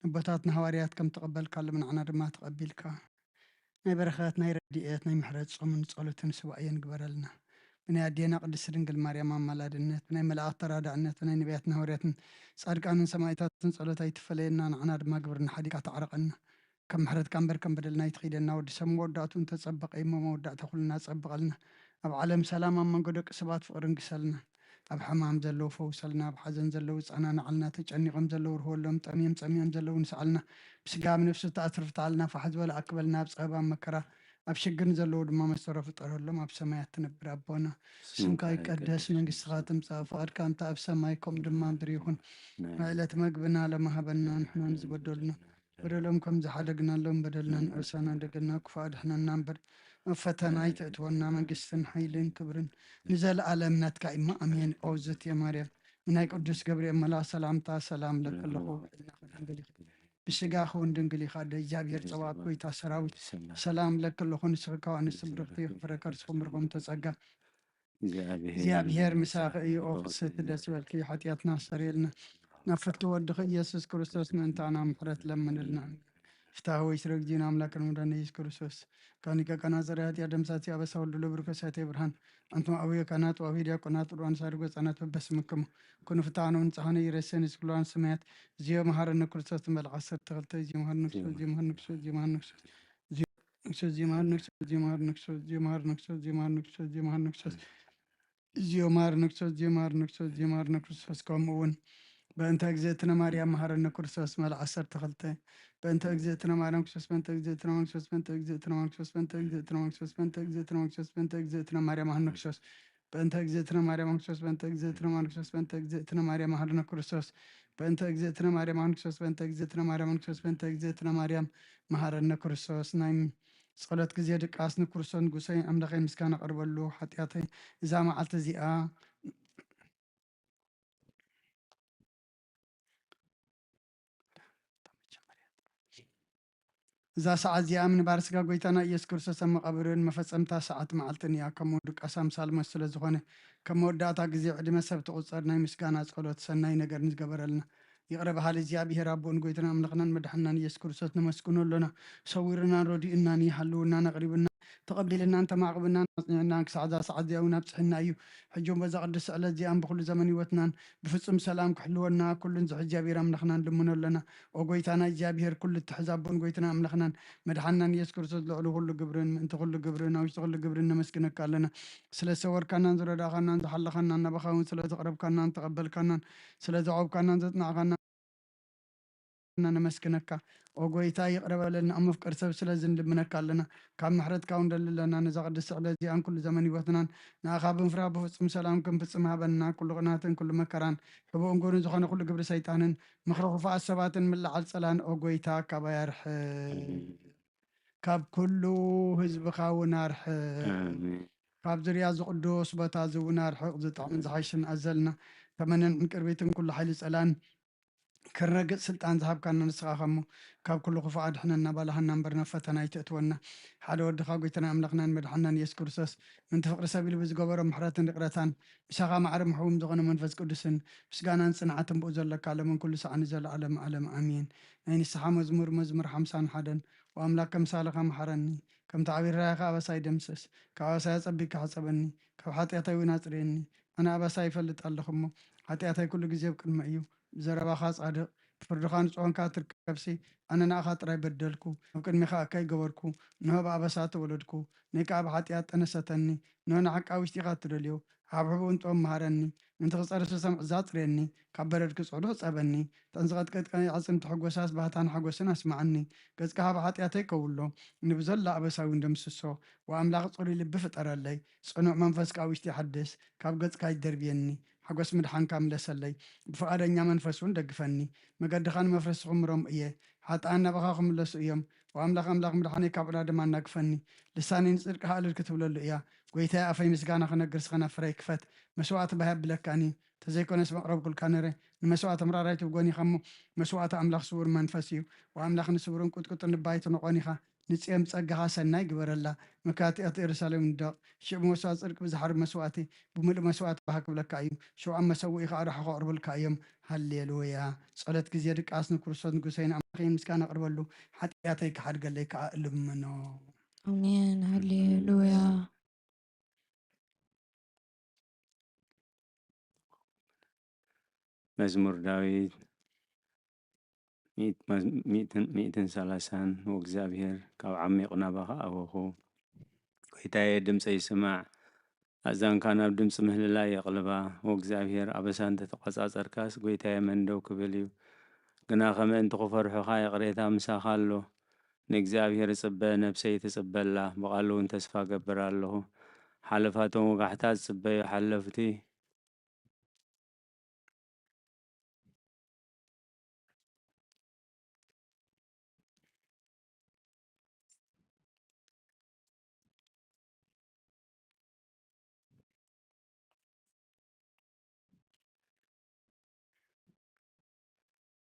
ኣቦታትና ሃዋርያት ከም ተቐበልካሎም ንዓና ድማ ተቐቢልካ ናይ በረኸት ናይ ረድኤት ናይ ምሕረት ጾምን ጸሎትን ስዋእየን ግበረልና። ብናይ ኣዴና ቅድስቲ ድንግል ማርያም ኣማላድነት ብናይ መላእኽቲ ተራዳእነት ብናይ ነቢያትን ሃዋርያትን ጻድቃንን ሰማዕታትን ጸሎት ኣይትፈለየና። ንዓና ድማ ግብርና ሓዲጋ ተዓረቐና። ከም ምሕረትካ እምበር ከም በደልና ኣይትኺደና። ወዲ ሰብ መወዳእቱ እንተጸበቐ እሞ መወዳእታ ኩልና ጸብቐልና። ኣብ ዓለም ሰላም ኣብ መንጎ ደቂ ሰባት ፍቕርን ግሰልና። ኣብ ሕማም ዘለዉ ፈውሰልና። ኣብ ሓዘን ዘለዉ ጸናናዕልና። ተጨኒቖም ዘለዉ ርህወሎም። ጠምዮም ጸሚኦም ዘለዉ ንስዓልና። ብስጋ ኣብ ነፍሲ ተኣስር ፍትሓልና። ፋሕ ዝበለ ኣክበልና። ኣብ ጸበባ መከራ ኣብ ሽግር ዘለዉ ድማ መሰሮ ፍጠረሎም። ኣብ ሰማያት ትነብር ኣቦና ስምካ ይቀደስ። መንግስትኻ ትምጻእ። ፍቓድካ እንተ ኣብ ሰማይ ከምኡ ድማ ምድሪ ይኹን። ናይ ዕለት መግብና ሎሚ ሃበና። ንሕና ንዝበደሉና በደሎም ከም ዝሓደግናሎም በደልና ንእርሳና። ደገና ክፉእ ኣድሕነና እምበር ኣብ ፈተና ኣይተእትወና። መንግስትን ሓይልን ክብርን ንዘለኣለም ናትካ እሞ ኣሜን። ኦዝት የማርያም ናይ ቅዱስ ገብርኤል መልኣኽ ሰላምታ ሰላም ለክለኹ ብስጋኺ እውን ድንግል ኢኻ። ኣደ እግዚኣብሔር ጸባኦት ጎይታ ሰራዊት ሰላም ለክለኹ። ንስኺ ካብ ኣንስቲ ብርኽቲ ኢኺ። ፍረ ከርስኹም ብርኹም ተጸጋ። እግዚኣብሔር ምሳኺ እዩ። ኦ ፍስሕቲ ደስ በልኪ፣ ሓጢኣትና ኣስተሰርየልና። ናብ ፍትሒ ወድኺ ኢየሱስ ክርስቶስ ምእንታና ምሕረት ለምንልና። ፍትሐ ወይ ስረ እግዚእነ ኣምላክን መድኃኒነ ኢየሱስ ክርስቶስ ካኒቀ ቀና ዘረ ኃጢአት ደምሳሲ አበሳ ወልድ ለብሩከ ሳቴ ብርሃን አንትም አቡየ ካህናት ወአቡየ ዲያቆናት ርዋን ሳድጎ ህፃናት በበስምክሙ ኩኑ ፍትሐነ ወንጽሐነ ይረሴን እስክሏን ሰማያት ዝዮ መሐረነ ክርስቶስ ትንበል ዓሰርተ ክልተ ዝዮ መሐረነ ክርስቶስ ዝዮ መሐረነ ክርስቶስ ዝዮ መሐረነ ክርስቶስ ዝዮ መሐረነ ክርስቶስ ዝዮ መሐረነ ክርስቶስ ዝዮ መሐረነ ክርስቶስ ዝዮ መሐረነ ክርስቶስ ዝዮ መሐረነ ክርስቶስ ዝዮ መሐረነ ክርስቶስ ዝዮ መሐረነ ክርስቶስ ዝዮ መሐረነ ክርስቶስ ከምኡ እውን በእንተ እግዝእትነ ማርያም መሐረነ ክርስቶስ መልዓ ዓሰርተ ክልተ በእንተ እግዝእትነ ማርያም ክርስቶስ በእንተ እግዝእትነ ማርያም ክርስቶስ በእንተ እግዝእትነ ማርያም ክርስቶስ በእንተ እግዝእትነ ማርያም ክርስቶስ በእንተ እግዝእትነ ማርያም ክርስቶስ በእንተ እግዝእትነ ማርያም መሐረነ ክርስቶስ በእንተ እግዝእትነ ማርያም ክርስቶስ በእንተ እግዝእትነ ማርያም መሐረነ ክርስቶስ በእንተ እግዝእትነ ማርያም ክርስቶስ በእንተ እግዝእትነ ማርያም ክርስቶስ በእንተ እግዝእትነ ማርያም መሐረነ ክርስቶስ ናይ ጸሎት ግዜ ድቃስ ንክርስቶስ ንጉሰይ ኣምላኸይ ምስጋና ቀርበሉ ሓጢኣተይ እዛ መዓልቲ እዚኣ እዛ ሰዓት እዚኣ ምንባር ስጋ ጎይታና ኢየሱስ ክርስቶስ ኣብ መቓብርን መፈጸምታ ሰዓት መዓልትን እያ። ከምኡ ድቃስ ኣምሳል ሞት ስለ ዝኾነ ከም መወዳእታ ግዜ ዕድመ ሰብ ትቑጸር ናይ ምስጋና ጸሎት ሰናይ ነገር ንዝገበረልና ይቕረ በሃሊ እግዚኣብሔር ኣቦ ንጎይታና ኣምላኽናን መድሓንናን ኢየሱስ ክርስቶስ ነመስግኖ ኣሎና። ሰዊርናን ረዲኡናን ይሃልውናን ኣቕሪብና ተቐቢልናን ተማዕቕብናን ኣጽኒዕናን ክሳዕ እዛ ሰዓት እዚኣ እውን ኣብጽሕና እዩ። ሕጂ እውን በዛ ቅድስቲ ዕለት እዚኣን ብኹሉ ዘመን ህይወትናን ብፍጹም ሰላም ክሕልወና ኩሉን ዝሕ እግዚኣብሔር ኣምላኽና ንልምኖ ኣለና። ኦ ጎይታና እግዚኣብሔር ኩሉ እትሕዝ ኣቦን ጎይትና ኣምላኽናን መድሓንናን ኢየሱስ ክርስቶስ ልዕሊ ኩሉ ግብርን ምእንቲ ኩሉ ግብርን ኣብ ውሽጢ ኩሉ ግብርን ነመስግነካ ኣለና። ስለ ዝሰወርካናን ዝረዳእኻናን ዝሓለኻናን ናባኻ እውን ስለ ዘቕረብካናን ተቐበልካናን ስለ ዘዕቆብካናን ዘጽናዕካናን ነመስግነካ። ኦ ጎይታ ይቕረ በለልና፣ ኣብ መፍቀር ሰብ ስለዚ ንልምነካ ኣለና። ካብ ምሕረትካ እውን ደሊ ኣለና። ነዛ ቅድስቲ ዕለት እዚኣን ኩሉ ዘመን ህይወትናን ንኣኻ ብምፍራህ ብፍጹም ሰላም ክንፍጽም ሃበና። ኩሉ ቅናትን ኩሉ መከራን ሕቡእን ጎኑን ዝኾነ ኩሉ ግብሪ ሰይጣንን ምኽሪ ክፉኣት ሰባትን ምልዓል ጸላን ኦ ጎይታ ካባይ ኣርሕቕ። ካብ ኩሉ ህዝብኻ እውን ኣርሕቕ። ኣሜን። ካብ ዝርያ ዝቕዱስ ቦታ እዚ እውን ኣርሕቕ። ዝጥዕምን ዝሓይሽን ኣዘልና ተመንን ዕንቅርቢትን ኩሉ ሓይሊ ጸላን ክረግጽ ስልጣን ዝሃብካና ንስኻ እሞ ካብ ኩሉ ክፉእ ኣድሕነና፣ ባልሃና እምበር ናብ ፈተና ኣይተእትወና። ሓደ ወድኻ ጎይታና ኣምላኽናን መድሓንናን ኢየሱስ ክርስቶስ ምንቲ ፍቕሪ ሰብ ኢሉ ብዝገበሮ ምሕረትን ይቕረታን ምሳኻ ማዕረ ምሕውም ዝኾነ መንፈስ ቅዱስን ምስጋናን ጽንዓትን ብኡ ዘለካ ለምን ኩሉ ሰዓኒ ዘለዓለም ዓለም ኣሜን። ናይ ንስሓ መዝሙር መዝሙር ሓምሳን ሓደን ወኣምላክ ከምሳልኻ መሓረኒ ከምቲ ዓብዪ ራእይኻ ኣበሳይ ደምስስ ካብ ኣበሳይ ኣጸቢካ ሕጸበኒ ካብ ሓጢኣተይ እውን ኣጽርየኒ ኣነ ኣበሳይ ይፈልጥ ኣለኹ እሞ ሓጢኣተይ ኩሉ ግዜ ኣብ ቅድመይ እዩ። ብዘረባኻ ጻድቕ ብፍርድኻ ንጹሕ ኮንካ ትርከብሲ ኣነ ንኣኻ ጥራይ በደልኩ ኣብ ቅድሜኻ እከይ ገበርኩ እንሆ ብኣበሳ ተወለድኩ ነይ ከኣ ብሓጢኣት ጠነሰተኒ እንሆ ንሓቂ ኣብ ውሽጢኻ እትደልዮ ሓብሕቡኡ ንጥበብ መሃረኒ ምእንቲ ክጸርስ ዝሰምዕ እዛ ጽርየኒ ካብ በረድ ክጽዕዱ ሕጸበኒ እተን ዝቐጥቀጥቀኒ ኣዕጽምቲ ሕጎሳስ ባህታን ሓጎስን ኣስምዓኒ ገጽካ ካብ ሓጢኣተይ ከውሎ ንብዘላ ኣበሳ እውን ደምስሶ ወኣምላኽ ጽሩይ ልቢ ፍጠረለይ ጽኑዕ መንፈስ ካብ ውሽጢ ሓድስ ካብ ገጽካ ይደርብየኒ ሓጎስ ምድሓንካ ምለሰለይ ብፍቓደኛ መንፈስ እውን ደግፈኒ መገድኻ ንመፍረሲ ክምሮም እየ ሓጥኣን ናባኻ ክምለሱ እዮም ወኣምላኽ ኣምላኽ ምድሓነይ ካብ ዕዳ ድማ ኣናግፈኒ ልሳነይ ንጽድቅኻ እልል ክትብለሉ እያ ጎይታይ ኣፈይ ምስጋና ክነግር ስኸና ፍረይ ክፈት መስዋእቲ ባህ ኣብለካኒ ተዘይኮነስ መቕረብኩልካ ነረ ንመስዋእቲ ምራራይ ትብጎን ኢኻ እሞ መስዋእቲ ኣምላኽ ስውር መንፈስ እዩ ወኣምላኽ ንስውርን ቁጥቁጥን ልባ ኣይትንቖን ኢኻ ንጽዮን ብጸጋኻ ሰናይ ግበረላ። መካትኣት ኢየሩሳሌም ንደቕ። ሽዑ ብመስዋእቲ ጽድቂ ብዝሓርብ መስዋእቲ ብምሉእ መስዋእቲ ባህ ክብለካ እዩ። ሽዑ ኣብ መሰውኢ ኸኣ ራሕኹ ኣቕርብልካ እዮም። ሃሌሉያ። ጸሎት ግዜ ድቃስ ንክርስቶስ ንጉሰይን ኣምላኸይን ምስጋና ኣቕርበሉ። ሓጢኣተይ ክሓድገለይ ከኣ እልምኖ። ኣሜን። ሃሌሉያ። መዝሙር ዳዊት ሚእት-፣ መዝ-፣ ሚእትን፣ ሚእትን ሰላሳን። ወእግዚኣብሔር፣ ካብ ዓሚቕ ናባኻ ኣወኹ። ጐይታየ፣ ድምፀይ ስማዕ፣ ኣእዛንካ ናብ ድምፂ ምህልላይ የቕልባ። ወእግዚኣብሔር፣ ኣበሳ እንተተቖጻጸርካስ፣ ጐይታየ፣ መን ደው ክብል እዩ? ግናኸ ምእንቲ ክፈርሑኻ፣ ይቕሬታ ምሳኻ ኣሎ። ንእግዚኣብሔር እጽበ፣ ነፍሰይ ትጽበ ኣላ፣ ብቓሉ እውን ተስፋ እገብር ኣለኹ። ሓለፋቶም ወጋሕታ ዝጽበዩ ሓለፍቲ፣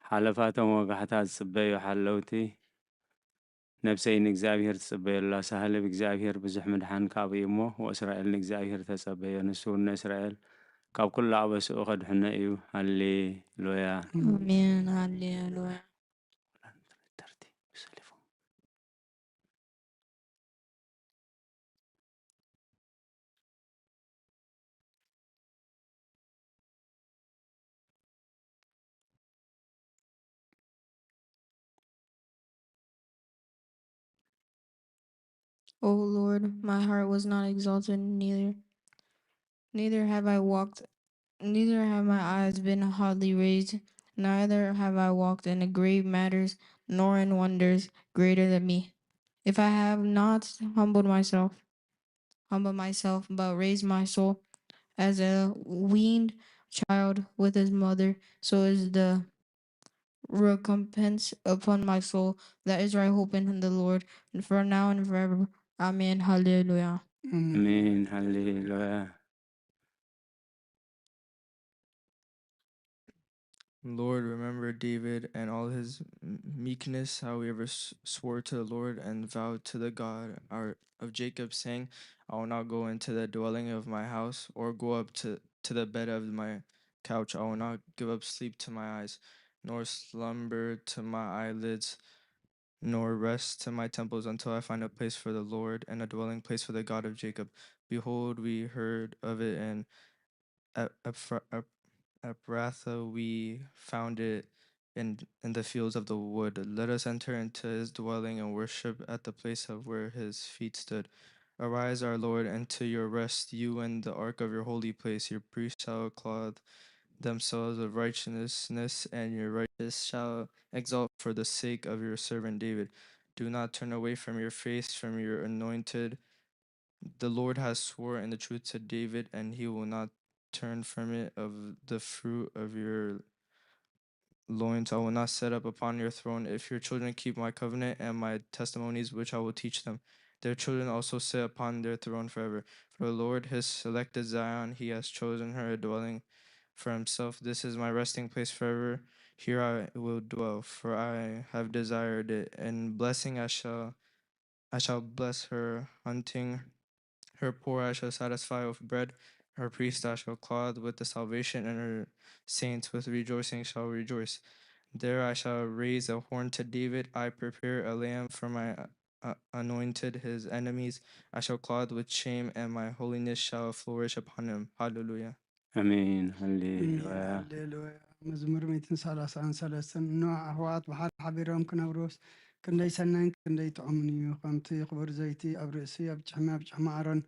ሓለፋቶም ወጋሕታ ዝጽበዩ ሓለውቲ፣ ነፍሰይ ንእግዚኣብሔር ትጽበዮ ኣላ። ሳህሊ ብእግዚኣብሔር ብዙሕ ምድሓን ካብኡ እዩ እሞ፣ ወእስራኤል ንእግዚኣብሔር ተጸበዮ፣ ንሱ እውን ንእስራኤል ካብ ኩሉ ኣበስኡ ከድሕኖ እዩ። ሃሌሉያ። ኣሜን። ሃሌሉያ። O Lord, my heart was not exalted, neither neither have I walked, neither have my eyes been haughty raised, neither have I walked in the great matters, nor in wonders greater than me. If I have not humbled myself, humbled myself, but raised my soul as a weaned child with his mother, so is the recompense upon my soul that is right hope in the Lord, for now and forever. Amen. ሃሌሉያ። ኣሜን። ሃሌሉያ። Lord, remember David and all his m-, meekness, how he ever s-, swore to the Lord and vowed to the God our, of Jacob, saying, I will not go into the dwelling of my house, or go up to, to the bed of my couch. I will not give up sleep to my eyes, nor slumber to my eyelids, nor rest to my temples, until I find a place for the Lord and a dwelling place for the God of Jacob. Behold, we heard of it in Ep-, Ephra-, Ep-, Ephrathah, we found it in, in the fields of the wood. Let us enter into his dwelling and worship at the place of where his feet stood. Arise, our Lord, into your rest, you and the ark of your holy place. Your priests shall clothe themselves with righteousness, and your righteous shall exalt for the sake of your servant David. Do not turn away from your face, from your anointed. The Lord has sworn in the truth to David, and he will not turn from it. Of the fruit of your loins I will not set up upon your throne. If your children keep my covenant and my testimonies, which I will teach them, their children also sit upon their throne forever. For the Lord has selected Zion, he has chosen her a dwelling for himself. This is my resting place forever. Here I will dwell, for I have desired it. In blessing I shall, I shall bless her hunting. Her poor I shall satisfy with bread. Her priest I shall clothe with the salvation, and her saints with rejoicing shall rejoice. There I shall raise a horn to David. I prepare a lamb for my, uh, anointed. His enemies I shall clothe with shame, and my holiness shall flourish upon him. Hallelujah. ኣሜን። ሃሌሉያ። ሃሌሉያ። መዝሙር ሚእትን ሰላሳን ሰለስተን። እነሆ ኣሕዋት ብሓደ ሓቢሮም ክነብሩስ ክንደይ ሰናይን ክንደይ ጥዑምን እዩ። ከምቲ ክቡር ዘይቲ ኣብ ርእሲ፣ ኣብ ጭሕሚ፣ ኣብ ጭሕሚ ኣሮን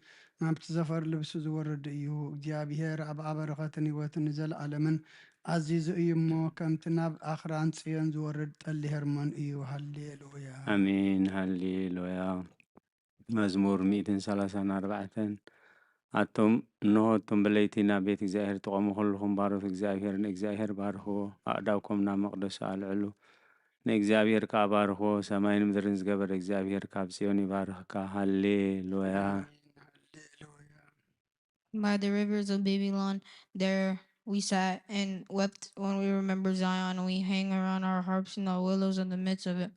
ናብቲ ዘፈር ልብሱ ዝወርድ እዩ። እግዚኣብሔር ኣብኣ በረኸትን ህይወትን ንዘለኣለምን ኣዚዙ እዩ እሞ፣ ከምቲ ናብ ኣኽራን ጽዮን ዝወርድ ጠሊ ሄርሞን እዩ። ሃሌሉያ። ኣሜን። ሃሌሉያ። መዝሙር ሚእትን ሰላሳን ኣርባዕተን። ኣቱም፣ እንሆ፣ ኣቱም ብለይቲ ናብ ቤት እግዚኣብሔር ትቖሙ ኩልኹም ባሮት እግዚኣብሔር ንእግዚኣብሔር ባርኽዎ። ኣእዳውኩም ናብ መቕደሱ ኣልዕሉ፣ ንእግዚኣብሔር ከኣ ባርኽዎ። ሰማይን ምድርን ዝገበረ እግዚኣብሔር ካብ ጽዮን ይባርኽካ። ሃሌሉያ። By the rivers of Babylon, there we sat and wept when we remember Zion. We hang around our harps and our willows in the midst of it.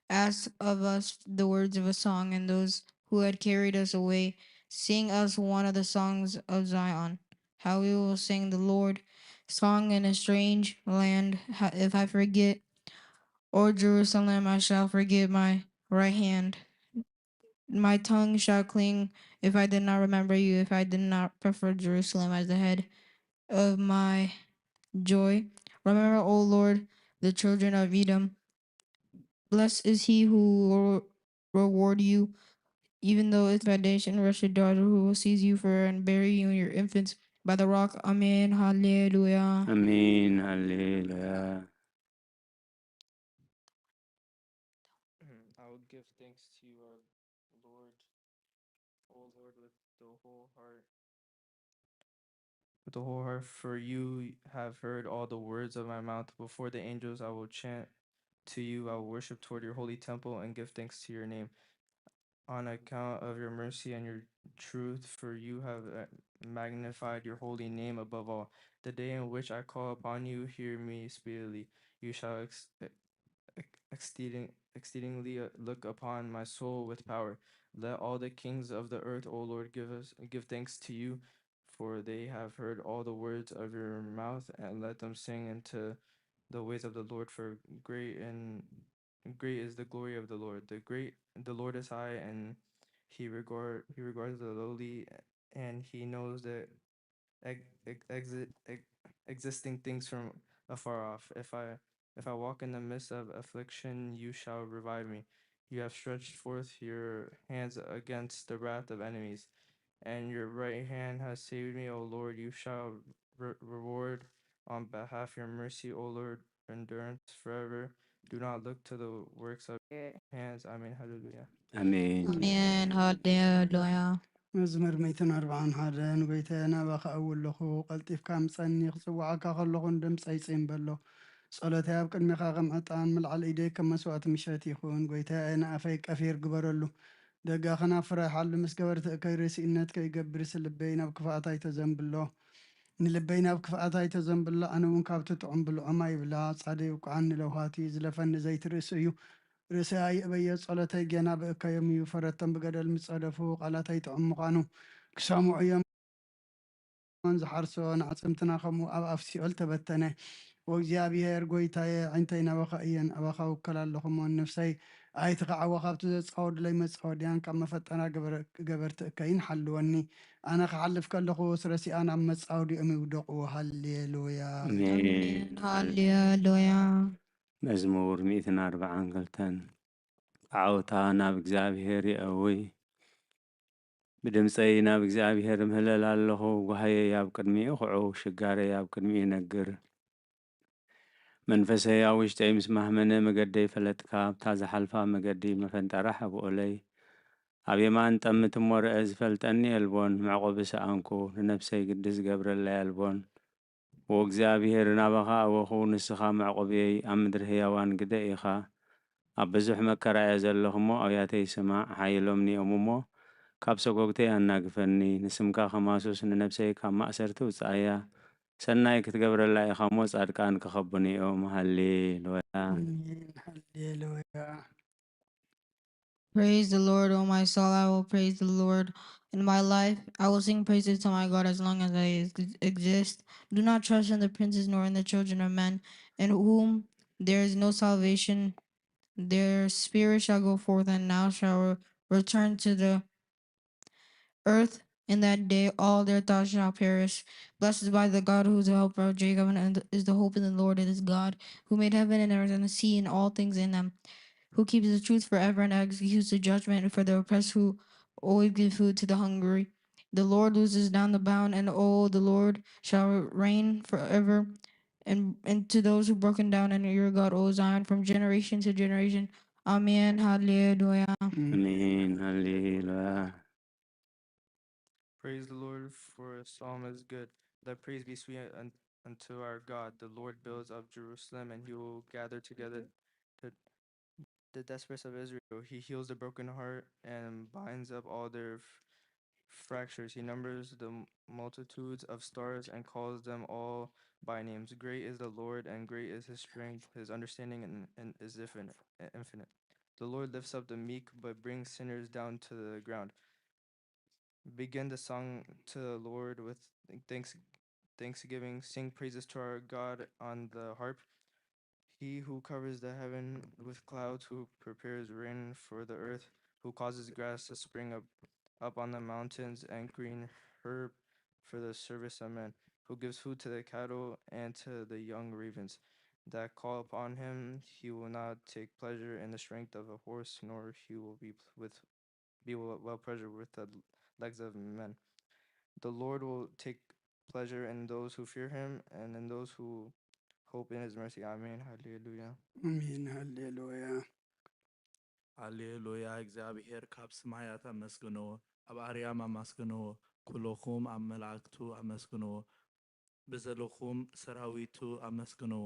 Ask of us the words of a song, and those who had carried us away, sing us one of the songs of Zion. How we will sing the Lord song in a strange land. How, if I forget, O Jerusalem, I shall forget my right hand. My tongue shall cling if I did not remember you, if I did not prefer Jerusalem as the head of my joy. Remember, O Lord, the children of Edom. Blessed is he who will reward you, even though its foundation wretched daughter, who will seize you for and bury you in your infants by the rock. Amen. Hallelujah. Amen. Hallelujah. I will give thanks to you, our Lord, O Lord, with the whole heart. With the whole heart, for you have heard all the words of my mouth. Before the angels, I will chant to you. I will worship toward your holy temple and give thanks to your name on account of your mercy and your truth, for you have uh, magnified your holy name above all. The day in which I call upon you, hear me speedily. You shall ex- ex- exceeding, exceedingly uh, look upon my soul with power. Let all the kings of the earth, O Lord, give us give thanks to you, for they have heard all the words of your mouth, and let them sing into the ways of the Lord, for great and great is the glory of the Lord. The great the Lord is high, and he regard he regards the lowly, and he knows that ex- ex- exi- ex- existing things from afar off. If I if I walk in the midst of affliction, you shall revive me. You have stretched forth your hands against the wrath of enemies, and your right hand has saved me. O Lord, you shall re- reward on behalf your mercy, O Lord, endurance forever. Do not look to the works of your hands. Amen. Hallelujah. ኣሜን። ኣሜን። ሃሌሉያ። መዝሙር ሚእትን ኣርብዓን ሓደ ንጎይታየ ናባኻ እው ኣለኹ፣ ቀልጢፍካ ምጻኒ፣ ክጽውዓካ ከለኹ ንድምጸይ ጽን በሎ። ጸሎተይ ኣብ ቅድሜኻ ከም ዕጣን፣ ምልዓል ኢደይ ከም መስዋእቲ ምሸት ይኹን። ጎይታየ ንኣፈይ ቀፊር ግበረሉ፣ ደጋኺ ናብ ፍረ ይሓሉ። ምስ ገበርቲ እከይ ርእሲ እነት ከይገብርሲ ልበይ ናብ ክፍኣት ኣይተዘንብሎ። ንልበይ ናብ ክፍኣት ኣይተዘንብሎ፣ ኣነ እውን ካብቲ ጥዑም ብልዖም ኣይብላ። ጻደይ ይውቅዓኒ ለውሃት እዩ፣ ዝለፈኒ ዘይቲ ርእሱ እዩ። ርእሰይ ኣይእበዮ፣ ጸሎተይ ጌና ብእከዮም እዩ። ፈረቶም ብገደል ምስ ጸደፉ፣ ቃላተይ ጥዑም ምዃኑ ክሰምዑ እዮም። ዝሓርሶ ንኣዕጽምትና ከምኡ ኣብ ኣፍ ሲኦል ተበተነ። ወእግዚኣብሔር ጐይታየ፣ ኣዒንተይ ናባኻ እየን፣ ኣባኻ እውከል ኣለኹ እሞ፣ ንነፍሰይ ኣይትኽዓዋ፣ ካብቲ ዘጻወዱለይ መጻወድያን ካብ መፈጠራ ገበረ- ገበርቲ እከይን ሓልወኒ። ኣነ ክሓልፍ ከለኹስ ረሲኣን ኣብ መጻወዲኦም ይውደቑ። ሃሌሉያ። ኣሜን። ኣሜን። ሃሌሉያ። መዝሙር ሚእትን ኣርብዓን ክልተን። ብዓውታ ናብ እግዚኣብሔር ይእዊ። ብድምፀይ ናብ እግዚኣብሔር እምህለል ኣለኹ። ጓህየይ ኣብ ቅድሚኡ ክዕው፣ ሽጋረይ ኣብ ቅድሚኡ ይነግር። መንፈሰይ ኣብ ውሽጠይ ምስ ማህመነ፣ መገደይ ፈለጥካ፣ ኣብታ ዝሓልፋ መገዲ መፈንጠራ ሓብኦለይ። ኣብ የማን ጠምት እሞ ርአ፣ ዝፈልጠኒ የልቦን። መዕቆቢ ሰኣንኩ፣ ንነፍሰይ ግዲ ዝገብረለይ ኣልቦን። ዎ እግዚኣብሔር፣ ናባኻ ኣወኹ፣ ንስኻ መዕቆብየይ፣ ኣብ ምድሪ ህያዋን ግደ ኢኻ። ኣብ ብዙሕ መከራ እየ ዘለኹ እሞ፣ ኣውያተይ ስማዕ፣ ሓይሎም ንዮም እሞ፣ ካብ ሰጎግተይ ኣናግፈኒ። ንስምካ ከማሱስ፣ ንነፍሰይ ካብ ማእሰርቲ ውጽኣያ። ሰናይ ክትገብረላ ኢኻ እሞ፣ ጻድቃን ክኸቡኒ እዮም። ሃሌሉያ። ኣሜን። ሃሌሉያ። Praise the Lord, O my soul. I will praise the Lord. In my life, I will sing praises to my God as long as I ex- exist. Do not trust in the princes nor in the children of men, in whom there is no salvation. Their spirit shall go forth and now shall re- return to the earth. In that day, all their thoughts shall perish. Blessed by the God, who is the helper of Jacob and is the hope in the Lord, it is God, who made heaven and earth and the sea and all things in them, who keeps the truth forever and executes the judgment for the oppressed, who always gives food to the hungry. The Lord loses down the bound, and oh, the Lord shall reign forever. And, and to those who broken down, and your God, O Zion, from generation to generation. Amen. Hallelujah. ኣሜን። ሃሌሉያ። Praise the Lord, for a psalm is good. Let praise be sweet un- unto our God. The Lord builds up Jerusalem, and he will gather together the, the desperate of Israel. He heals the broken heart and binds up all their f- fractures. He numbers the m- multitudes of stars and calls them all by names. Great is the Lord, and great is his strength. His understanding and, and is infinite. Infinite. The Lord lifts up the meek, but brings sinners down to the ground. Begin the song to the Lord with thanks, thanksgiving. Sing praises to our God on the harp. He who covers the heaven with clouds, who prepares rain for the earth, who causes grass to spring up, up on the mountains and green herb for the service of men, who gives food to the cattle and to the young ravens that call upon him. He will not take pleasure in the strength of a horse, nor he will be pl- with be well well pleasure with the legs of men. The Lord will take pleasure in those who fear him and in those who hope in his mercy. Amen. Hallelujah. ኣሜን። ሃሌሉያ። ሃሌሉያ። እግዚኣብሔር ካብ ሰማያት ኣመስግንዎ፣ ኣብ ኣርያም ኣመስግንዎ፣ ኩልኹም ኣብ መላእክቱ ኣመስግንዎ፣ ብዘለኹም ሰራዊቱ ኣመስግንዎ፣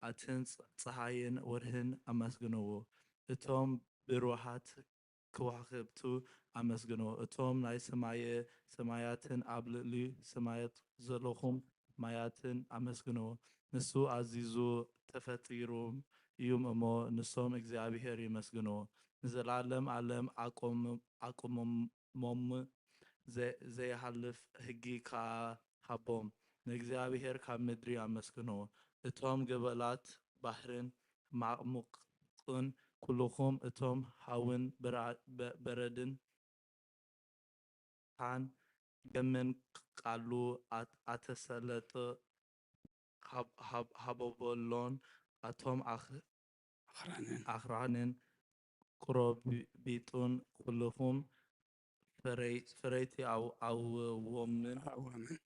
ኣትን ጸ- ጸሃይን ወርህን ኣመስግንዎ። እቶም ብሩሃት ከዋኽብቱ ኣመስግንዎ፣ እቶም ናይ ሰማየ ሰማያትን ኣብ ልዕሊ ሰማያት ዘለኹም ማያትን ኣመስግንዎ። ንሱ ኣዚዙ ተፈጢሮም እዮም እሞ፣ ንሶም እግዚኣብሔር ይመስግንዎ። ንዘለዓለም ዓለም ኣቆም- ኣቆሞም፣ ዘ- ዘይሃልፍ ህጊ ከኣ ሃቦም። ንእግዚኣብሔር ካብ ምድሪ ኣመስግንዎ። እቶም ገበላት ባሕርን ማዕሙቕን ኩልኹም እቶም ሃውን ብራ- በ- በረድን ታን ገምን ቃሉ ኣት- ኣተሰለጠ ሃብ- ሃብ- ሃቦበሎን ኣቶም ኣኽ- ኣኽራንን ኣኽራንን ክሮቢጡን ኩልኹም ፈረይ- ፈረይቲ ኣው- ኣውዎምን ኣእዋምን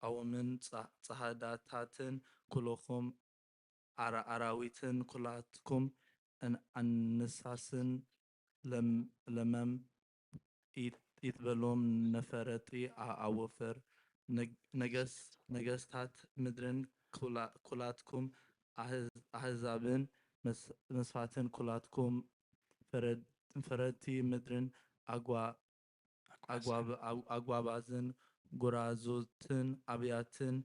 ኣውምን ጸ- ጸሃዳታትን ኩልኹም ኣራ- ኣራዊትን ኩላትኩም ኣን- ኣንስሳትን ለም- ለመም ይት- ይትበሎም ነፈረቲ ኣ- ኣወፈር ነግ- ነገስ- ነገስታት ምድርን ኩላ- ኩላትኩም ኣህዝ- ኣህዛብን መስ- መስፋትን ኩላትኩም ፈረድ- ፈረድቲ ምድርን ኣጓ ኣጓብ- ኣው- ኣጓባዝን ጎራዙትን ኣብያትን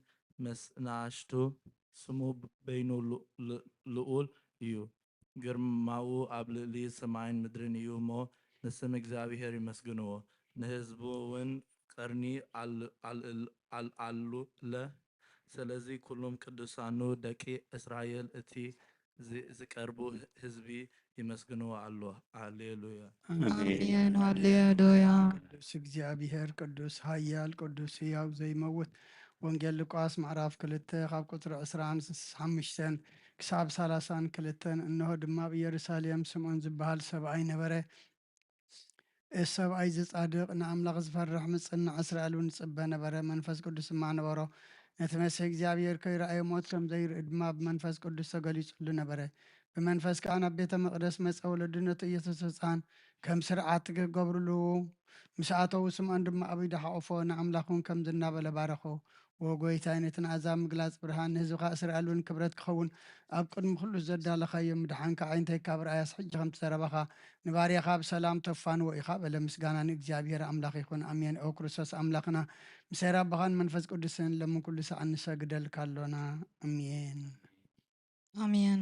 መስ- ናእሽቱ ስሙ በይኑ ል- ል- ልኡል እዩ። ግርማኡ ኣብ ልዕሊ ሰማይን ምድርን እዩ እሞ ንስም እግዚኣብሔር ይመስግንዎ። ንህዝቡ እውን ቀርኒ ኣል- ኣል- ኣልኣሉለ። ስለዚ ኩሉም ቅዱሳኑ ደቂ እስራኤል እቲ ዝ- ዝቀርቡ ህዝቢ ይመስግንዎ ኣሎ። ሃሌሉያ። ኣሜን። ሃሌሉያ። ቅዱስ እግዚኣብሔር ቅዱስ ኃያል ቅዱስ ሕያው ዘይመውት። ወንጌል ሉቃስ ምዕራፍ ክልተ ካብ ቁጽሪ ዕስራን ሓሙሽተን ክሳብ ሰላሳን ክልተን። እንሆ ድማ ኣብ ኢየሩሳሌም ስምዖን ዝበሃል ሰብኣይ ነበረ። እዚ ሰብኣይ እዚ ጻድቕ ንኣምላኽ ዝፈርሕ ምጽናዕ እስራኤል እውን ይጽበ ነበረ። መንፈስ ቅዱስ ድማ ነበሮ። ነቲ መሲሕ እግዚኣብሔር ከይረኣየ ሞት ከም ዘይርኢ ድማ ብመንፈስ ቅዱስ ተገሊጹሉ ነበረ። ብመንፈስ ከኣ ናብ ቤተ መቕደስ መጸ። ወለዱ ነቲ ኢየሱስ ህጻን ከም ስርዓት ክገብርሉ ምስ ኣተዉ ስምዖን ድማ ኣብ ኢዱ ሓቑፎ ንኣምላኽ እውን ከምዚ እናበለ ባረኾ። ዎ ጐይታይ ነቲ ንኣሕዛብ ምግላጽ ብርሃን ንህዝብኻ እስራኤል እውን ክብረት ክኸውን ኣብ ቅድሚ ኩሉ ዘዳለኻዮ ምድሓንካ ኣዒንተይካ ብርኣያስ ሕጂ ከምቲ ዘረባኻ ንባርያኻ ብሰላም ተፋንዎ ኢኻ በለ። ምስጋና ንእግዚኣብሔር ኣምላኽ ይኹን። ኣሜን። ኦ ክርስቶስ ኣምላኽና ምሳይ ኣቦኻን መንፈስ ቅዱስን ለምን ኩሉ ሰዓት ንሰግደልካ ኣሎና። ኣሜን። Amen.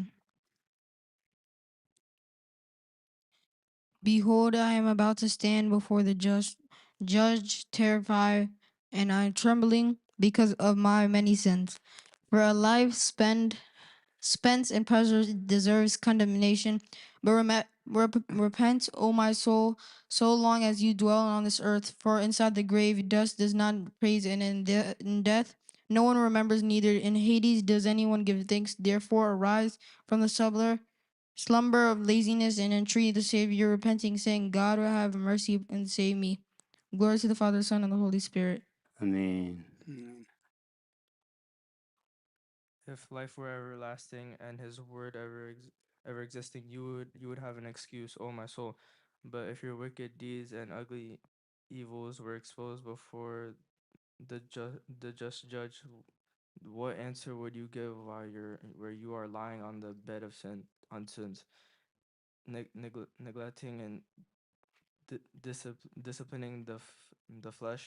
Behold, I am about to stand before the just judge, terrified, and I am trembling because of my many sins. For a life spent spent in pleasure deserves condemnation, but rem- rep- repent, O my soul, so long as you dwell on this earth. For inside the grave, dust does not praise, and in, de- in death, no one remembers, neither in Hades does anyone give thanks. Therefore, arise from the slumber, slumber of laziness and entreat the Savior, repenting, saying, God will have mercy and save me. Glory to the Father, Son, and the Holy Spirit. ኣሜን። If life were everlasting and his word ever ex- ever existing, you would you would have an excuse, oh my soul. But if your wicked deeds and ugly evils were exposed before the ju- the just judge, what answer would you give while you're where you are lying on the bed of sin on sins, neg- negl- neglecting and di- discipl- disciplining the f- the flesh?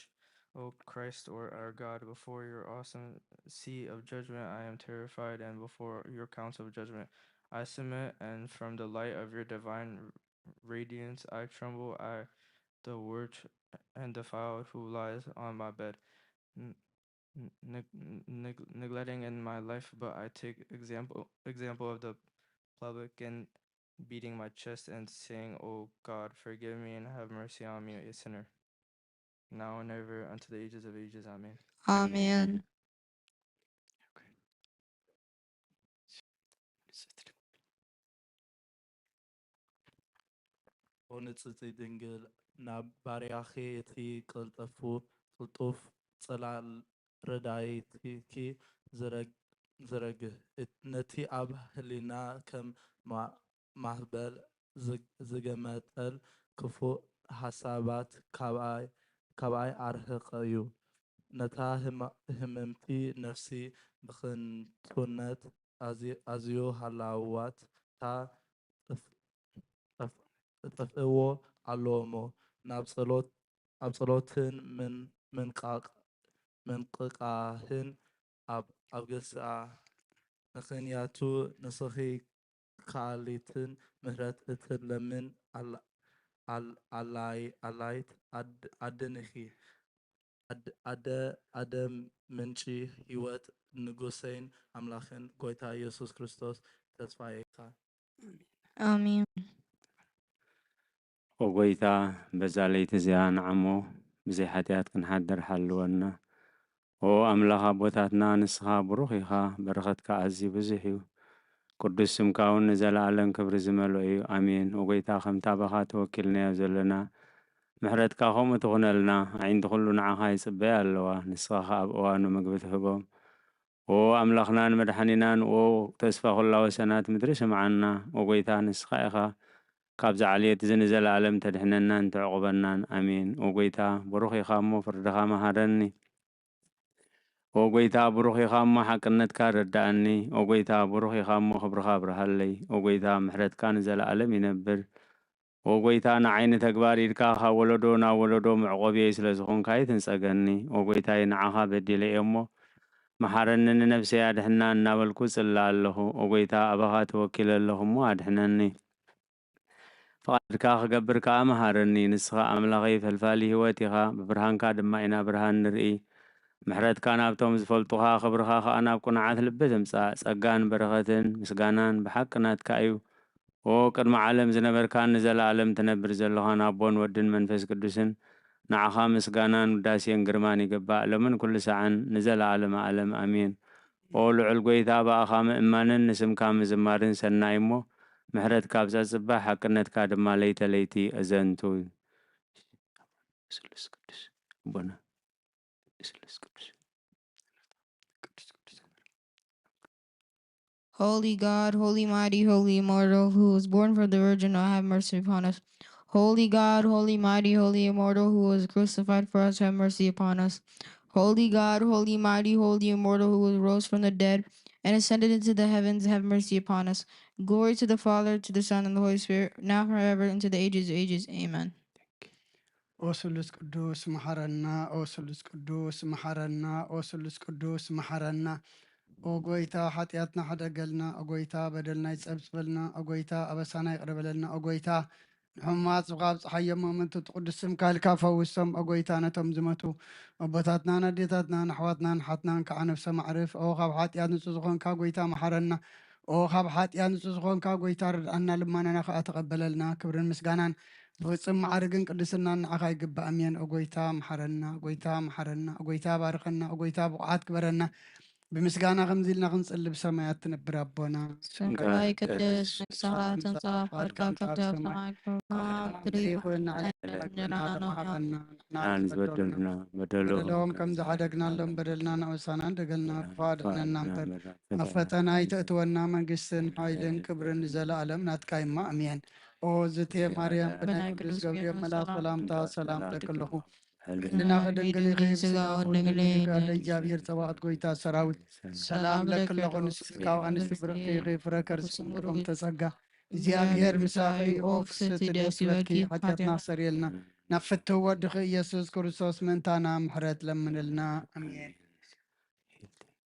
O Christ or our God, before your awesome seat of judgment I am terrified, and before your council of judgment I submit, and from the light of your divine radiance I tremble at the wart and defile who lies on my bed, n- n- neg- neg- neglecting in my life, but I take example example of the publican, beating my chest and saying, "Oh God, forgive me and have mercy on me, a sinner." Now and ever, unto the ages of ages. Amen. Amen. ኦ ንጽቲ ድንግል፣ ናብ ባርያኺ እቲ ቅልጠፉ ቅልጡፍ ጽላል ረዳይትኪ ዝረግ- ዝረግህ፣ እት- ነቲ ኣብ ህሊና ከም ማ- ማህበል ዝግ- ዝገመጠል ክፉእ ሓሳባት ካባይ ካባይ ኣርሕቐዩ። ነታ ህማ- ህምምቲ ነፍሲ ብኽንቱነት ኣዝዩ ሃላዋት እታ ጠፍእዎ ኣሎ እሞ፣ ናብ ጸሎት ኣብ ጸሎትን ምንቃቃህን ኣብ ኣብ ገዝኣ፣ ምኽንያቱ ንስኺ ከኣሊትን ምሕረት እትለምን ኣላይት ኣደን ኢኺ። ኣደ ኣደ ምንጪ ህይወት ንጉሰይን ኣምላኽን ጎይታ ኢየሱስ ክርስቶስ ተስፋየ ኢኻ። ኣሜን። ኦ ጎይታ፣ በዛ ለይቲ እዚኣ ንዓሞ ብዘይ ሓጢኣት ክንሓድር ሓልወና። ኦ ኣምላኽ ኣቦታትና፣ ንስኻ ብሩኽ ኢኻ፣ በረኸትካ ኣዝዩ ብዙሕ እዩ። ቅዱስ ስምካ እውን ንዘለኣለም ክብሪ ዝመልኦ እዩ። ኣሜን። ኦ ጎይታ፣ ከምታ ባኻ ተወኪልናዮ ዘለና ምሕረትካ ከምኡ ትኹነልና። ኣዒንቲ ኩሉ ንዓኻ ይጽበያ ኣለዋ፣ ንስኻ ኸኣ ኣብ እዋኑ ምግቢ ትህቦም። ኦ ኣምላኽናን መድሓኒናን፣ ኦ ተስፋ ኩላ ወሰናት ምድሪ ስምዓና። ኦ ጎይታ ንስኻ ኢኻ ካብዚ ዓሌት እዚ ንዘለኣለም ተድሕነናን ተዕቑበናን። ኣሜን። ኦ ጎይታ ብሩኽ ኢኻ እሞ ፍርድኻ መሃረኒ። ኦ ጎይታ ብሩኽ ኢኻ እሞ ሓቅነትካ ረዳኣኒ። ኦ ጎይታ ብሩኽ ኢኻ እሞ ክብርኻ ኣብርሃለይ። ኦ ጎይታ ምሕረትካ ንዘለኣለም ይነብር። ኦ ጎይታ ንዓይ ንተግባር ኢድካ ካብ ወለዶ ናብ ወለዶ መዕቆብየይ ስለ ዝኾንካ ኣይትንጸገኒ። ኦ ጎይታይ ንዓኻ በዲለ እየ እሞ መሓረኒ ንነብሰይ ኣድሕና እናበልኩ ጽለ ኣለኹ። ኦ ጎይታ ኣባኻ ተወኪለ ኣለኹ እሞ ኣድሕነኒ። ፍቓድካ ክገብር ከኣ መሃረኒ። ንስኻ ኣምላኸይ ፈልፋሊ ህይወት ኢኻ፣ ብብርሃንካ ድማ ኢና ብርሃን ንርኢ። ምሕረትካ ናብቶም ዝፈልጡኻ፣ ክብርኻ ከኣ ናብ ቅኑዓት ልቢ ትምጻእ። ጸጋን በረኸትን ምስጋናን ብሓቂ ናትካ እዩ። ኦ ቅድሚ ዓለም ዝነበርካን ንዘለኣለም ትነብር ዘለኻን ኣቦን ወድን መንፈስ ቅዱስን ንዓኻ ምስጋናን ውዳሴን ግርማን ይግባእ፣ ሎምን ኩሉ ሳዕን ንዘለኣለመ ኣለም ኣሜን። ኦ ልዑል ጎይታ፣ ብኣኻ ምእማንን ንስምካ ምዝማርን ሰናይ እሞ፣ ምሕረትካ ኣብ ጸጽባሕ፣ ሓቅነትካ ድማ ለይተ ለይቲ ኣዘንቱ። ስሉስ ቅዱስ ኣቦና፣ ስሉስ ቅዱስ Holy God, holy mighty, holy immortal, who was born from the Virgin Mary, have mercy upon us. Holy God, holy mighty, holy immortal, who was crucified for us, have mercy upon us. Holy God, holy mighty, holy immortal, who was rose from the dead and ascended into the heavens, have mercy upon us. Glory to the Father, to the Son, and the Holy Spirit, now forever, into the ages of ages. Amen. ኦ ስሉስ ቅዱስ መሓረና፣ ኦ ስሉስ ቅዱስ መሓረና፣ ኦ ስሉስ ቅዱስ መሓረና። ኦ ጎይታ ሓጢኣትና ሕደገልና፣ ኦ ጎይታ በደልና ይጸብጽበልና፣ ኦ ጎይታ ኣበሳና ይቕረ በለልና፣ ኦ ጎይታ ንሕሙማት ስብኻ ኣብጽሓዮም፣ ኣመንቲ እቲ ቅዱስ ስምካ ኢልካ ፈውሶም፣ ኦ ጎይታ ነቶም ዝመቱ ኣቦታትናን ኣዴታትናን ኣሕዋትናን ሓትናን ከዓ ነፍሶም ኣዕርፍ። ኦ ካብ ሓጢኣት ንጹህ ዝኾንካ ጎይታ መሓረና፣ ኦ ካብ ሓጢኣት ንጹህ ዝኾንካ ጎይታ ርድኣና፣ ልማናና ከዓ ተቐበለልና። ክብርን ምስጋናን ብፍጹም ማዕርግን ቅድስናን ንዓኻ ይግባእ። ኣሜን። ኦ ጎይታ መሓረና፣ ኦ ጎይታ መሓረና፣ ኦ ጎይታ ባርኸና፣ ኦ ጎይታ ብቑዓት ግበረና። ብምስጋና ከምዚ ኢልና ክንጽሊ ብሰማያት ትነብር ኣቦና። ስምካ ይቅደስ፣ መንግስትኻ ትምጻእ፣ ፍቃድካ ከምቲ ኣብ ሰማይ ከምኡ ኣብ ምድሪ ይኹን። ንዕለትና እንጀራና ሃበና፣ ንሕና ንዝበደሉና በደሎም ከም ዝሓደግናሎም በደልና ንኣበሳና እንደገልና፣ ክፉ ኣድሕነና እምበር፣ ኣብ ፈተና ኣይተእትወና፣ መንግስትን ሓይልን ክብርን ንዘለኣለም ናትካ እዩ እሞ፣ ኣሜን። ኦ ዝቴ ማርያም፣ ብናይ ቅዱስ ገብርኤል መልኣኽ ሰላምታ ሰላም እብለኪ ኣለኹ። ሕልናኺ ድንግል ኢኺ፣ ስጋኺ እውን ድንግል እዩ። እግዚኣብሔር ጸባኦት ጎይታ ሰራዊት ሰላም እብለኪ ኣለኹ። ንስኺ ካብ ኣንስቲ ብርኽቲ ኢኺ፣ ፍረ ከርስኺ ፍጹም ብሩኽ እዩ። ተጸጋ እግዚኣብሔር ምሳኺ። ኦ ፍስሕቲ ደስ ይበልኪ፣ ሓጢኣትና ኣስተሰርየልና፣ ናብ ፍትው ወድኺ ኢየሱስ ክርስቶስ ምእንታና ምሕረት ለምንልና። ኣሜን።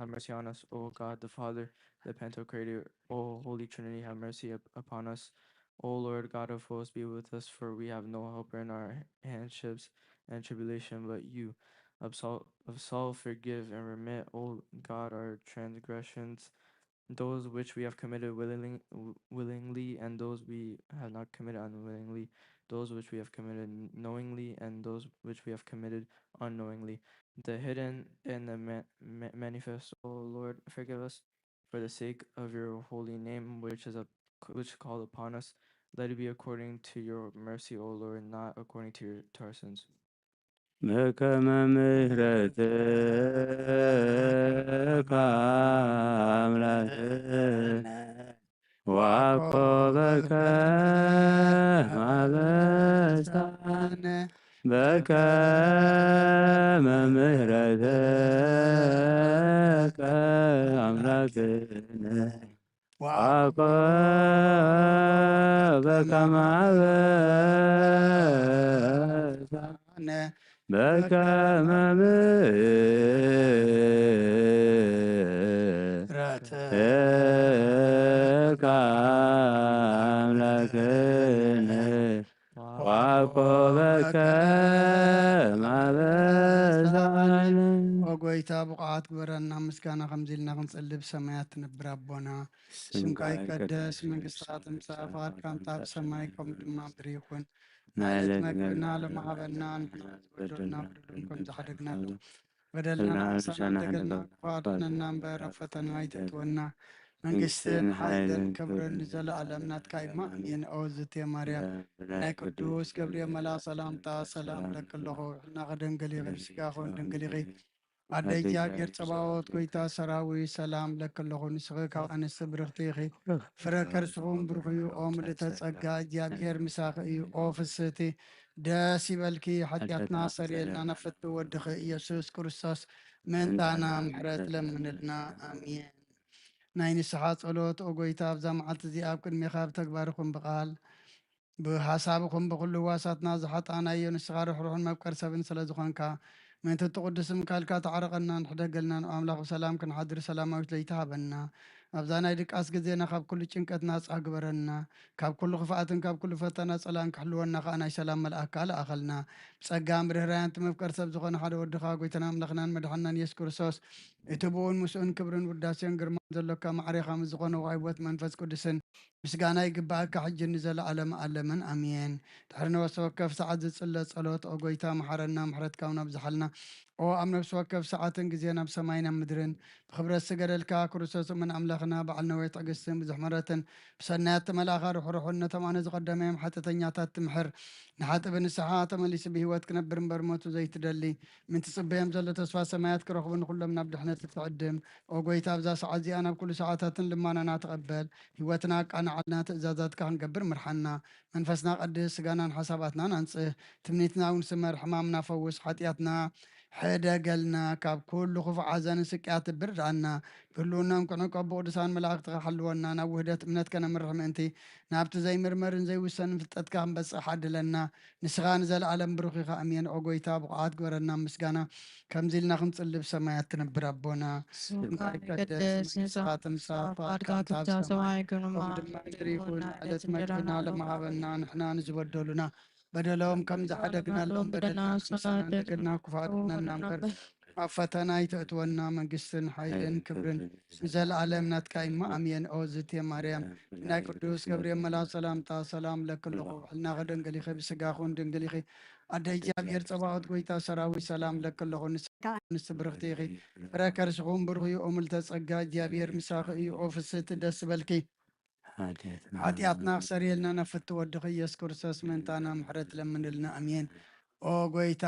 Have mercy on us, O God the Father, the Pantocrator, O Holy Trinity, have mercy up- upon us. O Lord God of hosts, be with us, for we have no helper in our hardships and tribulation but you. Absolve, absolve, forgive, and remit, O God, our transgressions, those which we have committed willingly, willingly, and those we have not committed unwillingly, those which we have committed knowingly, and those which we have committed unknowingly, the hidden and the ma- ma- manifest. O Lord, forgive us for the sake of your holy name, which is a which called upon us. Let it be according to your mercy, O Lord, not according to your to our sins. በከመ ምሕረትከ ኣምላክነ ዋኮበከ ማበሳነ በከመ ምሕረትከ ኣምላክነ ዋኮበከ ማበሳነ በከመ ምሕረትከ ኣምላክነ ዋኮበከ ማበሳነ። ኦ ጎይታ፣ ብቑዓት ግበረና፣ ምስጋና ከምዚ ኢልና ክንጽሊ ብሰማያት ትነብር ኣቦና። ስምካ ይቀደስ፣ መንግስትኻ ትምጻእ፣ ፍቓድካ ከምቲ ኣብ ሰማይ ከምኡ ድማ ኣብ ምድሪ ይኹን። ናይ ዕለት መግብና ሎሚ ሃበና፣ ንሕና ዝበደሉና በደልና ከም ዝሓደግናሉ በደልና ምሳና ተገና ክፋድነና እምበር ኣብ ፈተና ኣይተእትወና። መንግስትን ሓይልን ክብርን ንዘለኣለም ናትካ እዩ። ኣሜን። ኦ ዝቴ ማርያም ናይ ቅዱስ ገብርኤል መልኣኽ ሰላምታ ሰላም እለኪ ኣለኹ። ሕና ከደንገል ኢኺ ብስጋ ኹን ድንግል ኢኺ ኣደ እግዚኣብሔር ጸባኦት ጎይታ ሰራዊት ሰላም እለኪ ኣለኹ። ንስኺ ካብ ኣንስቲ ብርኽቲ ኢኺ። ፍረ ከርስኹም ብሩኽ እዩ። ኦ ምልእተ ጸጋ እግዚኣብሔር ምሳኺ እዩ። ኦ ፍስህቲ ደስ ይበልኪ። ሓጢኣትና ሰሪየልና ነፍቲ ወድኺ ኢየሱስ ክርስቶስ ምእንታና ምሕረት ለምንልና። ኣሜን። ናይ ንስሓ ጸሎት። ኦ ጎይታ ኣብዛ መዓልቲ እዚኣ ኣብ ቅድሜኻ ብተግባር ይኹን ብቓል ብሓሳብ ይኹን ብኹሉ ህዋሳትና ዝሓጣናዮ ንስኻ ርሕሩሕን መፍቀር ሰብን ስለ ዝኾንካ ምእንቲ እቲ ቅዱስ ምካልካ ተዓረቐና ንሕደገልና ንኣምላኽ ብሰላም ክንሓድር ሰላማዊት ለይቲ ሃበና። ኣብዛ ናይ ድቃስ ግዜና ካብ ኩሉ ጭንቀት ናጻ ግበረና። ካብ ኩሉ ክፍኣትን ካብ ኩሉ ፈተና ጸላን ክሕልወና ከኣ ናይ ሰላም መልኣካ ልኣኸልና። ብጸጋ ምርህራያን እቲ መፍቀር ሰብ ዝኾነ ሓደ ወድኻ ጎይታና ኣምላኽናን መድሓንናን የሱስ ክርስቶስ እቲ ብኡን ምስኡን ክብርን ውዳሴን ግርማን ዘሎካ ማዕሬኻ ምስ ዝኾነ ወሃይቦት መንፈስ ቅዱስን ምስጋና ይግባኣካ ሕጂ ንዘለኣለም ኣለምን ኣሜን። ድሕሪ ነብሲ ወከፍ ሰዓት ዝጽለ ጸሎት። ኦ ጎይታ መሓረና ምሕረትካ እውን ኣብዝሓልና። ኦ ኣብ ነብሲ ወከፍ ሰዓትን ግዜን ኣብ ሰማይን ኣብ ምድርን ብኽብረት ዝገደልካ ክርስቶስ እሙን ኣምላኽና በዓል ነዊሕ ትዕግስትን ብዙሕ ምሕረትን ብሰናያት መልኣኻ ርሑሩሕን ነቶም ኣነ ዝቐደመዮም ሓጢኣተኛታት ትምሕር ንሓጥእ ብንስሓ ተመሊሱ ብህይወት ክነብር እምበር ሞቱ ዘይትደሊ ምእንቲ ጽበዮም ዘሎ ተስፋ ሰማያት ክረኽቡ ንኹሎም ናብ ድሕነት እትዕድም ኦ ጎይታ ኣብዛ ሰዓት እዚኣ ናብ ኩሉ ሰዓታትን ልማናና ተቐበል ህይወትና ኣቃንዓልና ትእዛዛትካ ክንገብር ምርሓና መንፈስና ቀድስ ስጋናን ሓሳባትናን ኣንጽህ ትምኒትና እውን ስመር ሕማምና ፈውስ ሓጢኣትና ሕደገልና ካብ ኩሉ ክፉእ ሓዘንን ስቅያት እብር ደኣና ብህልውናን ክዕንቆ ብቅዱሳን መላእክትኻ ሓልወና ናብ ውህደት እምነት ከነምርሕ ምእንቲ ናብቲ ዘይምርመርን ዘይውሰንን ፍልጠትካ ክንበጽሕ ዓድለና ንስኻ ንዘለኣለም ብሩኽ ኢኻ ኣሜን ኦ ጎይታ ብቑዓት ግበረና ምስጋና ከምዚ ኢልና ክንጽሊ ብሰማያት ትነብር ኣቦና ስምካ ይቀደስ ንስኻ ትምጻእ ፍቓድካ ከምቲ ኣብ ሰማይ ከምኡ ድማ ምድሪ ይኹን ዕለት መግብና ለመሃበና ንሕና ንዝበደሉና በደሎም ከም ዝሓደግናሎም በደልና ንስና እንደገና ክፋድነና እምበር ኣብ ፈተና ኣይተእትወና መንግስትን ሓይልን ክብርን ንዘለኣለም ናትካ እማ ኣሜን ኦ ዝቴ ማርያም ናይ ቅዱስ ገብርኤል መልኣክ ሰላምታ ሰላም ለኪ ኣለኹ ሕልና ከደንግል ኢኺ ብስጋ ኹን ድንግል ኢኺ ኣደ እግዚኣብሔር ጸባኦት ጎይታ ሰራዊት ሰላም ለኪ ኣለኹ ንስቲ ብርኽቲ ኢኺ ፍረ ከርስኹም ብሩኽ እዩ ኦ ምልተ ጸጋ እግዚኣብሔር ምሳኺ እዩ ኦ ፍስህቲ ደስ በልኪ ሓጢኣትና ክሰርየልና ነፍቲ ወድኺ ኢየሱስ ክርስቶስ ምእንታና ምሕረት ለምንልና ኣሜን ኦ ጎይታ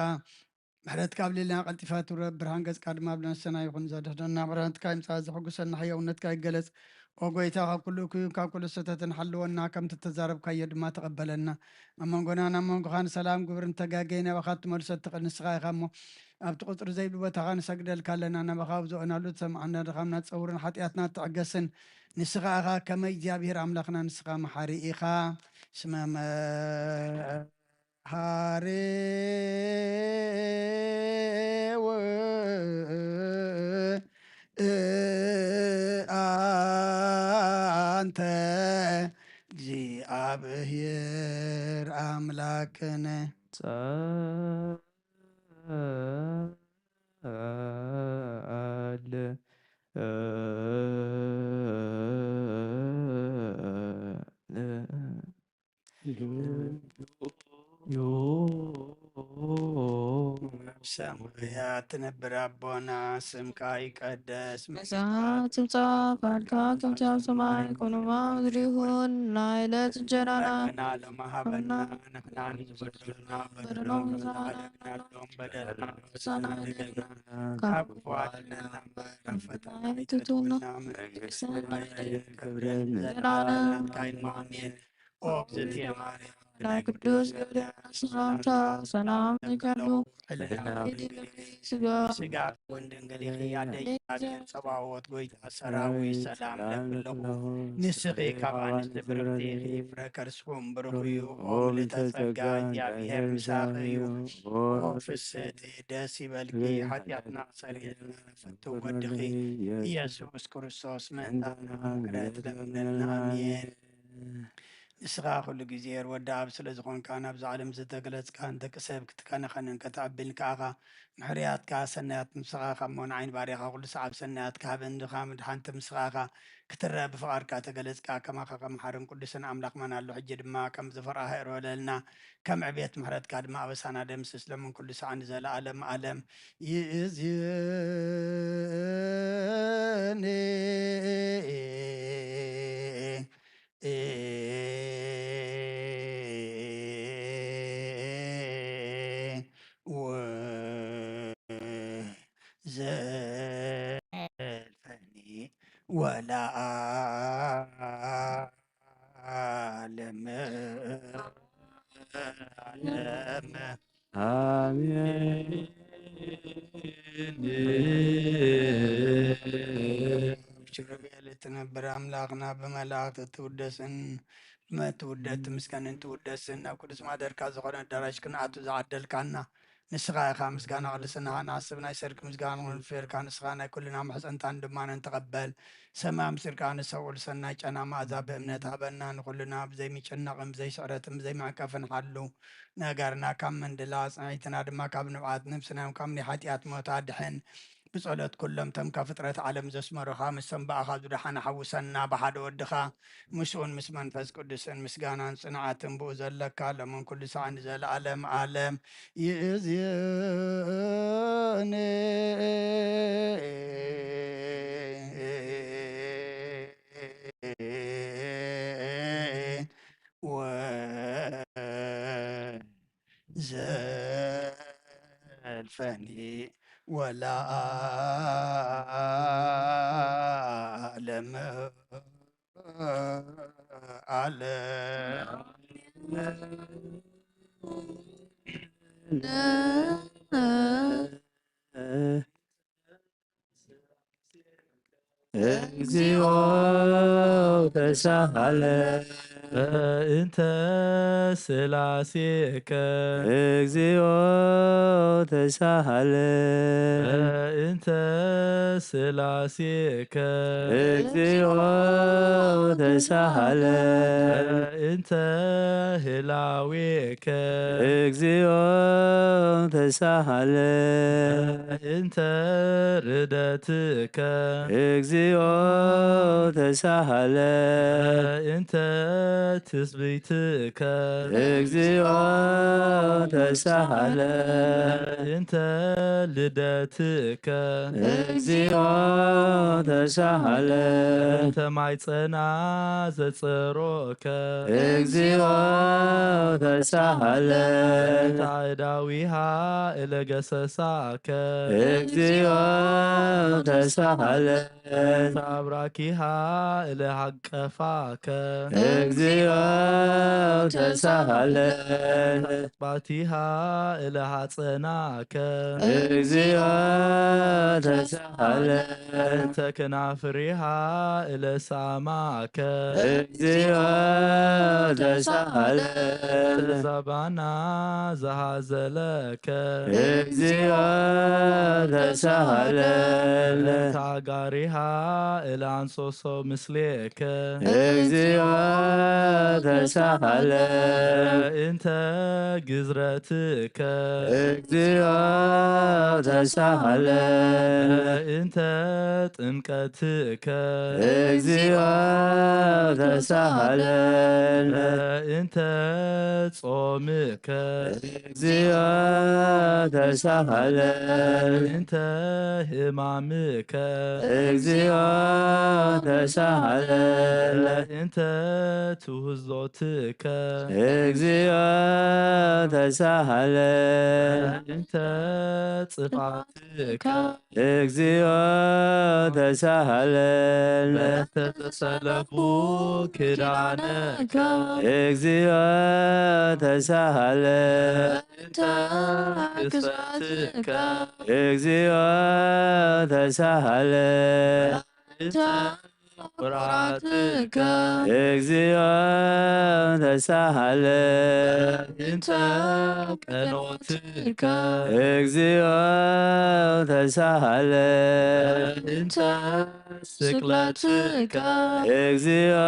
ምሕረትካ ኣብ ሌልና ቀልጢፋ ትውረድ ብርሃን ገጽካ ድማ ኣብ ነፍሰና ይኹን ዘድሕነና ምሕረትካ ይምጻእ ዘሐጉሰና ሕያውነትካ ይገለጽ ኦ ጎይታ ካብ ኩሉ እኩይን ካብ ኩሉ ስህተትን ሓልወና ከምቲ ተዛረብካዮ ድማ ተቐበለና ኣብ መንጎና ናብ መንጎኻ ንሰላም ግብር እንተጋገይ ናባኻ ትመልሶ እትኽእል ንስኻ ኢኻ እሞ ኣብቲ ቁፅሪ ዘይብሉ ቦታኻ ንሰግደልካ ኣለና ናባኻ ኣብ ዝኦናሉ ዝሰማዕና ድኻምና ፀውርን ሓጢኣትና ትዕገስን ንስኻ ኢኻ ከመይ እግዚኣብሔር ኣምላኽና ንስኻ መሓሪ ኢኻ ስመ መሓሪ እግዚአብሔር አምላክነ። ጸአለ ሰማያት ትነብር ኣቦና፣ ስምካ ይቀደስ፣ መጽሓፍ ትምጻእ፣ ቃልካ ከምቲ ኣብ ሰማይ ኮነ ኣብ ምድሪ ይኹን። ናይ ዕለት እንጀራና ሎሚ ሃበና፣ ንሕና ንዝበደሉና በደሎም፣ ንዝሓለፍናሎም በደልና፣ ንስኻና ካብ ክፉ ኣድነና፣ እምበር ኣብ ፈተና ኣይተእትወና፣ መንግስቲ፣ ክብርን ዘለዓለም ናትካ እዩ። ኣሜን። ኦ እግዝእትየ ማርያም፣ ናይ ቅዱስ ገብርኤል ሰላምታ ሰላም እልኪ ኣለኹ። ድንግል ኢኺ፣ ስጋ ስጋ እውን ድንግል ኢኺ። ኣደይ እግዚኣብሔር ጸባኦት፣ ጎይታ ሰራዊት፣ ሰላም እለኪ ኣለኹ። ንስኺ ካብ ኣንስቲ ብርኽቲ ኢኺ፣ ፍረ ከርስኹም ብሩኽ እዩ። ኦ ምልዕተ ጸጋ፣ እግዚኣብሔር ምሳኺ እዩ። ኦ ፍስሕቲ፣ ደስ ይበልኪ፣ ሓጢኣትና ሰሪሕልና ንፈቱ ወድኺ ኢየሱስ ክርስቶስ ምእንታና ምሕረት ለምነልና። ኣሜን። ንስኻ ኩሉ ግዜ ወዲ ኣብ ስለ ዝኾንካ፣ ናብዛ ዓለም ዝተገለጽካን ደቂ ሰብ ክትከናኸንን ከተዕብልን ከኣኻ፣ ምሕርያትካ ሰናያት ምሳኻ ካብ መሆን ዓይኒ ባሪኻ፣ ኩሉ ሰዓብ ሰናያት ክሃበን ድኻ ምድሓንቲ ምሳኻ ክትረአ ብፍቓድካ ተገለጽካ። ከማኻ ከመሓርን ቅዱስን ኣምላኽ መን ኣሎ? ሕጂ ድማ ከም ዝፈርኣኻ ይርወለልና፣ ከም ዕብየት ምሕረትካ ድማ ኣበሳና ደምስስ። ለምን ኩሉ ሰዓን ዘለዓለም ዓለም ይእዝኒ። ወዘልፈኒ ወለዓለም ዓለም። ኣሜን። ኪሩቤል እትነብር ኣምላኽና፣ ብመላእክት እትውደስን እትውደድ ትምስገንን ትውደስን፣ ናብ ቅዱስ ማደርካ ዝኾነ ኣዳራሽ ክንኣቱ ዝዓደልካና ንስኻ ኢኻ። ምስጋና ቅድስናኻ ንዓስብ ናይ ሰርክ ምስጋና ንፈልፈልካ፣ ንስኻ ናይ ኩልና ማሕፀንታን ድማነን ተቐበል። ሰማይ ኣምሲልካ ንሰብ ኩሉ ሰናይ ጨና መኣዛ ብእምነት ሃበና። ንኹልና ብዘይ ምጭናቕን ብዘይ ስዕረትን ብዘይ መዕቀፍን ሓሉ። ነገርና ካብ ምንድላ ኣጽንዒትና ድማ ካብ ንብዓት ነብስና ካብ ናይ ሓጢኣት ሞት ኣድሕን። ብጸሎት ኩሎም እቶም ካብ ፍጥረት ዓለም ዘስመሩኻ፣ ምስቶም ብኣኻ ዝደሓኑ ሓውሰና። ብሓደ ወድኻ ምስኡን ምስ መንፈስ ቅዱስን ምስጋናን ጽንዓትን ብኡ ዘለካ፣ ሎምን ኩሉ ሰዓን ንዘለዓለም ዓለም ይእዝኒ። ወዘልፈኒ ወለዓለም ዓለም። እግዚኦ ተሳሃለ በእንተ ስላሴከ። እግዚኦ ተሳሃለ በእንተ ስላሴከ። እግዚኦ ተሳሃለ በእንተ ህላዌከ። እግዚኦ ተሳሃለ በእንተ ርደትከ። እግዚኦ ተሳሃለ በእንተ ትስብእትከ። እግዚኦ ተሳሃለ በእንተ ልደትከ። እግዚኦ ተሳሃለ በእንተ ማይጸና ዘጸሮከ። እግዚኦ ተሳሃለ በእንተ ኣእዳዊሃ እለገሰሳከ። እግዚኦ ተሳሃለ በእንተ ኣብራኪሃ እለሃቀፋከ። እግዚኦ ተሳሃለ በእንተ ኣጽባቲሃ እለሃጸናከ። እግዚኦ ተሳሃለ በእንተ ከናፍሪሃ እለሳማከ። እግዚኦ ተሳሃለ በእንተ ዘባና ዘሃዘለከ። እግዚኦ ተሳሃለ በእንተ ኣጋሪሃ እለኣንሶሶ ምስሌከ። እግዚኦ ተሳሃለ። እንተ ግዝረትከ እግዚኦ ተሳሃለ። እንተ ጥምቀትከ እግዚኦ ተሳሃለ። እንተ ጾምከ እግዚኦ ተሳሃለ። እንተ ሕማምከ እግዚኦ ተሳሃለ። እንተ ትውዞትከ እግዚኦ ተሳሃለ። እንተ ጽፋትከ እግዚኦ ተሳሃለ። በተሰለፉ ክዳነከ እግዚኦ ተሳሃለ። እንተ ክስረትከ እግዚኦ ተሳሃለ። እንተ ኩራትከ እግዚኦ ተሳሃለ። እንተ ቀኖትከ እግዚኦ ተሳሃለ። እንተ ስቅለትከ እግዚኦ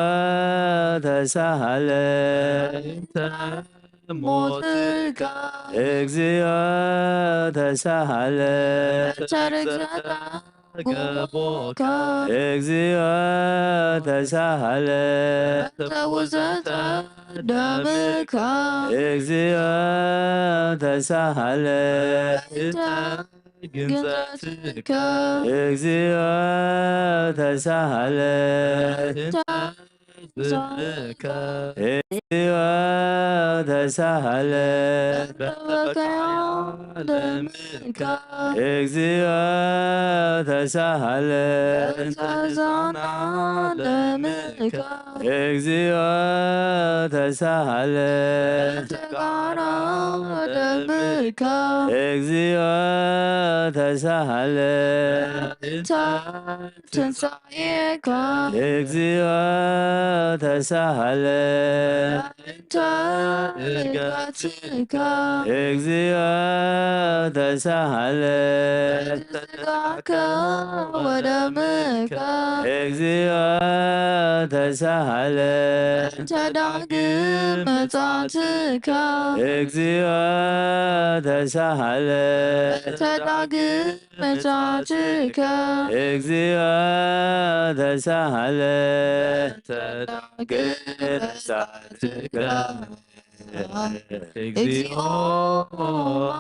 ተሳሃለ። እንተ ሞትከ እግዚኦ ተሳሃለ። ተርግዘተ ገቦከ እግዚኦ ተሳሃለ። ተውዘተ ደምከ እግዚኦ ተሳሃለ። እንተ ግንዘትከ እግዚኦ ተሳሃለ። እንተ ዝብከ እግዚኦ ተሳሃለ። በበካያ ደምከ እግዚኦ ተሳሃለ። ተዛና ደምከ እግዚኦ ተሳሃለ። ተጋራ ደምከ እግዚኦ ተሳሃለ። እንተ ትንሳኤከ እግዚኦ ተሳሃለ። እንተ እርገትከ እግዚኦ ተሳሃለ። ስጋከ ወደምከ እግዚኦ ተሳሃለ። እንተ ዳግም ምጻትከ እግዚኦ ተሳሃለ። እንተ ዳግም ምጻትከ እግዚኦ ተሳሃለ። እንተ ዳግም ምጻትከ እግዚኦ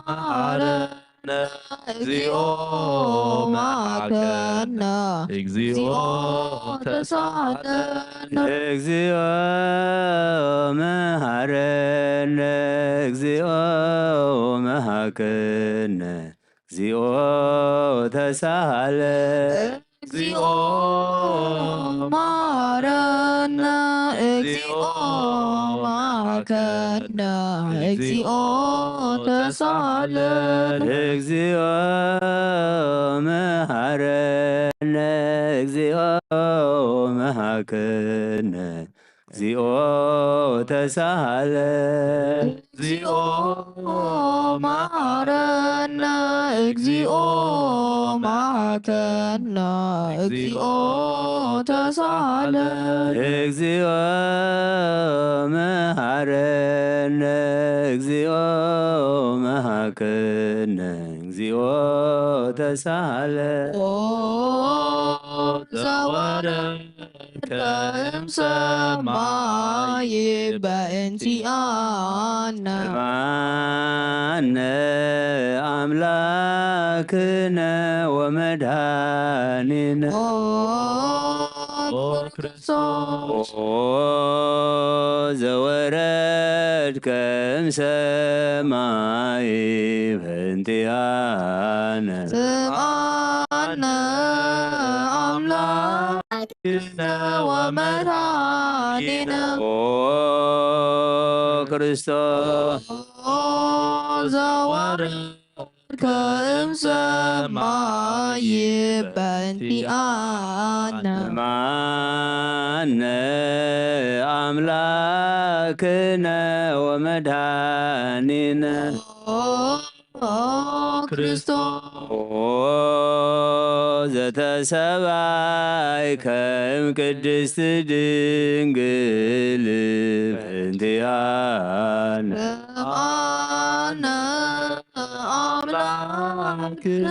መሐረነ እግዚኦ መሐረነ እግዚኦ ተሳሃለነ እግዚኦ መሐረነ እግዚኦ መሐረነ እግዚኦ ተሳሃለ። እግዚኦ መሐረነ እግዚኦ መሐረነ እግዚኦ ተሳሃለነ እግዚኦ መሐረነ እግዚኦ መሐረነ እግዚኦ ተሳሃለ። እግዚኦ መሐረነ እግዚኦ መሐረነ እግዚኦ ተሳሃለነ እግዚኦ መሐረነ እግዚኦ መሐረነ እግዚኦ ተሳሃለ። ኦ ዘወረድከ እምሰማይ በእንቲኣነ ማነ አምላክነ ወመድኃኒነ ኦ ክርስቶስ ኦ ዘወረድከ እምሰማይ በእንቲኣነ ስምዓነ ኣምላክነ ወመድኃኒነ ኦ ክርስቶስ ኦ ዘወረድከ እምሰማይ በእንቲኣነ ማነ አምላክነ ወመድኃኒነ ኦ ክርስቶስ ኦ ዘተሰባይ ከም ቅድስት ድንግል በእንቲኣነ ኣነ ኣምላክነ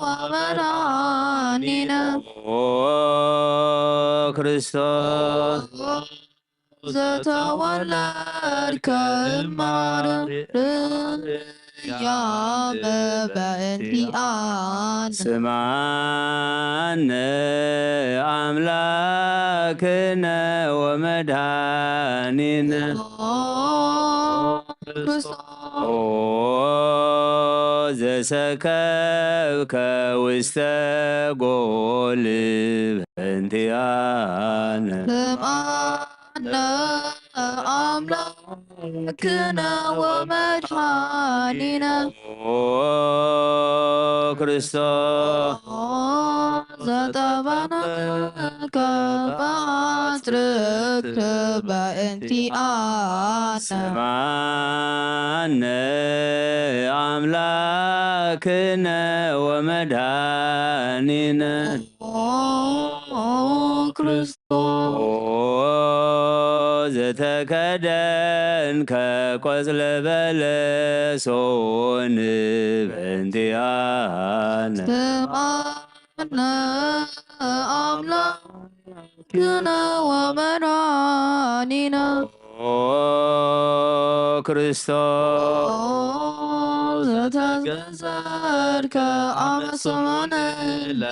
ወመድኃኒነ ኦ ክርስቶስ ዘተወለድከ እማርያም በእንቲኣነ ስምዓነ ኣምላክነ ወመድኃኒነ ክርስቶስ ኦ ዘሰከብከ ውስተ ጎል በእንቲኣነ ስምዓነ ኣምላክነ ወመድኃኒነ ኦ ክርስቶስ ዘተበነከ በአጽርክ በእንቲኣነ ስምዓነ ኣምላክነ ወመድኃኒነ ኦ ክርስቶስ ኦ ዘተከደንከ ቆጽለ በለሶን በእንቲኣነ ስምዓነ ኣምላክነ ወመድኃኒነ ኦ ክርስቶስ ዘተገዘርከ ኣመሰማንለት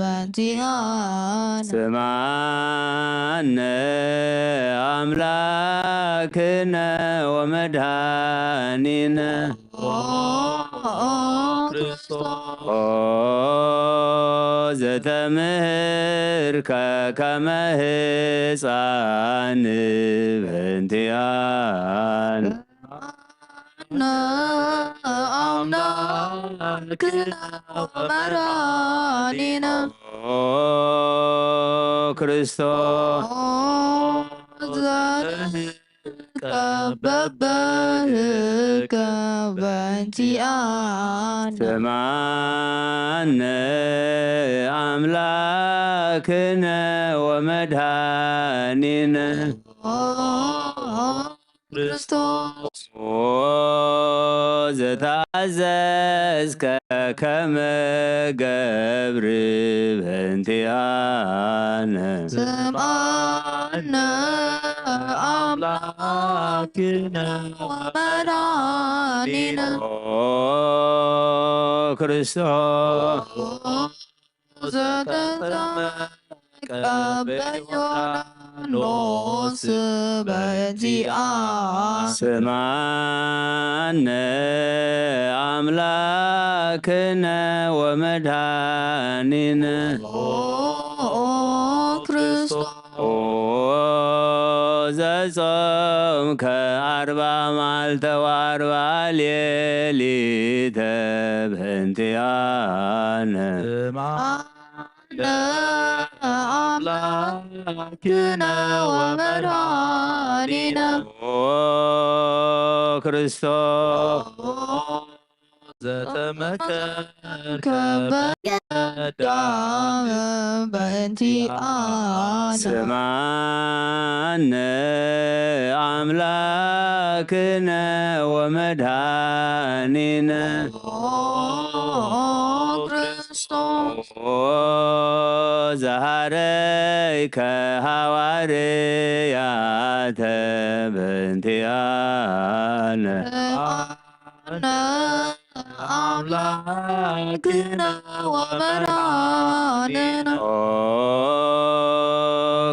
በእንቲኣነ ስምዓነ ኣምላክነ ወመድኃኒነ ኦ ክርስቶስ ኦ ዘተምህርከ ከመ ህፃን በእንቲኣነ ኣምላክነ ወመድኃኒነ ኦ ክርስቶስ ዘተምህርከ በበህከ በእንቲኣነ ስምዓነ ኣምላክነ ወመድኃኒነ ኦ ክርስቶስ ኦ ዘተኣዘዝከ ከመ ገብር በእንቲኣነ ስምዓነ ኣምላክነ ወመድኃኒነ ኦ ክርስቶስ ዘተጠመቀ በዮርዳኖስ በእንቲኣነ ስምዓነ ኣምላክነ ወመድኃኒነ ኦ ክርስቶስ ኦ ዘጾምከ ኣርባ መዓልተ ወኣርባ ሌሊተ በእንቲኣነ ኣምላክነ ወመድኃኒነ ኦ ክርስቶስ ዘተመከርከ በገዳም በእንቲኣነ ስምዓነ ኣምላክነ ወመድኃኒነ ኦ ክርስቶስ ኦ ዘሃረይከ ሃዋርያተ በእንቲኣነ ኣነ ኣምላክነ ወመድኃኒነ ኦ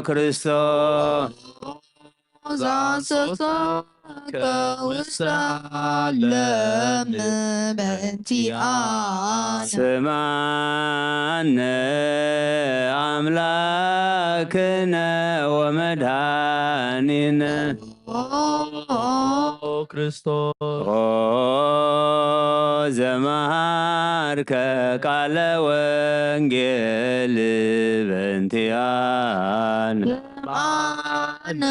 ክርስቶስ ዘአንሰሰከ ውስተ ዓለም በእንቲኣነ ስምዓነ ኣምላክነ ወመድኃኒነ ኦ ክርስቶስ ኦ ዘመሃርከ ቃለ ወንጌል በእንቲኣነ ስምዓነ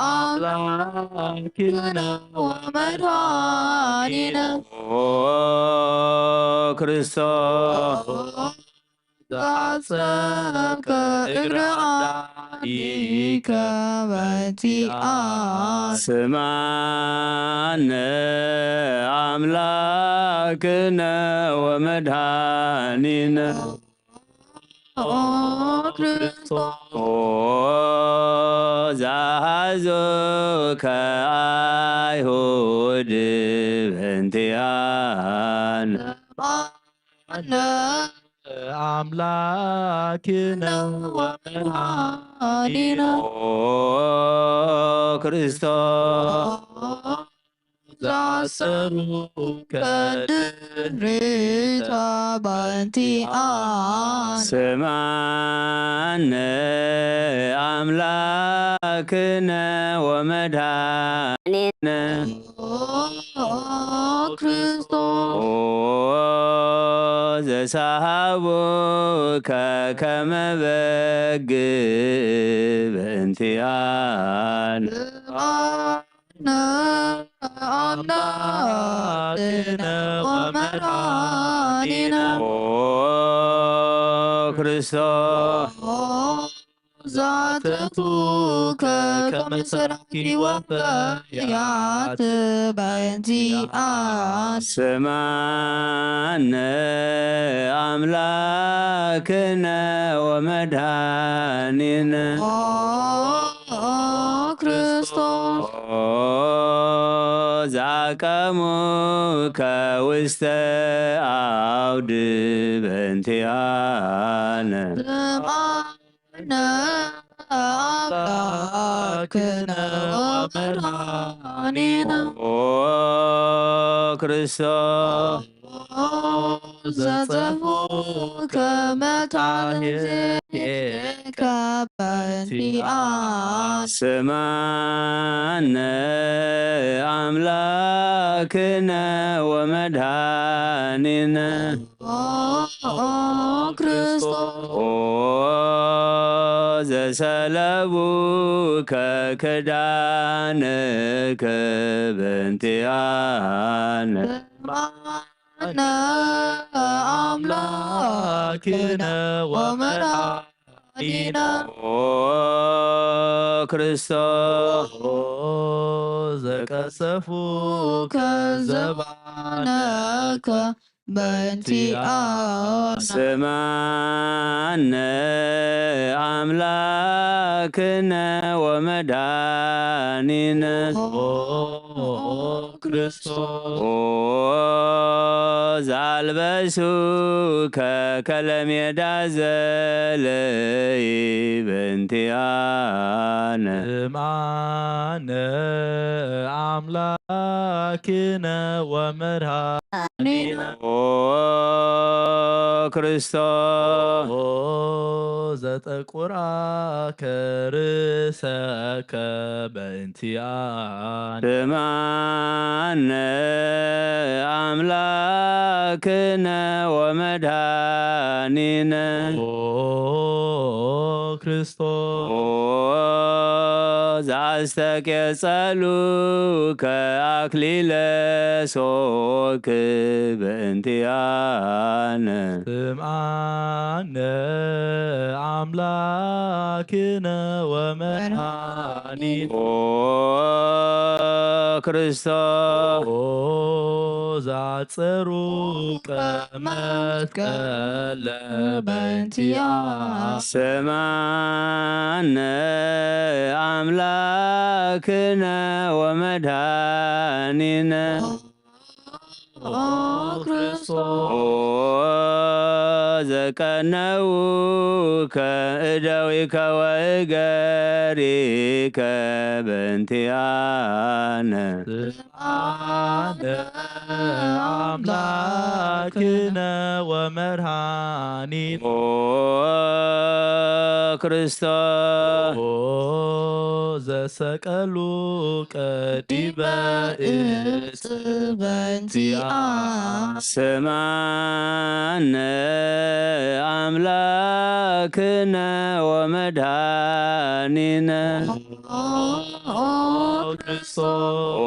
ኣምላክነ ወመድኃኒነ ኦ ክርስቶስ ዘሓጸብከ እግረ ኣዳይከ በእንቲኣነ። ስምዓነ ኣምላክነ ወመድኃኒነ። ኦ ክርስቶስ። ኦ ዘሓዙከ ኣይሁድ በእንቲኣነ። ኣምላክነ ወመድኃኒነ። ኦ ክርስቶስ። ዘኣሰሩከ ድሪታ በእንቲኣነ። ስምዓነ ኣምላክነ ወመድኃኒነ። ኦ ክርስቶስ። ኦ ዘሰሃቡከ ከመ በግ በእንቲኣነ። ስምዓነ ኣምላክነ ወመድኃኒነ። ኦ ክርስቶስ። ዘኣተቱከ ከመ ሰራቂ ወፈያት በእንቲኣነ። ስምዓነ ኣምላክነ ወመድኃኒነ። ኦ ክርስቶስ። ኦ ዘኣቀሙከ ውስተ ዓውድ በእንቲኣነ። ስምዓነ ኣምላክነ ወመድኃኒነ። ኦ ክርስቶስ። ዘጸፍኡከ መታሕቴከ በእንቲኣነ። ስምዓነ ኣምላክነ ወመድኃኒነ። ኦ ክርስቶስ። ኦ ዘሰለቡከ ክዳንከ በእንቲኣነ። ስምዓነ ኣምላክነ ወመድኃኒነ። ኦ ክርስቶስ። ኦ ዘቀሰፉከ ዘባነከ በእንቲኣነ። ስምዓነ ኣምላክነ ወመድኃኒነ። ኦ ክርስቶስ። ኦ ዘኣልበሱከ ከለሜዳ ዘለይ በእንቲኣነ። ስምዓነ ኣምላክነ ወመድኃኒነ። ኦ ክርስቶስ። ኦ ዘጠቁራከ ርእሰከ በእንቲኣነ። ስምዓነ ኣምላክነ ወመድኃኒነ። ኦ ክርስቶስ። ኦ ዘኣስተቄጸሉከ አክሊለ ሶክ በእንቲአነ። ስምዓነ አምላክነ ወመድኃኒነ። ኦ ክርስቶስ። ኦ ዛጸሩቀ መስቀለ በእንቲአነ። ስምዓነ አምላክነ ወመድኃኒነ። ኦ ክርስቶስ። ኦ ዘቀነውከ እደዊከ ወእገሪከ በእንቲአነ። ስምዓነ አምላክነ ወመድኃኒነ። ኦ ክርስቶስ። ኦ ዘሰቀሉከ ዲበ እጽ በእንቲአነ። ስምዓነ አምላክነ ወመድኃኒነ። ኦ ክርስቶስ። ኦ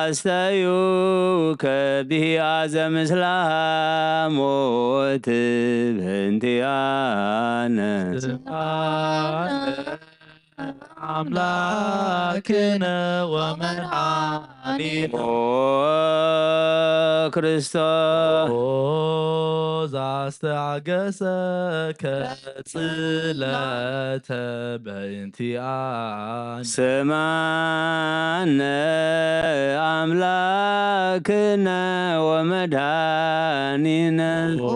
ኣስተዩ ከቢኣ ዘምስላ ሞት በእንቲኣነ። ኣምላክነ ወመድኃኒነ ኦ ክርስቶስ ኦ ዛስተዓገሰ ከጽለተ በእንቲኣነ። ስማነ ኣምላክነ ወመድኃኒነ ኦ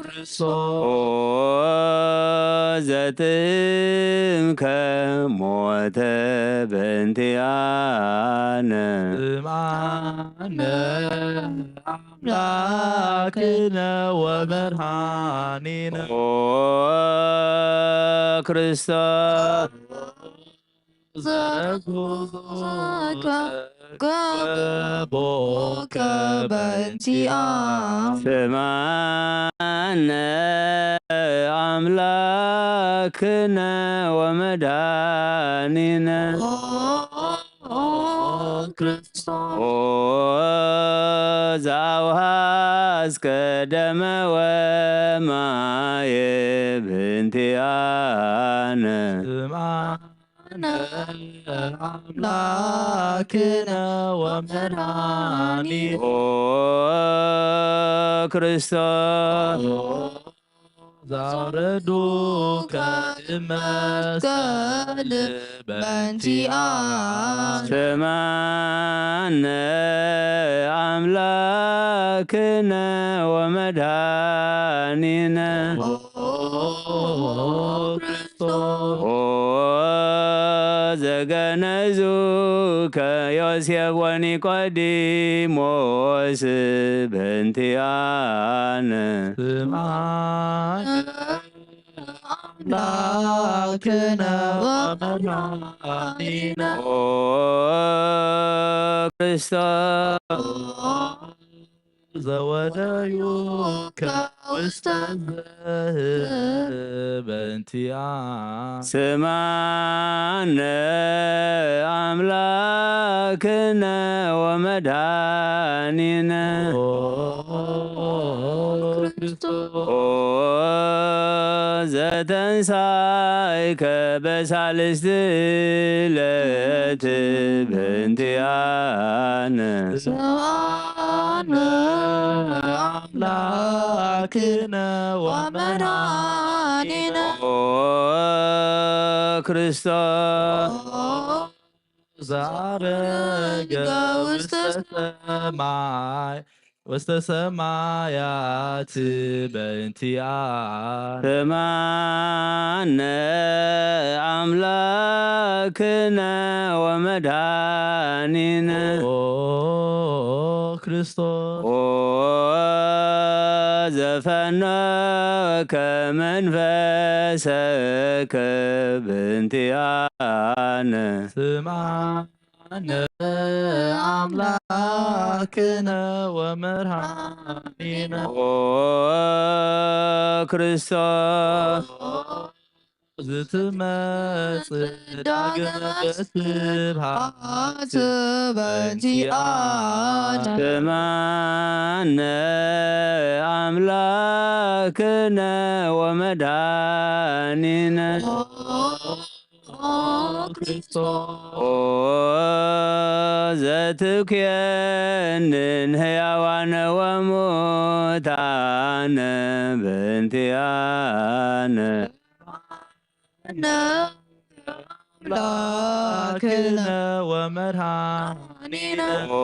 ክርስቶስ ኦ ዘትምከ ሞተ በእንቲኣነ። ስማነ ኣምላክነ ወመድኃኒነ ኦ ክርስቶስ ዘጉዞ ገቦከ በእንቲኣ። ስማነ ኣምላክነ ወመድኃኒነ ኦ ክርስቶስ ኦ ዘአውሃዝከ ደመ ወማየ በእንቲኣነ። ስማ ኣምላክነ ወመድኃኒነ ኦ ክርስቶስ ዛውረዱከ እመስቀል በእንቲኣ። ስማነ ኣምላክነ ወመድኃኒነ ኦ ክርስቶስ ኦ ዘገነዙከ ዮሴፍ ወኒቆዲሞስ በእንቲኣነ። ስማነ ኣምላክነ ወመድኃኒነ ኦ ክርስቶስ ዘወደዩከ ውስተ ዘህበንቲኣ። ስማነ ኣምላክነ ወመድኃኒነ ኦ ክርስቶስ ኦ ዘተንሳይከ በሳልስቲ ዕለት በእንቲኣነ። ስምዓነ ኣምላክነ ወመድኃኒነ ኦ ክርስቶስ ዘዐረገ ውስተ ሰማይ ውስተ ሰማያት በእንቲኣነ። ስምዓነ ኣምላክነ ወመድኃኒነ ኦ ክርስቶስ ኦ ዘፈነወከ መንፈሰከ በእንቲኣነ። ስምዓነ ኣምላክነ ወመድኃኒነ ኦ ክርስቶስ ዝትመጽእ ዳግመ ስብሐት በእንቲኣነ። ስምዓነ ኣምላክነ ወመድኃኒነ ኦ ክርስቶስ ኦ ዘትኩየንን ሕያዋነ ወሙታነ በእንቲኣነ። ኣምላክነ ወመድኃኒነ ኦ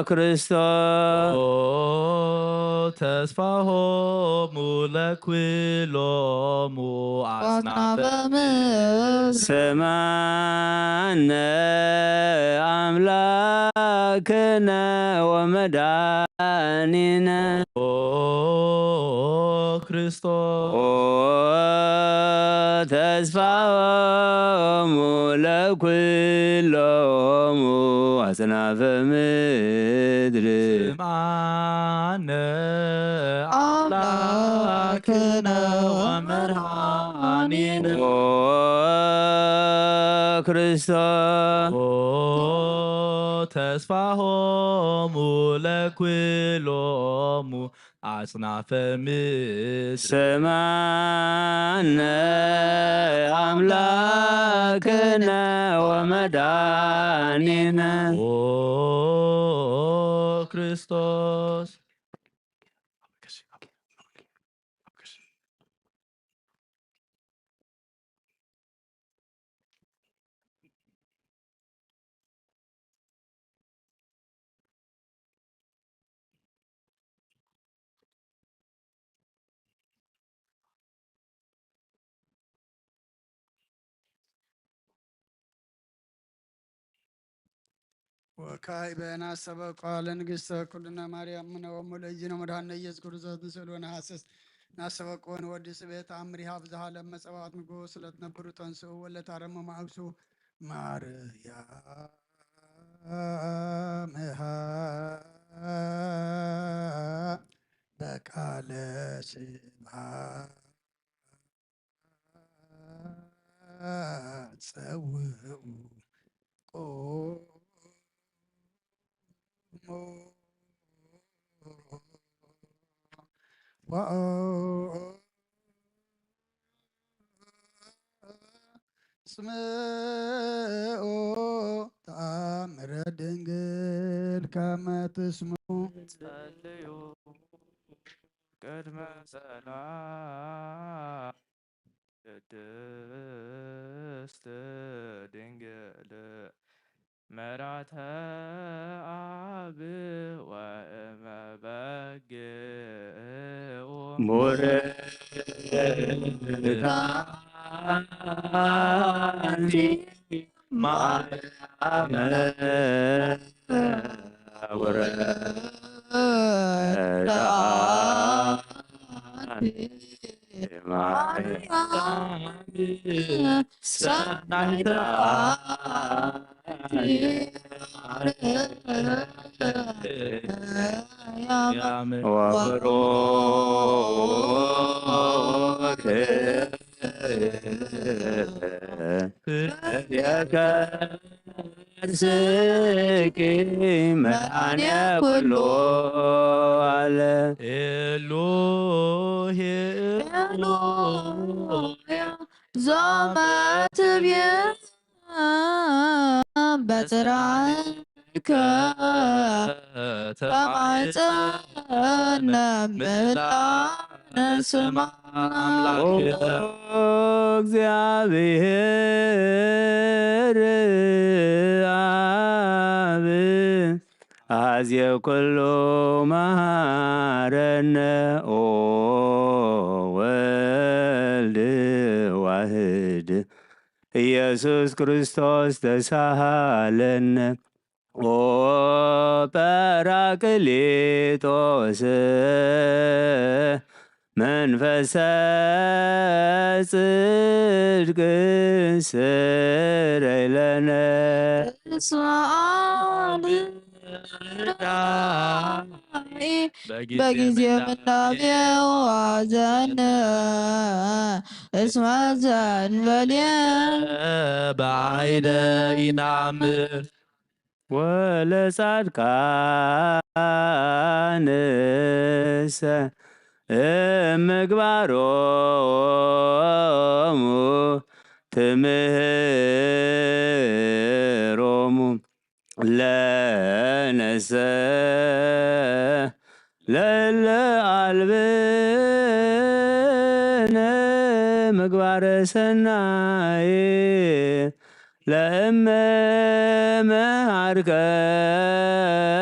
ክርስቶስ ኦ ተስፋሆሙ ለኩሎሙ አጽናፈ ምድር። ስምዓነ አምላክነ ወመድኃኒነ ኦ ክርስቶስ ኦ ተስፋሆሙ ለኩሎሙ አጽናፈ ምድር። ስምዓነ አምላክነ ወመድኃኒነ ኦ ክርስቶስ። ኦ ተስፋሆሙ ለኩሎሙ ኣጽናፈ ምድር። ስማነ ኣምላክነ ወመድኃኒነ። ኦ ክርስቶስ። ወካዕበ ናስተበቆ ለንግሥተ ኩልነ ማርያም እምነ ወእሙ ለእግዚእነ መድኃኒነ ኢየሱስ ክርስቶስ ንስእል ወነሐስስ። ናስተበቆ ወንወድስ ቤት ተአምሪሃ ብዝሃ ለመጸባኦት ምግቡ ስለትነብሩ ተንስኡ ወለታረሙ ማእብሱ ማርያም እሃ በቃለ ስብሐት ጸውዑ ቆሞ ወአስምዑ ተአምረ ድንግል ከመ ትስምዑ። ጸልዩ ቅድመ ጸላእ ቅድስት ድንግል መራተ አብ ወእመ በግኡ ሙርታ አንቲ ማርያም ውረድ አንቲ ማርያም ሰናይተ አንቲ ማርያም ወብሩክ ፍሬከ ስኪ መድኃኔ ኩሉ ዓለም። ኤሎሄ ኤሎሄ ዞመ ትቤ በጽራከ ተማሕጸነ ምላነ ስማ። አምላክ ኦ እግዚአብሔር አብ አዜ ኩሉ መሃረነ ኦ ወልድ ዋህድ ኢየሱስ ክርስቶስ ተሳሃለነ። ኦ ጳራቅሊጦስ መንፈሰ ጽድቅ ስረይ ለነ። እስመ አሊ ርዳኢ በጊዜ ምናቤ ወሐዘን እስመ ዘእንበሌ በአይነ ኢናምር። ወለጻድቃንሰ እምግባሮሙ ትምህሮሙ ለነሰ ለለ አልብነ ምግባረ ሰናይ ለእመ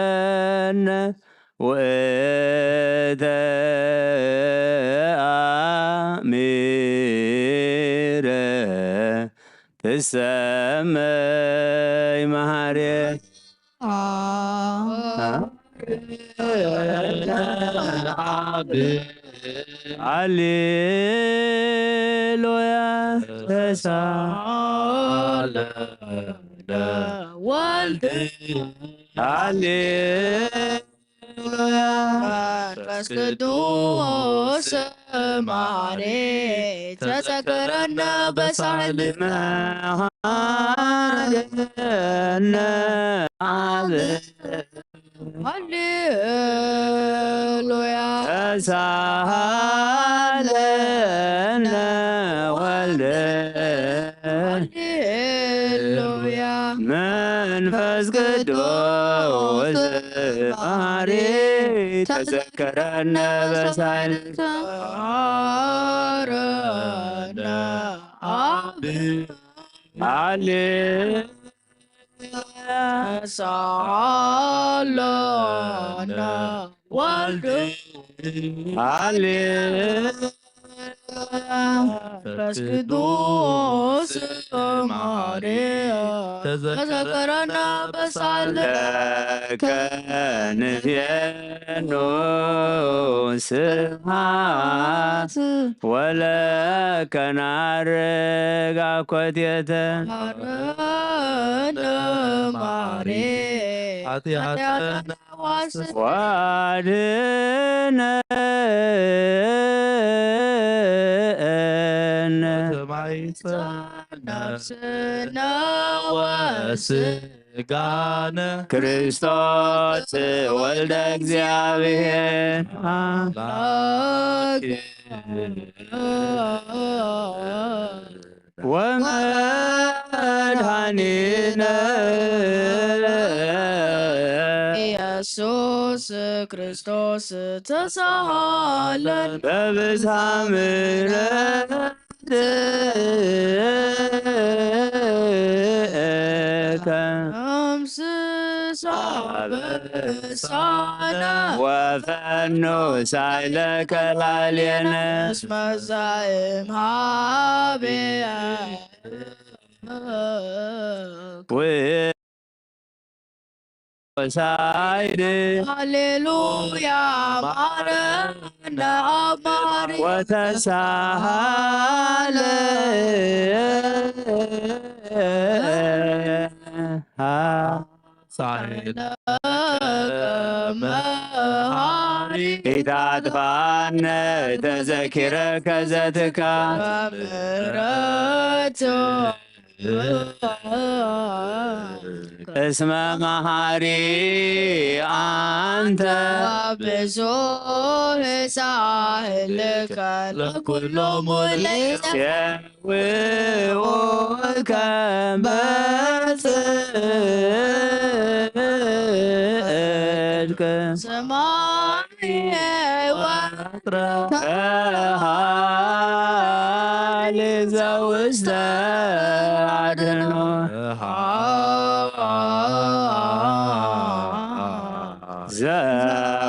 መሃርከነ ውእተ አሚረ ትሰመይ መሃሬ። ሃሌሉያ ተሳለ ወልድ። ሃሌሉያ መንፈስ ቅዱስ ማሬ ተዘከረነ በሳህልነ። ተሳሃለነ አብ። ሃሌሉያ። ተሳሃለነ ወልድ። ሃሌሉያ። መንፈስ ቅዱስ ማሪ ተዘከረነ በሳይል። ተዘከረነ አብ። ሃሌ ተሳሃለነ ወልድ። ሃሌ መንፈስ ቅዱስ ማሪ ተዘከረነ በሳለ። ለከ ንፌኑ ስብሐት ወለከ ናርግ አኮቴተ። ማረነ ማሬ ኃጢአተነ ኃጢአተነ ዋስ ዋድነን ነፍስነ ወስጋነ ክርስቶስ ወልደ እግዚአብሔር አምላክ ወመድኃኒነ ኢየሱስ ክርስቶስ ተሳሃለን በብዝኃ ምሕረትከ። ደምስስ አበሳነ ወፈኑ ሳይለከ ላዕሌነ እስመ ዛእም ሀቤ ወሳይድ ሃሌሉያ ማረነ አብ ማርያም ወተሳሃለ ሳይነ መሃሪ ኢታጥፋነ ተዘኪረ ከዘትካ ምሕረት እስመ መሃሪ አንተ ብዙህ ሳህልከ ለኩሎሙ ለይጸ ውኡከ በጽድቅ ሰማይ ወትረ ተሃሊ ዘውስተ አድኖ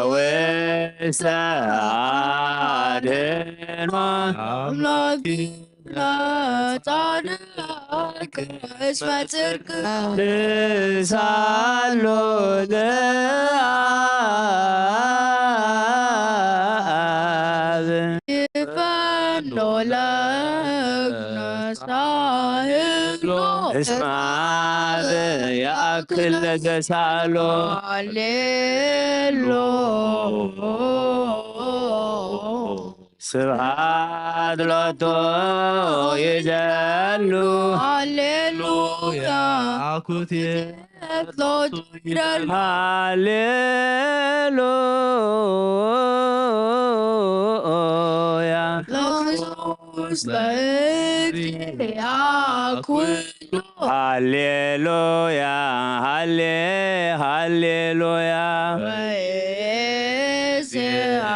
ዘውስተ አድኖ አምላክ ጻድቅ እስመ ጽድቅ ሳሎ ለአብ ይፈኖ ለግነ ሳህሎ እስመ አብ የአክል ለዘሳሎ ሃሌሉ ስብሐት ሎቱ ይደሉ ሃሌሉያ አኩቴ ሎቱ ይደሉ ሃሌሉያ ለክርስቶስ በእግዚአ ኩሉ ሃሌሉያ ሃሌ ሃሌሉያ ወእግዚአ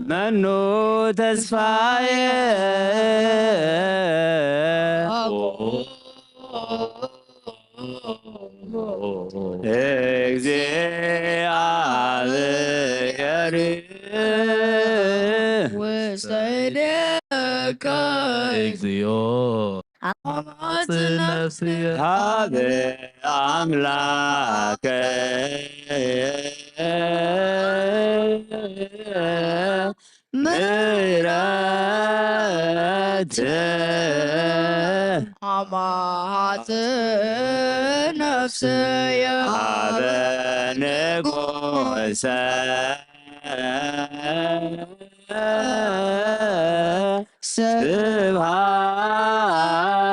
መኑ ተስፋዬ እግዚአብሔር ውስተ እዴከ እግዚኦ አማጽ ነፍስየ ሀበ አምላከ ምሕረት አማጽ ነፍስየ ሀበ ንጉሰ ስብሐት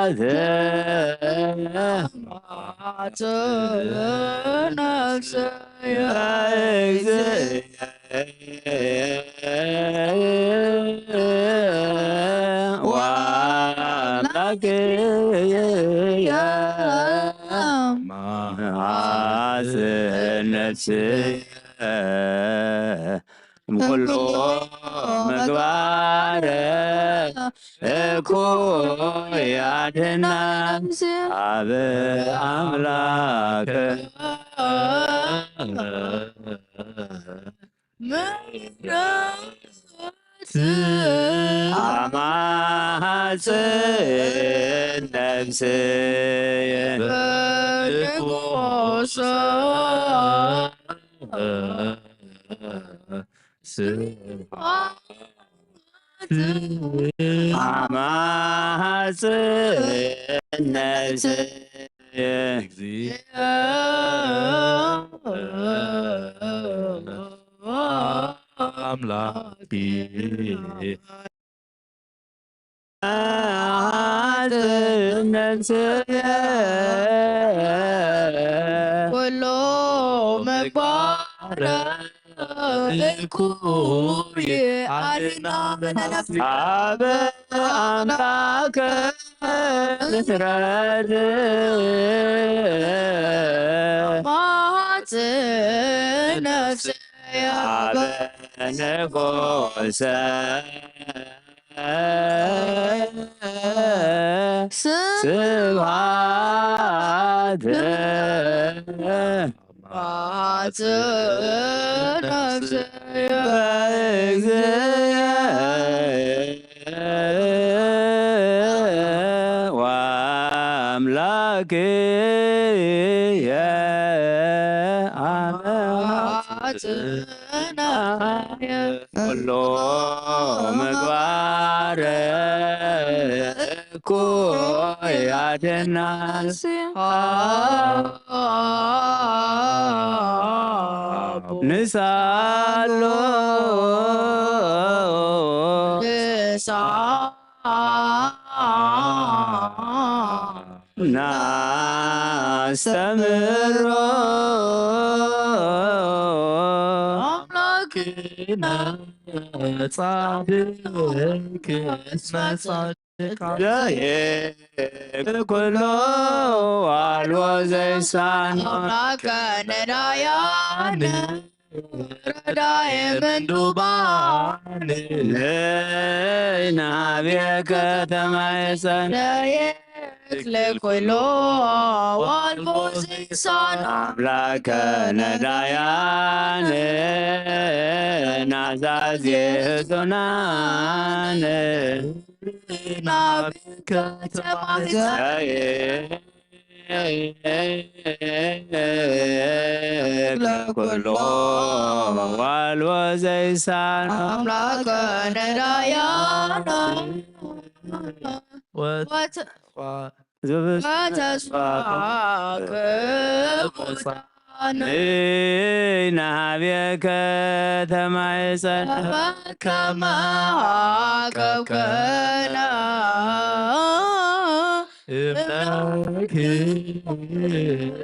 ነፍሰየ ወአምላክየ መዓዝ ነፍስየ እምኩሉ ምግባረ እኩይ አድና አብ አምላክ አማጽን ነፍስየ በንጉሰ ስብሐት አማጽን ነፍስየ እግዚኦ አምላኪ። ኩሎ ምግባረ እኩይ አድና አብ አምላከ ንትረድ ማጽ ነፍሰ አበ ንጉሰ ስብሐት አጽ ነፍስየ በእግዚእየ ወአምላክየ አመ አጽናየ ኩሎ ምግባረ እኩይ አድና ንሳሎ ንሳ ናስተምሮ አምላክነ ጻድቅ እስመ ጻድቅ ኩሎ አልቦ ዘይሳኖ አምላከ ነዳያን ረዳኤ ምንዱባን ናቤከ ተማይጸን ክልል ኩሎ ዋልቦ ዘይሳን አምላከ ነዳያን ናዛዜ ህዙናን ናቤከ ተማይጸን ለኩሎ ዋልቦ ዘይሳን አምላከ ነዳያን ወተስፋ ወተስፋ ቅዱሳን ናቤከ ተማይጸን ከመ አቀብከነ እምነኪ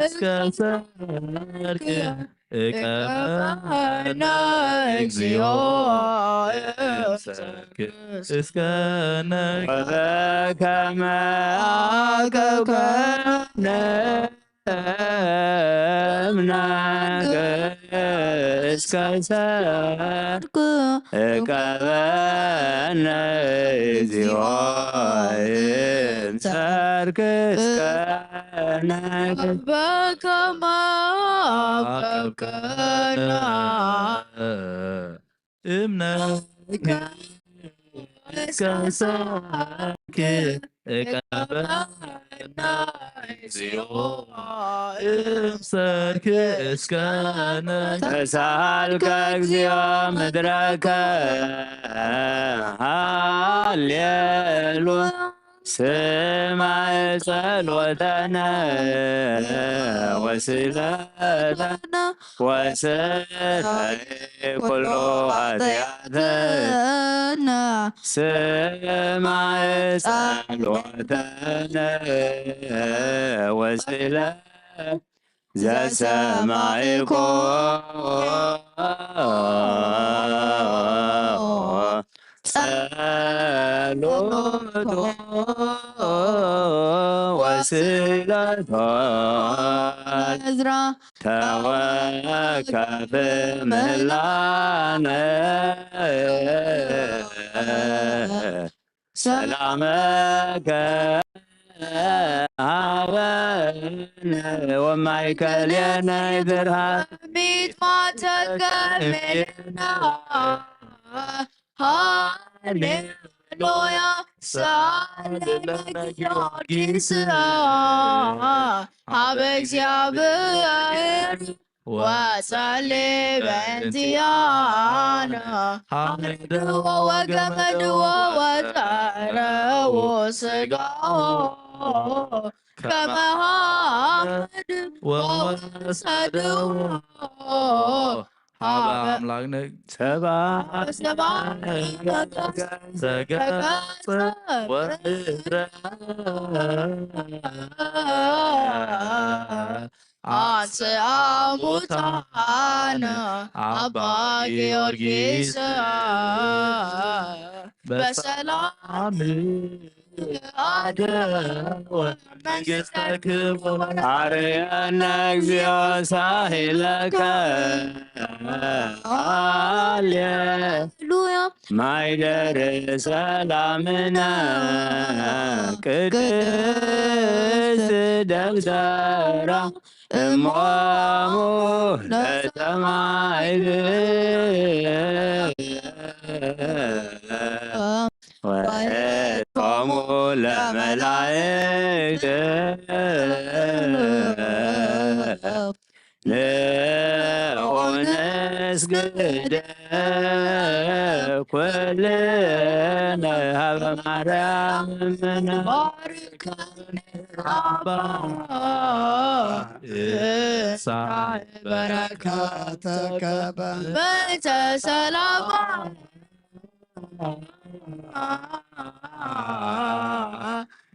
እስከ ሰርክ እቀበነ እግዚኦ እምሰርክ እስከ ነግህ ከመ አቀብከነ እምነግህ እስከ ሰርክ እቀበነ እግዚኦ እምሰርክ እስከ ነግህ በከመ አቀብከነ እምነግህ እስከ ሰርክ እቀበነ እግዚኦ እምሰርክ እስከ ነግህ ተሳልከ እግዚኦ ምድረከ ሃሌሉያ ስማዕ ጸሎተነ ወስእለተነ ወስረይ ኩሉ ኃጢአተነ። ስማዕ ጸሎተነ ወስእለ ዘሰማዕኮ ጸሎቶ ወስእለቶ እዝራ ተወከፍ ምህላነ ሰላመከ ሀበነ ወማእከሌነ ብርሃን ሚጥማተከ ሜና። ሃሌሉያ ሰአለነ ጊዮርጊስ ሀበ እግዚአብሔር ወጸሊ በእንቲአነ። ሐመድዎ ወገመድዎ ወጸረዎ ስጋዎ ከመ ሐመድ ወወሰድዎ ሀበ አምላክ ነግ ሰባ ሰባ ዘገጸ ወእዝራ አንስአ ሙታነ አባ ጊዮርጊስ በሰላም አደወ መንግስተ ክቡር። አርየነ እግዚኦ ሳህለከ ሃሌሉያ ማይደር ሰላምነ ቅድስት ደብተራ እሞሙ ለሰማዕት ወእቶሙ ለመላእክት ንዑ ንስግድ ኩልነ ሀበ ማርያም እምነ። ባርክ አባ ሳይ በረከተከ በእንተ ሰላማ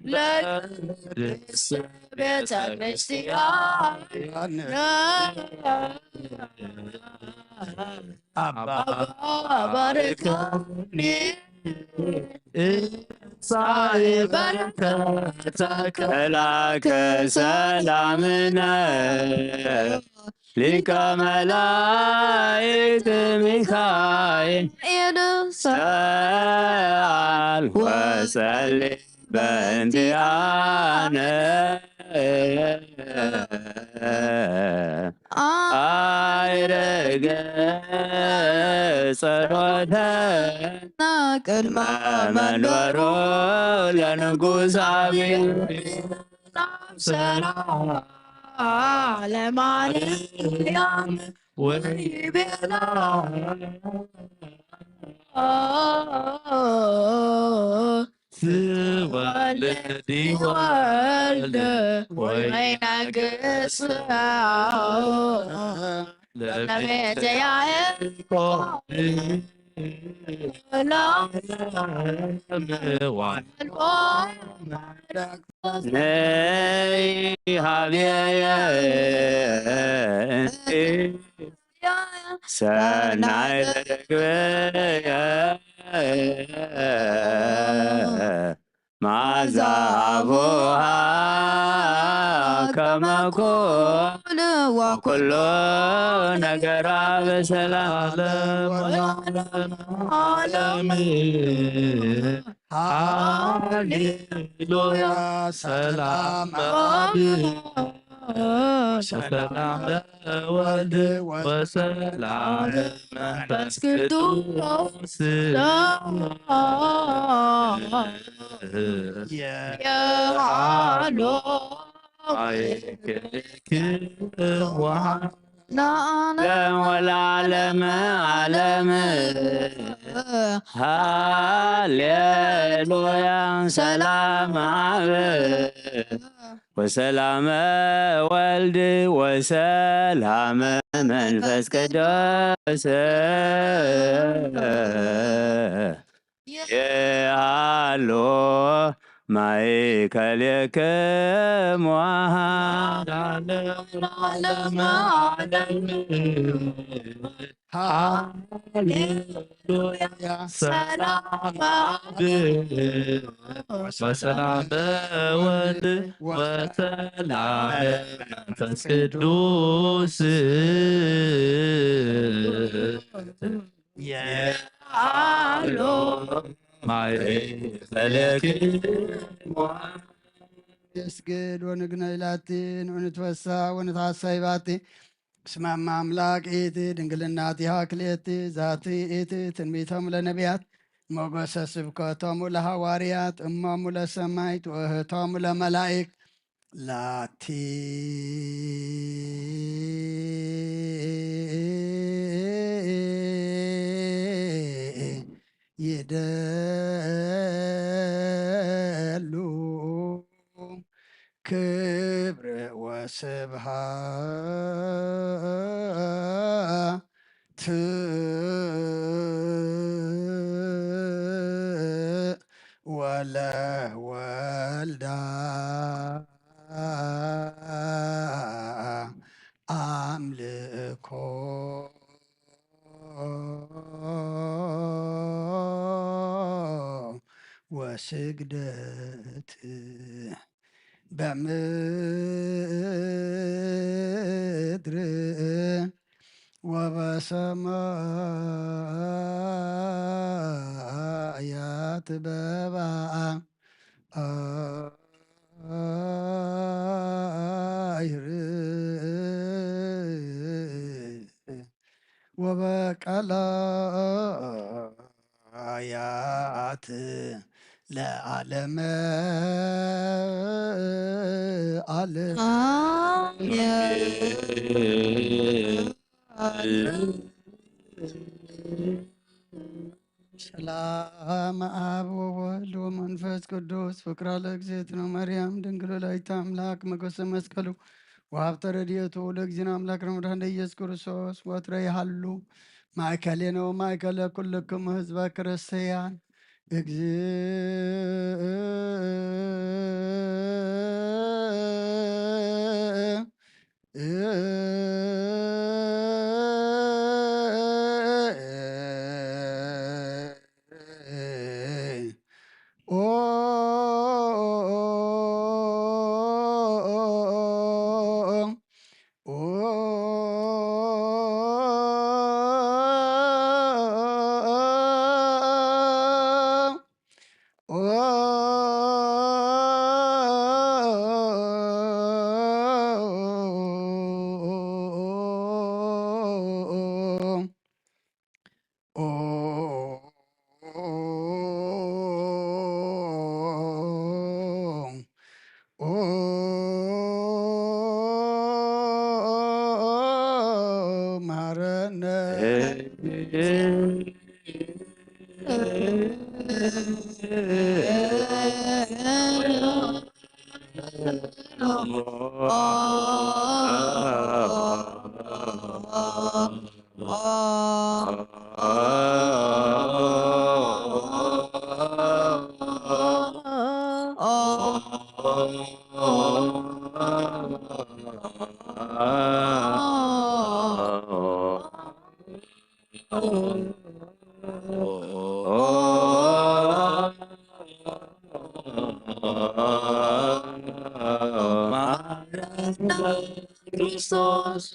ለቅድስት ቤተ ክርስቲያን አባ ባርከኒ። ሳይ በረከተከ መላከ ሰላምነ ሊቀ መላእክት ሚካኤል ሰአል ወጸሊ በእንቲአነ አይረገ ጸሎተነ ቅድመ መንበሮ ለንጉሳዊ ሰላም ለማርያም ወይቤላ ትወልድ ይወልድ ወይነግስ ለቤተ ያዕቆብ ለዓለም ዋልቦ ነይ ሀብየ ሰናይ ርግብየ ማዛ አቡሃ ከመ ኩሉ ወኩሉ ነገራ በሰላም ዓለም ዓለም። ሃሌሉያ ሰላም አብ ሰላም ወልድ ወሰላም መንፈስ ቅዱስ የሃሎ አይክልክዋ ለዓለም ወለዓለመ ዓለም። ሃሌሉያ ሰላም ኣብ ወሰላመ ወልድ ወሰላመ መንፈስ ቅዱስ የሃሎ ማእከሌክሙ። ሃሌሉያ ሰላም ኣብ ወሰላም ወልድ ወሰላም መንፈስ ቅዱስ የሃሎ ማእከሌክሙ። የስግድ ወንግነ ኢላቲ ንእንትፈሳ ወንትሐሳይ ባቲ። እስመ እመ አምላክ ኢቲ ድንግልና ቲሃ ክልኤቲ ዛቲ ኢቲ ትንቢቶም ለነቢያት ሞገሰ ስብከቶሙ ለሐዋርያት እሞሙ ለሰማይት ውእህቶሙ ለመላእክት ላቲ ይደሉ ክብር ወስብሃት ወለወልዳ አምልኮ ወስግደት በምድር ወበሰማያት በባ አይር ወበቀላያት ለዓለመ ዓለም። ሰላም አብ ወወልድ ወመንፈስ ቅዱስ ፍቅራ ለእግዝእትነ ማርያም ድንግል ወላዲተ አምላክ መገሰ መስቀሉ ወሀብተ ረድኤቱ ለእግዚእነ አምላክ ረመዳን ለኢየሱስ ክርስቶስ ወትረ ይሃሉ ማእከሌነ ወማእከለ ኩልክሙ ህዝበ ክርስቲያን። እግዝእ ክርስቶስ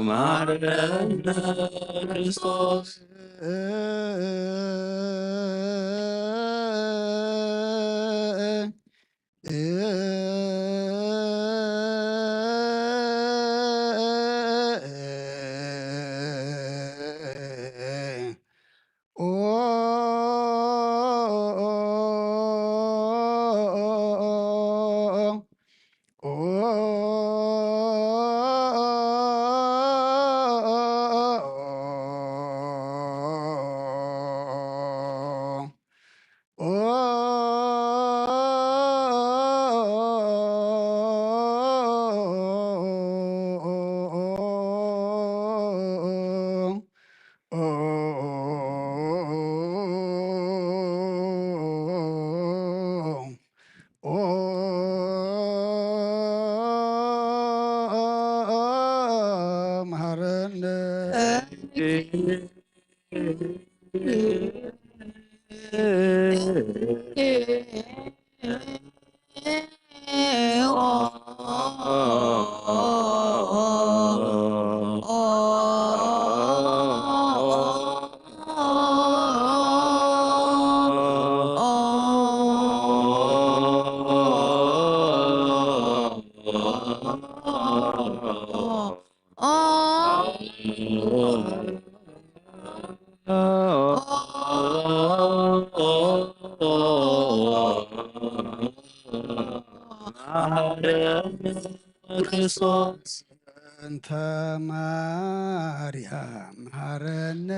መሓረነ ክርስቶስ። መሓረነ። ክርስቶስ። በእንተ ማርያም መሓረነ።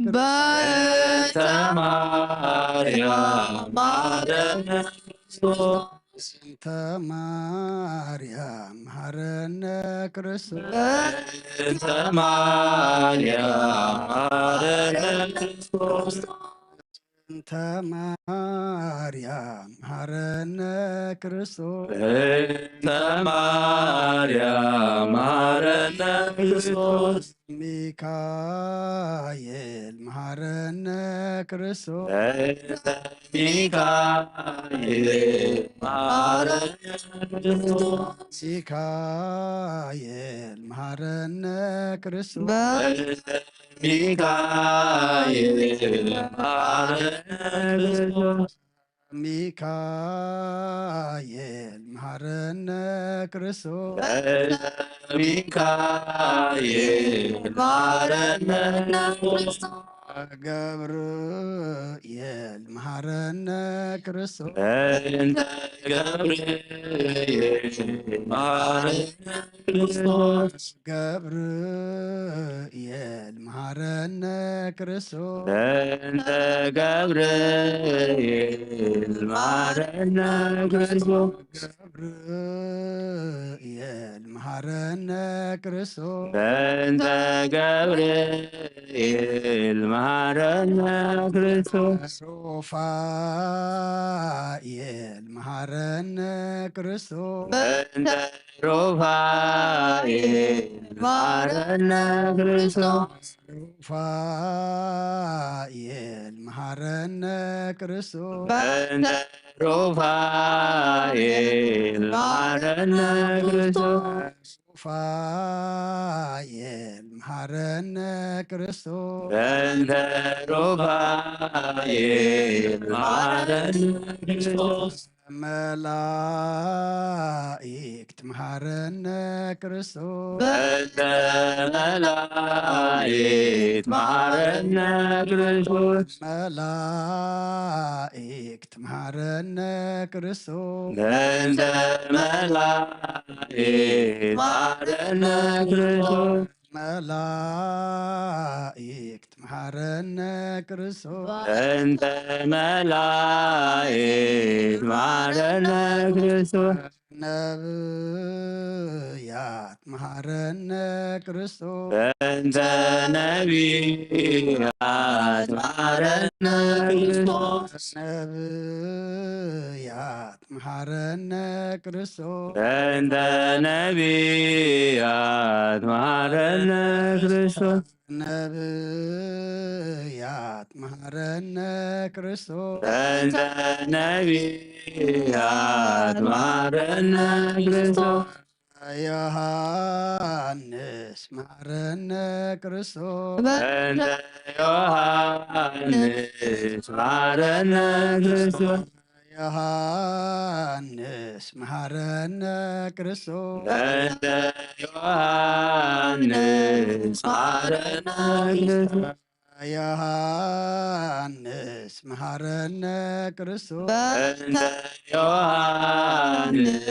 በእንተ ማርያም መሓረነ ክርስቶስ። በእንተ ማርያም መሓረነ ክርስቶስ። በእንተ ማርያም መሓረነ ክርስቶስ። በእንተ ማርያም መሓረነ ክርስቶስ። በእንተ ማርያም መሓረነ ክርስቶስ። ሚካኤል መሓረነ ክርስቶስ። በእንተ ሚካኤል መሓረነ ክርስቶስ። ሚካኤል መሓረነ ክርስቶስ። በእንተ ሚካኤል መሓረነ ክርስቶስ። ሚካኤል መሓረነ ክርስቶስ። በእንተ ሚካኤል መሓረነ ክርስቶስ። ገብርኤል መሓረነ ክርስቶስ። በእንተ ገብርኤል መሓረነ ክርስቶስ። ገብርኤል መሓረነ ክርስቶስ። በእንተ ገብርኤል መሓረነ ክርስቶስ። ገብርኤል መሓረነ ክርስቶስ። በእንተ ገብርኤል መሓረነ ክርስቶስ። ሩፋኤል መሓረነ ክርስቶስ። በእንተ ሩፋኤል መሓረነ ክርስቶስ። ሩፋኤል መሓረነ ክርስቶስ። በእንተ ሩፋኤል መሓረነ ክርስቶስ። ሩፋኤል መሓረነ ክርስቶስ። በእንተ ሩፋኤል መሓረነ ክርስቶስ። መላእክት መሓረነ ክርስቶስ። በእንተ መላእክት መሓረነ ክርስቶስ። መላእክት መሓረነ ክርስቶስ። በእንተ መላእክት መሓረነ ክርስቶስ። መላእክት መሓረነ ክርስቶስ። በእንተ መላእክት መሓረነ ክርስቶስ። ነብያት መሓረነ ክርስቶስ። በእንተ ነቢያት መሓረነ ክርስቶስ። ነብያት መሓረነ ክርስቶስ። በእንተ ነቢያት መሓረነ ክርስቶስ። ነብያት መሓረነ ክርስቶስ። በእንተ ነቢያት መሓረነ ክርስቶስ። ዮሃንስ መሓረነ ክርስቶስ። በእንተ ዮሃንስ መሓረነ ክርስቶስ። ዮሃንስ መሓረነ ክርስቶስ። በእንተ ዮሃንስ መሓረነ ክርስቶስ። ዮሃንስ መሓረነ ክርስቶስ። በእንተ ዮሃንስ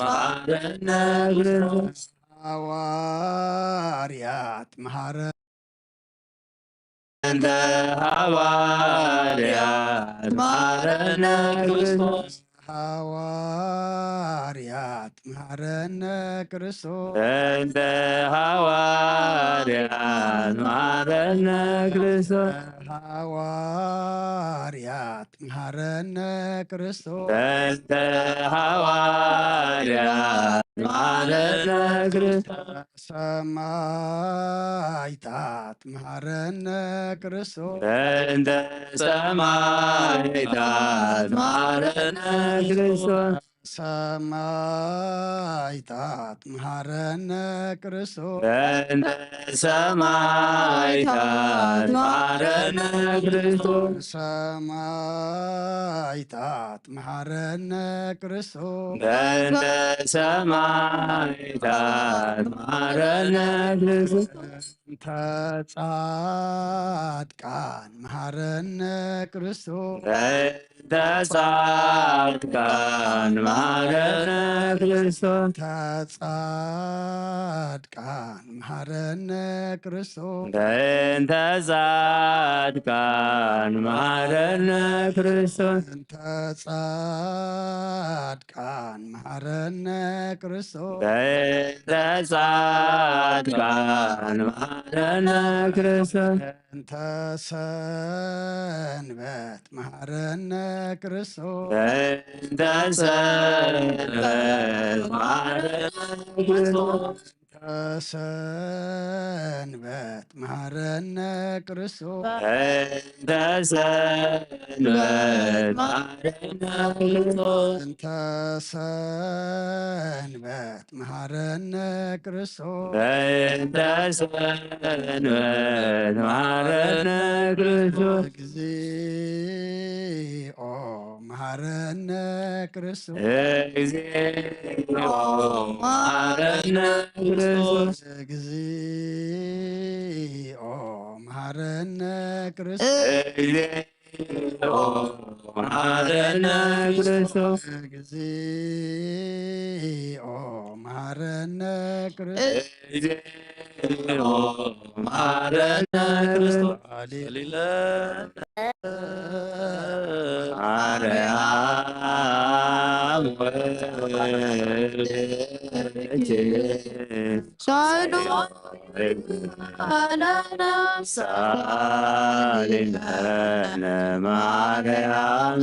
መሓረነ ክርስቶስ። ሃዋርያት መሓረ እንተ ሃዋርያት መሓረነ ክርስቶስ። ሃዋርያት መሓረነ ክርስቶስ። እንተ ሃዋርያት መሓረነ ክርስቶስ። ሃዋርያት መሓረነ ክርስቶስ። እንተ ሃዋርያት መሓረነ ክርስቶስ። ሰማይታት መሓረነ ክርስቶስ። እንተ ሰማይታት መሓረነ ክርስቶስ። ሰማይታት መሓረነ ክርስቶስ። እንተ ሰማይታት መሓረነ ክርስቶስ። ሰማይታት መሓረነ ክርስቶስ። በእንተ ሰማይታት መሓረነ ክርስቶስ። እንተ ጻድቃን መሓረነ ክርስቶስ። በእንተ ጻድቃን መሓረነ ክርስቶስ። እንተ ጻድቃን መሓረነ ክርስቶስ። በእንተ ጻድቃን መሓረነ ክርስቶስ። እንተ ጻድቃን መሓረነ ክርስቶስ። በእንተ ጻድቃን መሓረነ ክርስቶስ። እንተ ሰንበት መሓረነ ክርስቶስ። በእንተ ሰንበት መሓረነ ክርስቶስ። እንተ ሰንበት መሓረነ ክርስቶስ። በእንተ ሰንበት መሓረነ ክርስቶስ። እንተ ሰንበት መሓረነ ክርስቶስ። በእንተ ሰንበት መሓረነ ክርስቶስ። እግዚኦ መሓረነ ክርስቶስ። እግዚኦ መሓረነ ክርስቶስ። እግዚኦ መሓረነ ክርስቶስ። እግዚኦ መሓረነ ክርስቶስ። እግዚኦ መሓረነ ክርስቶስ። እግዚኦ መሓረነ ክርስቶስ። ሃሌሉያ። ማርያም ወልድኪ ሳሉ ሳሊለነ ማርያም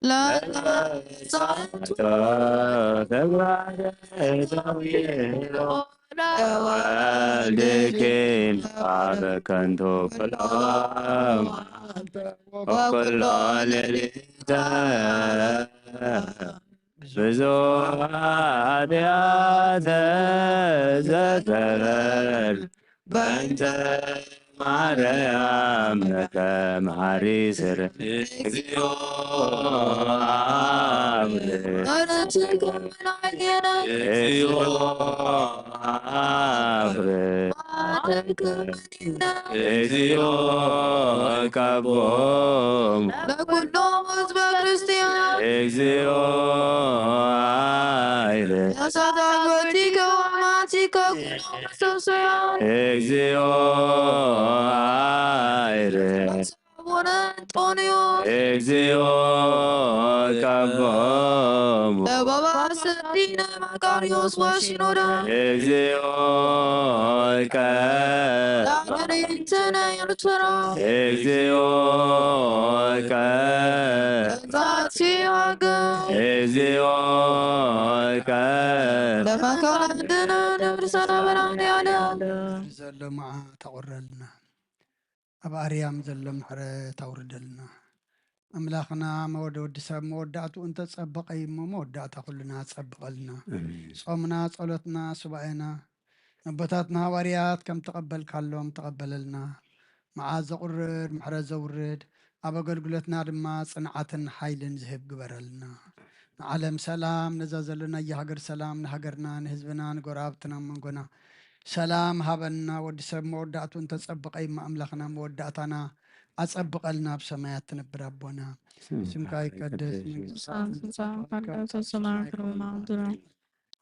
ለጻቶ ተግባረ ተውሎ ወልድኪ በከንቱ ኩሎ ወኩሎ ሌሊተ ብዙ ኃጢአተ ዘተበል በእንተ ማርያም ለከ መሐሪ ስር እግዚኦ አብ እግዚኦ አብ እግዚኦ ቀቦም ለኩሎም ህዝበ ክርስቲያን እግዚኦ አይለ ያሳታጎቲከ ወማቲከ ከኩሎም መሰብሰቢያን እግዚኦ አይረ አቡነ እንጦንዮስ እግዚኦ ቀቦሙ ለባባ ሰዲነ መቃርዮስ ወሲኖዳ እግዚኦ ቀ ላገሪትነ ኤርትራ እግዚኦ ቀ ዛቲ ዋገ እግዚኦ ቀ ለመካድነ ንብርሰና በራን ያለ ዘሎ መዓ ተቑረልና፣ ኣብ ኣርያም ዘሎ ምሕረት ኣውርደልና። ኣምላኽና መወደ ወዲ ሰብ መወዳእትኡ እንተጸበቐ እዩ እሞ መወዳእታ ኩልና ጸብቐልና። ጾምና፣ ጸሎትና፣ ሱባኤና ነቦታትና ሃዋርያት ከም ተቐበልካሎም ተቐበለልና። መዓት ዘቑርድ ምሕረት ዘውርድ ኣብ ኣገልግሎትና ድማ ጽንዓትን ሓይልን ዝህብ ግበረልና። ንዓለም ሰላም፣ ነዛ ዘለናያ ሃገር ሰላም፣ ንሃገርና፣ ንህዝብና፣ ንጎረባብትና፣ መንጎና ሰላም ሃበና። ወዲ ሰብ መወዳእቱ እንተጸብቐ እሞ ኣምላኽና መወዳእታና ኣጸብቐልና። ኣብ ሰማያት ትነብር ኣቦና ስምካ ይቀደስ፣ መንግስትካ ሳንስሳ ካልቀሰ ሰማያት ከመ በማይ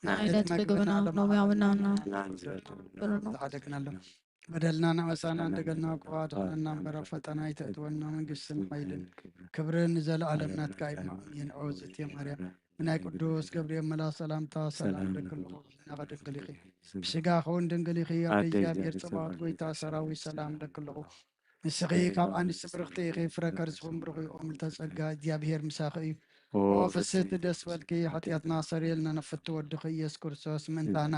ንዕለት ምግብና ሎሚ ሃበና። ዝሓደግናሎ በደልና እናመሳና እንደገና እኳ ድሕነና እምበር ኣብ ፈተና ኣይተእትወና። መንግስትን ሓይልን ክብርን ንዘለኣለም ናትካ እዩ። እማ ኣሜን። ኦ ዝትየ ማርያም ብናይ ቅዱስ ገብርኤል መልኣኽ ሰላምታ ሰላም ደክልኹ ህሊናኺ ድንግል ኢኺ፣ ብስጋኺ እውን ድንግል ኢኺ። ኣደ እግዚኣብሔር ጸባኦት ጎይታ ሰራዊት ሰላም ደክልኹ። ንስኺ ካብ ኣንስቲ ብርኽቲ ኢኺ፣ ፍረ ከርስኹም ብሩኽ እዩ። ኦም ልተጸጋ እግዚኣብሔር ምሳኺ እዩ። ኦ ፍስህቲ ደስ በልኪ፣ ሓጢኣትና ሰሪልና ነፍቲ ወድኺ ኢየሱስ ክርስቶስ ምእንታና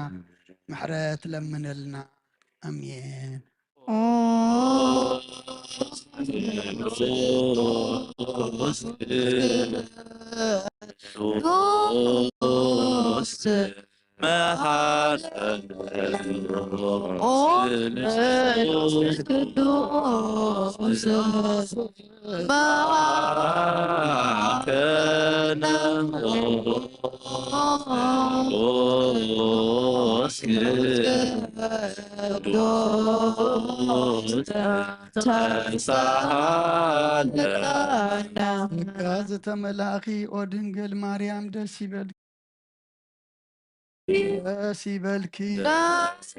ምሕረት ለምነልና። ኣሜን። ጸጋ ዝተመላእኺ ኦ ድንግል ማርያም ደስ ይበልኪ፣ ደስ ይበልኪ፣ ደስ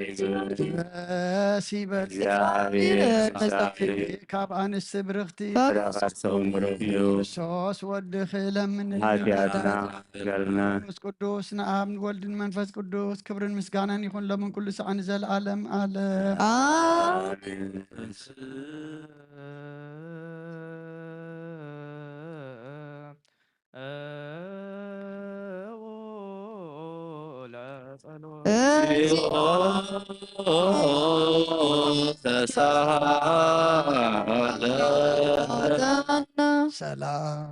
ይበልኪ። ካብ ኣንስቲ ብርኽቲ ክርስቶስ ወድኺ ለምንልና። ሓጢኣትና ይቕር በለና። መንፈስ ቅዱስ ንኣብ ንወልድን መንፈስ ቅዱስ ክብርን ምስጋናን ይኹን ሎምን ኩሉ ሰዓት ንዘለኣለም ኣለም። ኣሜን። ሰላም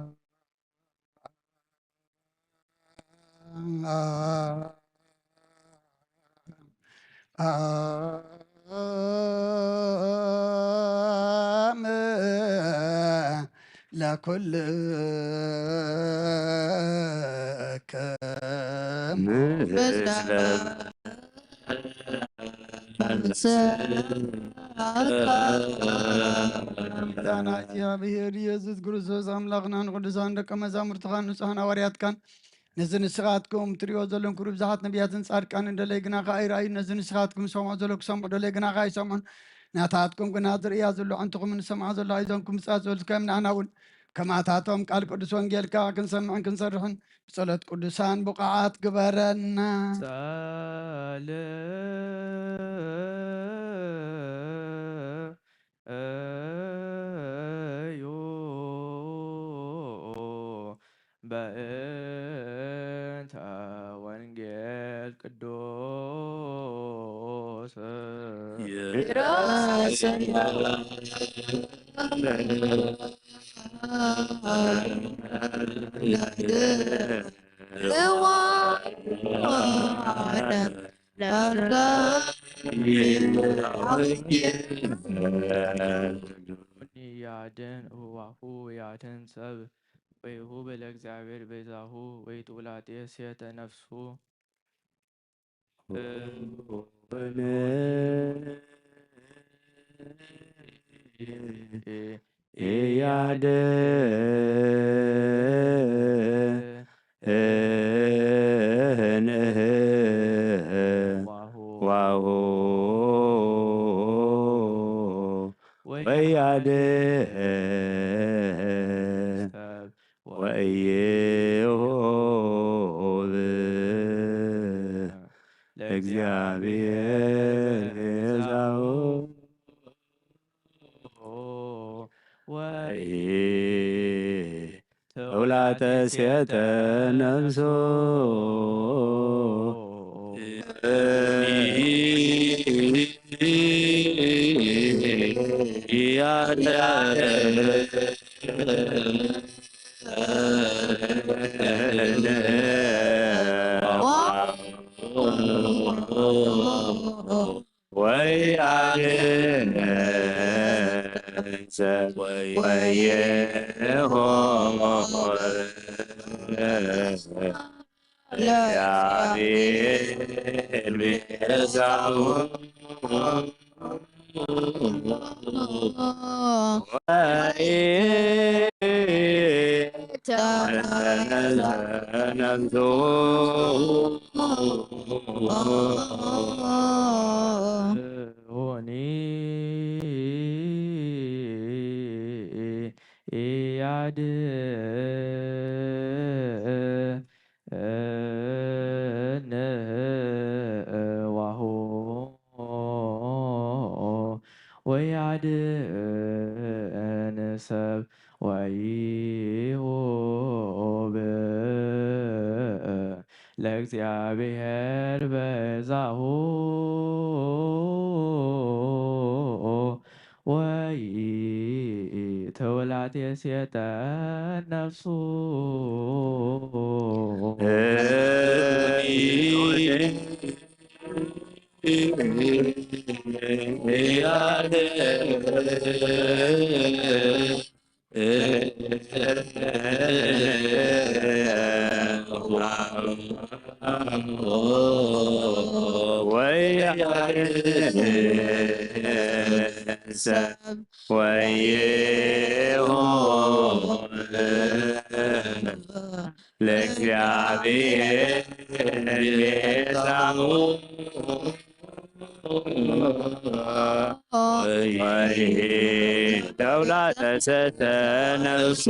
ጎይታና እግዚኣብሔር ኢየሱስ ክርስቶስ ኣምላኽና ንቅዱሳን ደቀ መዛሙርትኻን ንጹሓን ሃዋርያትካን ነዚ ንስኻትኩም ትርእዮ ዘለኹም ክብሪ ብዙሓት ነቢያትን ጻድቃንን ደለይ ግናኻ ኣይረኣዩ። ነዚ ንስኻትኩም ዝሰምዖ ዘለኹም ክሰምዑ ደለይ ግናኻ ኣይሰምዑን። ናታትኩም ግና ዝርእያ ዘሎ ዓንትኹም ንሰምዖ ዘሎ ኣይዞንኩም ብጻት ዝበልካዮም ንኣና እውን ከማታቶም ቃል ቅዱስ ወንጌልካ ክንሰምዕን ክንሰርሕን ብጸሎት ቅዱሳን ብቑዓት ግበረና። እዩ በእንተ ወንጌል ቅዱስ ያድን እዋሁ ያድን ሰብ ወይሁብ ለእግዚአብሔር ቤዛሁ ወይትውላጤ ሴተ ነፍሱ። ኢያደ እንህ ዋሁ ዋው ወያድን ሰብ ወኢይሁብ ለእግዚኣብሔር ቤዛሁ ወይ ተውላጠ ሴተ ነፍሱ ያለ ወይ አድነን ሰብ ወየሆ ለእግዚአብሔር ቤዛሁ ወያድን ሰብ ወይሁብ ለእግዚአብሔር በዛሁ ወይ ተውላቴ ሴጠን ነፍሱ ወይ ሰብ ወይሁን ለእግዚአብሔር ቤዛሁ ወይ ተውላጠ ሰተ ነፍሱ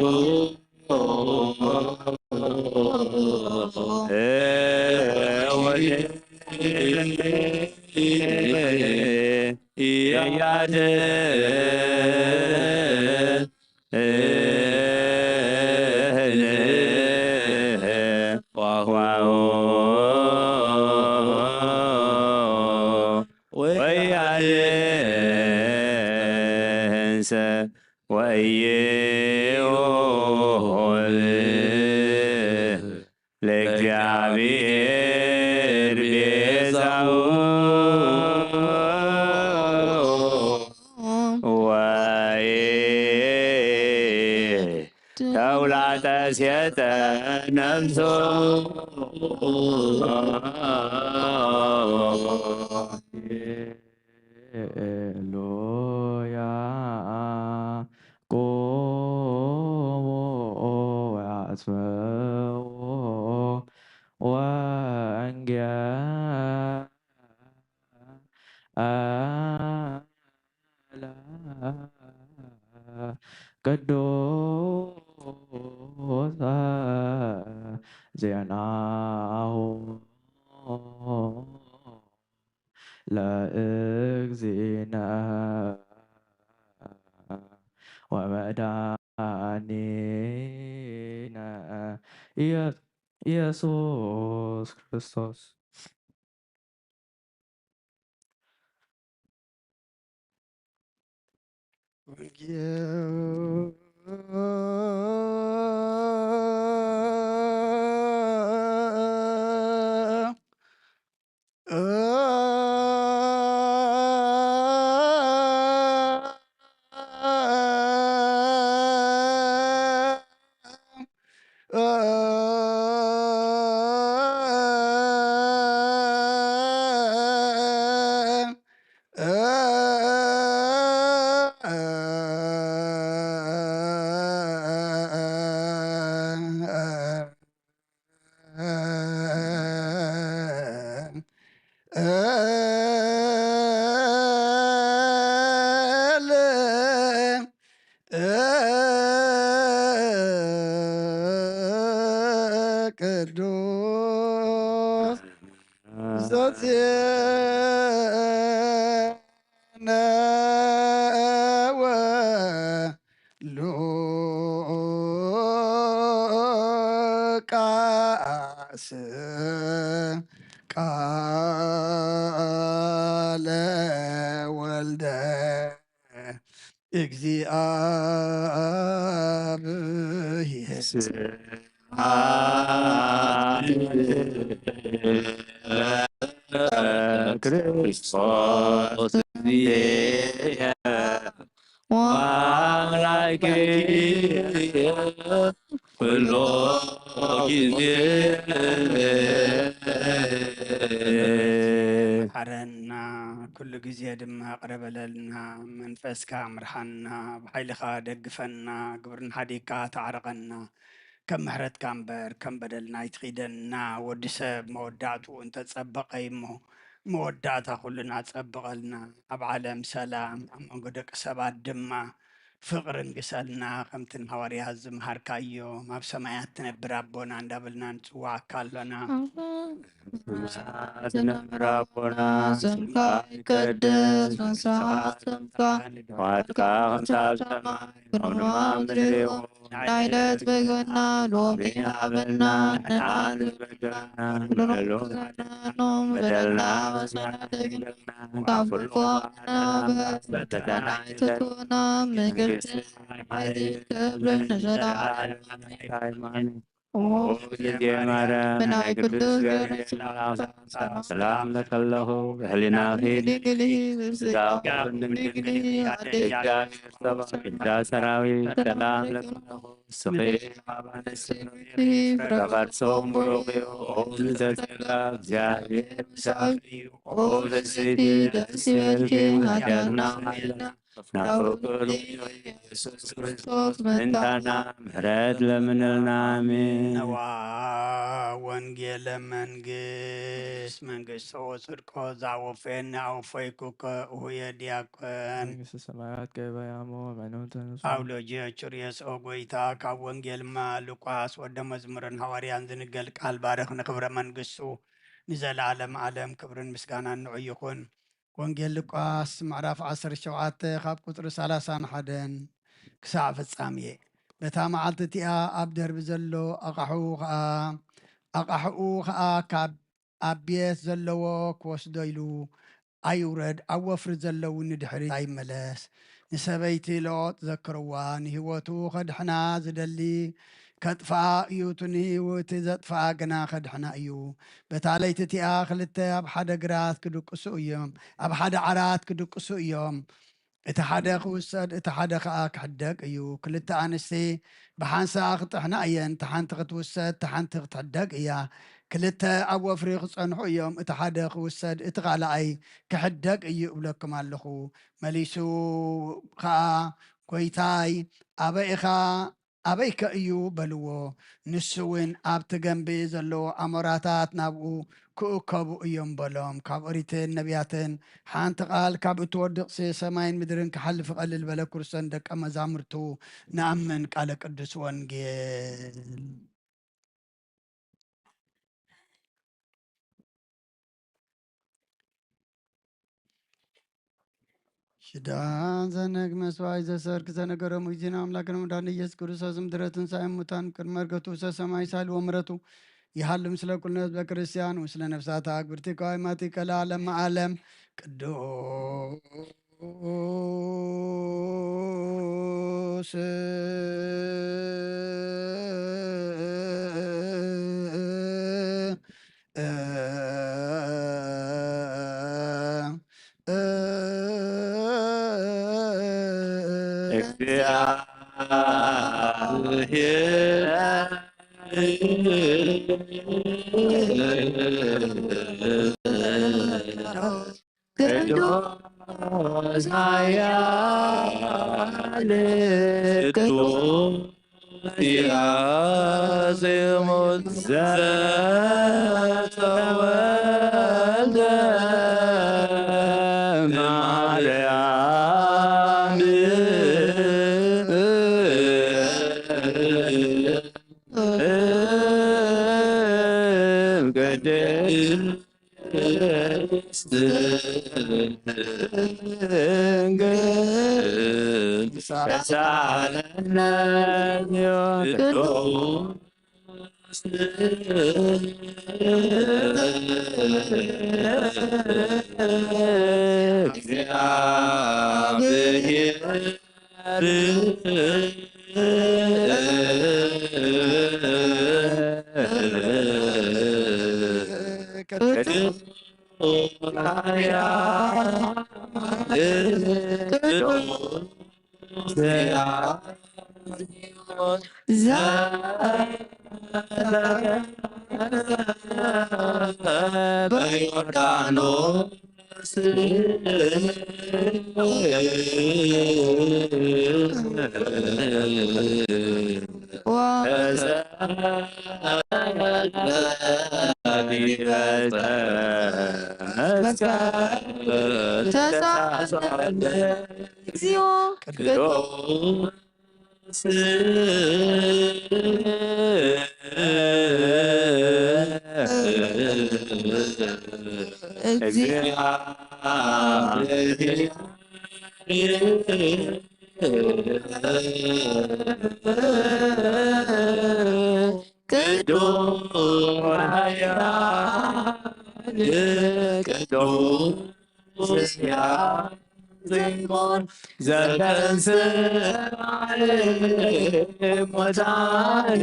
ወያድን ሰብ ወይሁን ለእግዚአብሔር ቤዛሁ ወይ ተውላጠ ሴጠ ነፍሱ ሃሌሉያ። ቁሙ ወአስምዑ ወንጌላ ቅዱሰ ዜናሁ ለእግዚእነ ወመድኃኒነ ኢየ-፣ ኢየሱስ ክርስቶስ። በል ቅዱስ ዘዜነወ ሉቃስ ቃለ ወልደ እግዚኣብሔር። ስብሐት ለክርስቶስ ኩሉ ግዜ። መሓረና፣ ኩሉ ግዜ ድማ ይቕረ በለልና። መንፈስካ ምርሓና፣ ብሓይልኻ ደግፈና፣ ግብርና ሓዲግካ ተዓረቐና። ከም ምሕረትካ እምበር ከም በደልና ኣይትኺደና። ወዲ ሰብ መወዳእትኡ እንተጸበቐ እሞ፣ መወዳእታ ኩልና ጸብቐልና። ኣብ ዓለም ሰላም፣ ኣብ መንጎ ደቂ ሰባት ድማ ፍቕሪ ንግሰልና። ከምቲ ንሃዋርያት ዝመሃርካዮም፣ ኣብ ሰማያት ትነብር ኣቦና እንዳበልና ንጽዋዓካ ኣሎና። ትነብር ኣቦና፣ ስምካ ይቀደስ፣ መንግስትኻ ትምጻእ፣ ፍቓድካ ከምቲ ኣብ ሰማይ ከምኡ ኣብ ምድሪ ይኹን። ናይ ዕለት ምግብና ሎሚ ሃበና፣ ንሕና ንበደልና፣ ንበደልና፣ በደልና መሳና ተግደልና፣ ካብ ኩሉ ኣድሕነና፣ በተና ኣይተትወና፣ መንግስቲ፣ ሓይሊ፣ ክብሪ ንዘለዓለም። ሃይማኖት። ኦ ግዜ ማርያም፣ ናይ ቅዱስ ጊዮርጊስ ሰላም ለከለኹ፣ ብህሊናኺ ድንግል ኢኺ፣ ብስጋኺ ድንግል ኢኺ፣ ኣደ እግዚኣብሔር ሰባ፣ እንዳ ሰራዊት ሰላም ለከለኹ፣ ስኺ ፍረ ከርሶም ብሩኽ እዩ። ኦ ምልዕተ ጸጋ፣ እግዚኣብሔር ምሳኺ እዩ። ኦ ፍስሕቲ ደስ ይበልኪ፣ ኃጢአትና ናፍቁ ኢየሱስ ክርስቶስ መታና ምሕረት ለምንልና። ኣሜን። ነዋ ወንጌለ መንግስት፣ መንግስተ ወጽድቆ ዛወፈየኒ ኣወፈይኩከ እሁየ ዲያቆን። መንግስተ ሰማያት ገበያሞ መኖተንሱ። ኣውሎጅዮ ቹርየስ ኦ ጎይታ፣ ካብ ወንጌልማ ሉቃስ ወደ መዝሙርን ሃዋርያን ዝንገል ቃል ባርኽ ንክብረ መንግስቱ ንዘለዓለም ዓለም ክብርን ምስጋናን ንዑ ይኹን። ወንጌል ሉቃስ ምዕራፍ ዓሰርተ ሸውዓተ ካብ ቁጽሪ ሰላሳን ሓደን ክሳዕ ፍጻሜ። በታ መዓልቲ እቲኣ ኣብ ደርቢ ዘሎ ኣቓሕኡ ኸኣ፣ ኣቓሕኡ ኸኣ ካብ ኣብ ቤት ዘለዎ ክወስዶ ኢሉ ኣይውረድ፣ ኣብ ወፍሪ ዘለዉ ንድሕሪት ኣይመለስ። ንሰበይቲ ሎጥ ዘክርዋ፣ ንህይወቱ ከድሕና ዝደሊ ከጥፍኣ እዩ፣ እቲ ንህይወቲ ዘጥፍኣ ግና ከድሕና እዩ። በታ ለይቲ እቲኣ ክልተ ኣብ ሓደ ግራት ክድቅሱ እዮም፣ ኣብ ሓደ ዓራት ክድቅሱ እዮም። እቲ ሓደ ክውሰድ፣ እቲ ሓደ ኸኣ ክሕደግ እዩ። ክልተ ኣንስቲ ብሓንሳእ ክጥሕና እየን፣ እታ ሓንቲ ክትውሰድ፣ እታ ሓንቲ ክትሕደግ እያ። ክልተ ኣብ ወፍሪ ክጸንሑ እዮም፣ እቲ ሓደ ክውሰድ፣ እቲ ካልኣይ ክሕደግ እዩ እብለኩም ኣለኹ። መሊሱ ኸኣ፣ ጐይታይ፣ ኣበይ ኢኻ? ኣበይከ እዩ? በልዎ። ንሱ እውን፣ ኣብቲ ገምቢ ዘለዉ ኣሞራታት ናብኡ ክእከቡ እዮም በሎም። ካብ ኦሪትን ነቢያትን ሓንቲ ቃል ካብ እትወድቕሲ ሰማይን ምድርን ክሓልፍ ይቐልል በለ። ክርስቶስን ደቀ መዛሙርቱ ንኣምን። ቃለ ቅዱስ ወንጌል። ሽዳን ዘነግ መስዋዕት ዘሰርክ ዘነገሮም እግዚእነ ኣምላክነ መድኃኒነ ኢየሱስ ክርስቶስ ምድረ ትንሣኤ ሙታን ቅድመ ዕርገቱ ውስተ ሰማይ ሳል ወምረቱ ይሃሉ ምስለ ኩልነ ህዝበ ክርስቲያን ውስለ ነፍሳት ኣግብርቲ ከዋይማቲ ከለዓለመ ዓለም። ቅዱስ ማርያም ቅድስት ድንግል ተሳለነ ቅዱስ እግዚአብሔር በዮርዳኖስ ተሳለ እግዚኦ ቅዱስ ቅዱስ ዘተንስእ ሙታን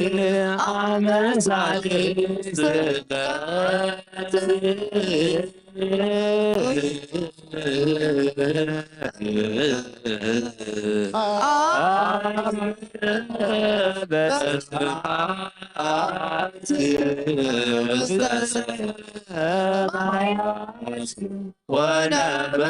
አመሳቂ ስበት ወነበረ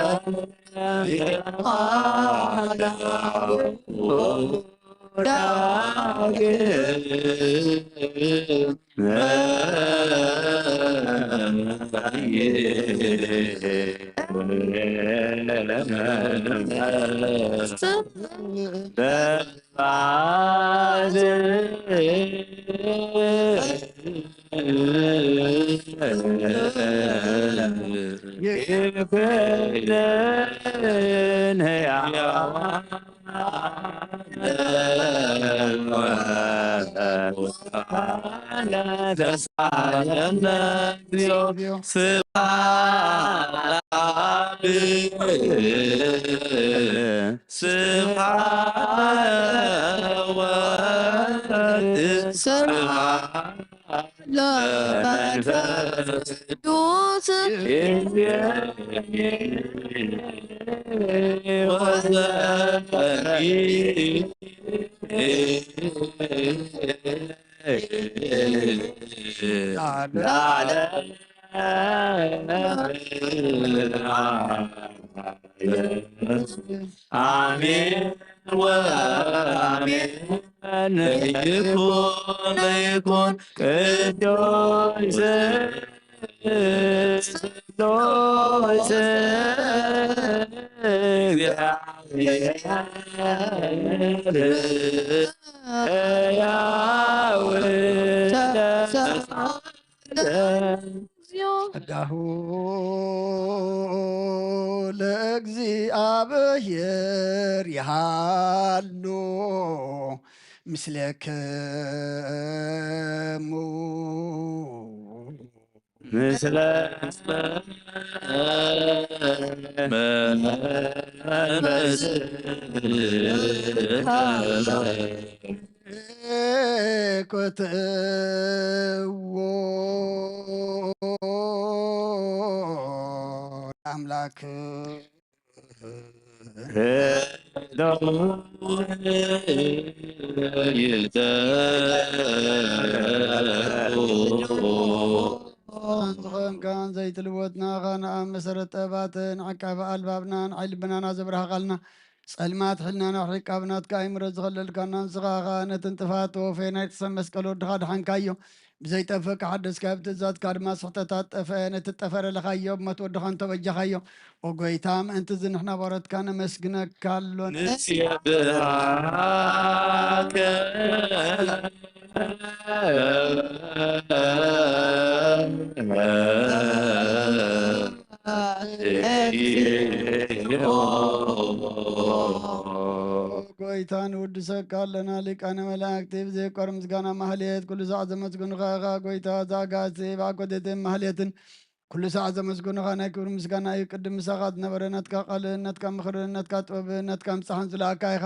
ለመንፈስ ቅዱስ አሜን ወአሜን። ይኩን ይኩን ቅዱስ ስሉስ እግዚአብሔር ሕያው ጸጋሁ ለእግዚአብሔር ይሃሉ ምስሌክሙ። ምስለ መንፈስ ኮትዎ አምላክ ዝኾንካን ዘይትልወጥና ኻን ኣብ መሰረት ጠባትን ዓቃቢ ኣልባብናን ዓይሊ ልብናና ዘብራህቓልና ጸልማት ሕልናና ኣርሒቕካ ብናትካ ኣይምረት ዝኸለልካና ንስኻ ኸኣ ነትን ጥፋት ተወፈየ ናይ ጥሰብ መስቀል ወድኻ ድሓንካዮ። ብዘይጠፍእ ክሓደስካዮ፣ ብትእዛዝካ ድማ ስሕተታት ጠፍአ። ነቲ ጠፈረ ለኻዮ፣ ብሞት ወድኻ እንተበጃኻዮ። ኦ ጎይታ፣ ምእንቲ እዚ ንሕና ባሮትካ ነመስግነካ ኣሎና። ንስየብሃከ ጎይታ ንውድሰካ ኣለና። ሊቃነ መላእክቲ ብዘይቆር ምስጋና ማህሌት ኩሉ ሳዕ ዘመስግኑኻ ኢኻ። ጎይታ ዛጋሲ ብኣኮቴትን ማህሌትን ኩሉ ሳዕ ዘመስግኑኻ ናይ ክብሪ ምስጋና እዩ። ቅድም ምሳኻ ዝነበረ ናትካ ቃልን ናትካ ምኽርን ናትካ ጥበብን ናትካ ምጻሕን ዝለኣካ ኢኻ።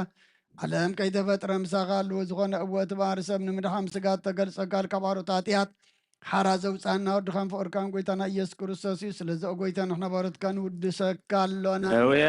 ዓለም ከይተፈጥረ ምሳኻ ኣለዎ ዝኾነ እወ እቲ ባህሪ ሰብ ንምድሓን ስጋ እተገልጸካ ካብ ኣሮት ሓጢኣት ሓራ ዘውጻና ወድኻን ፍቕርካን ጎይታና ኢየሱስ ክርስቶስ እዩ። ስለዚ ኦ ጎይታ ንሕና ባሮትካ ንውድሰካ ኣሎና። እውየ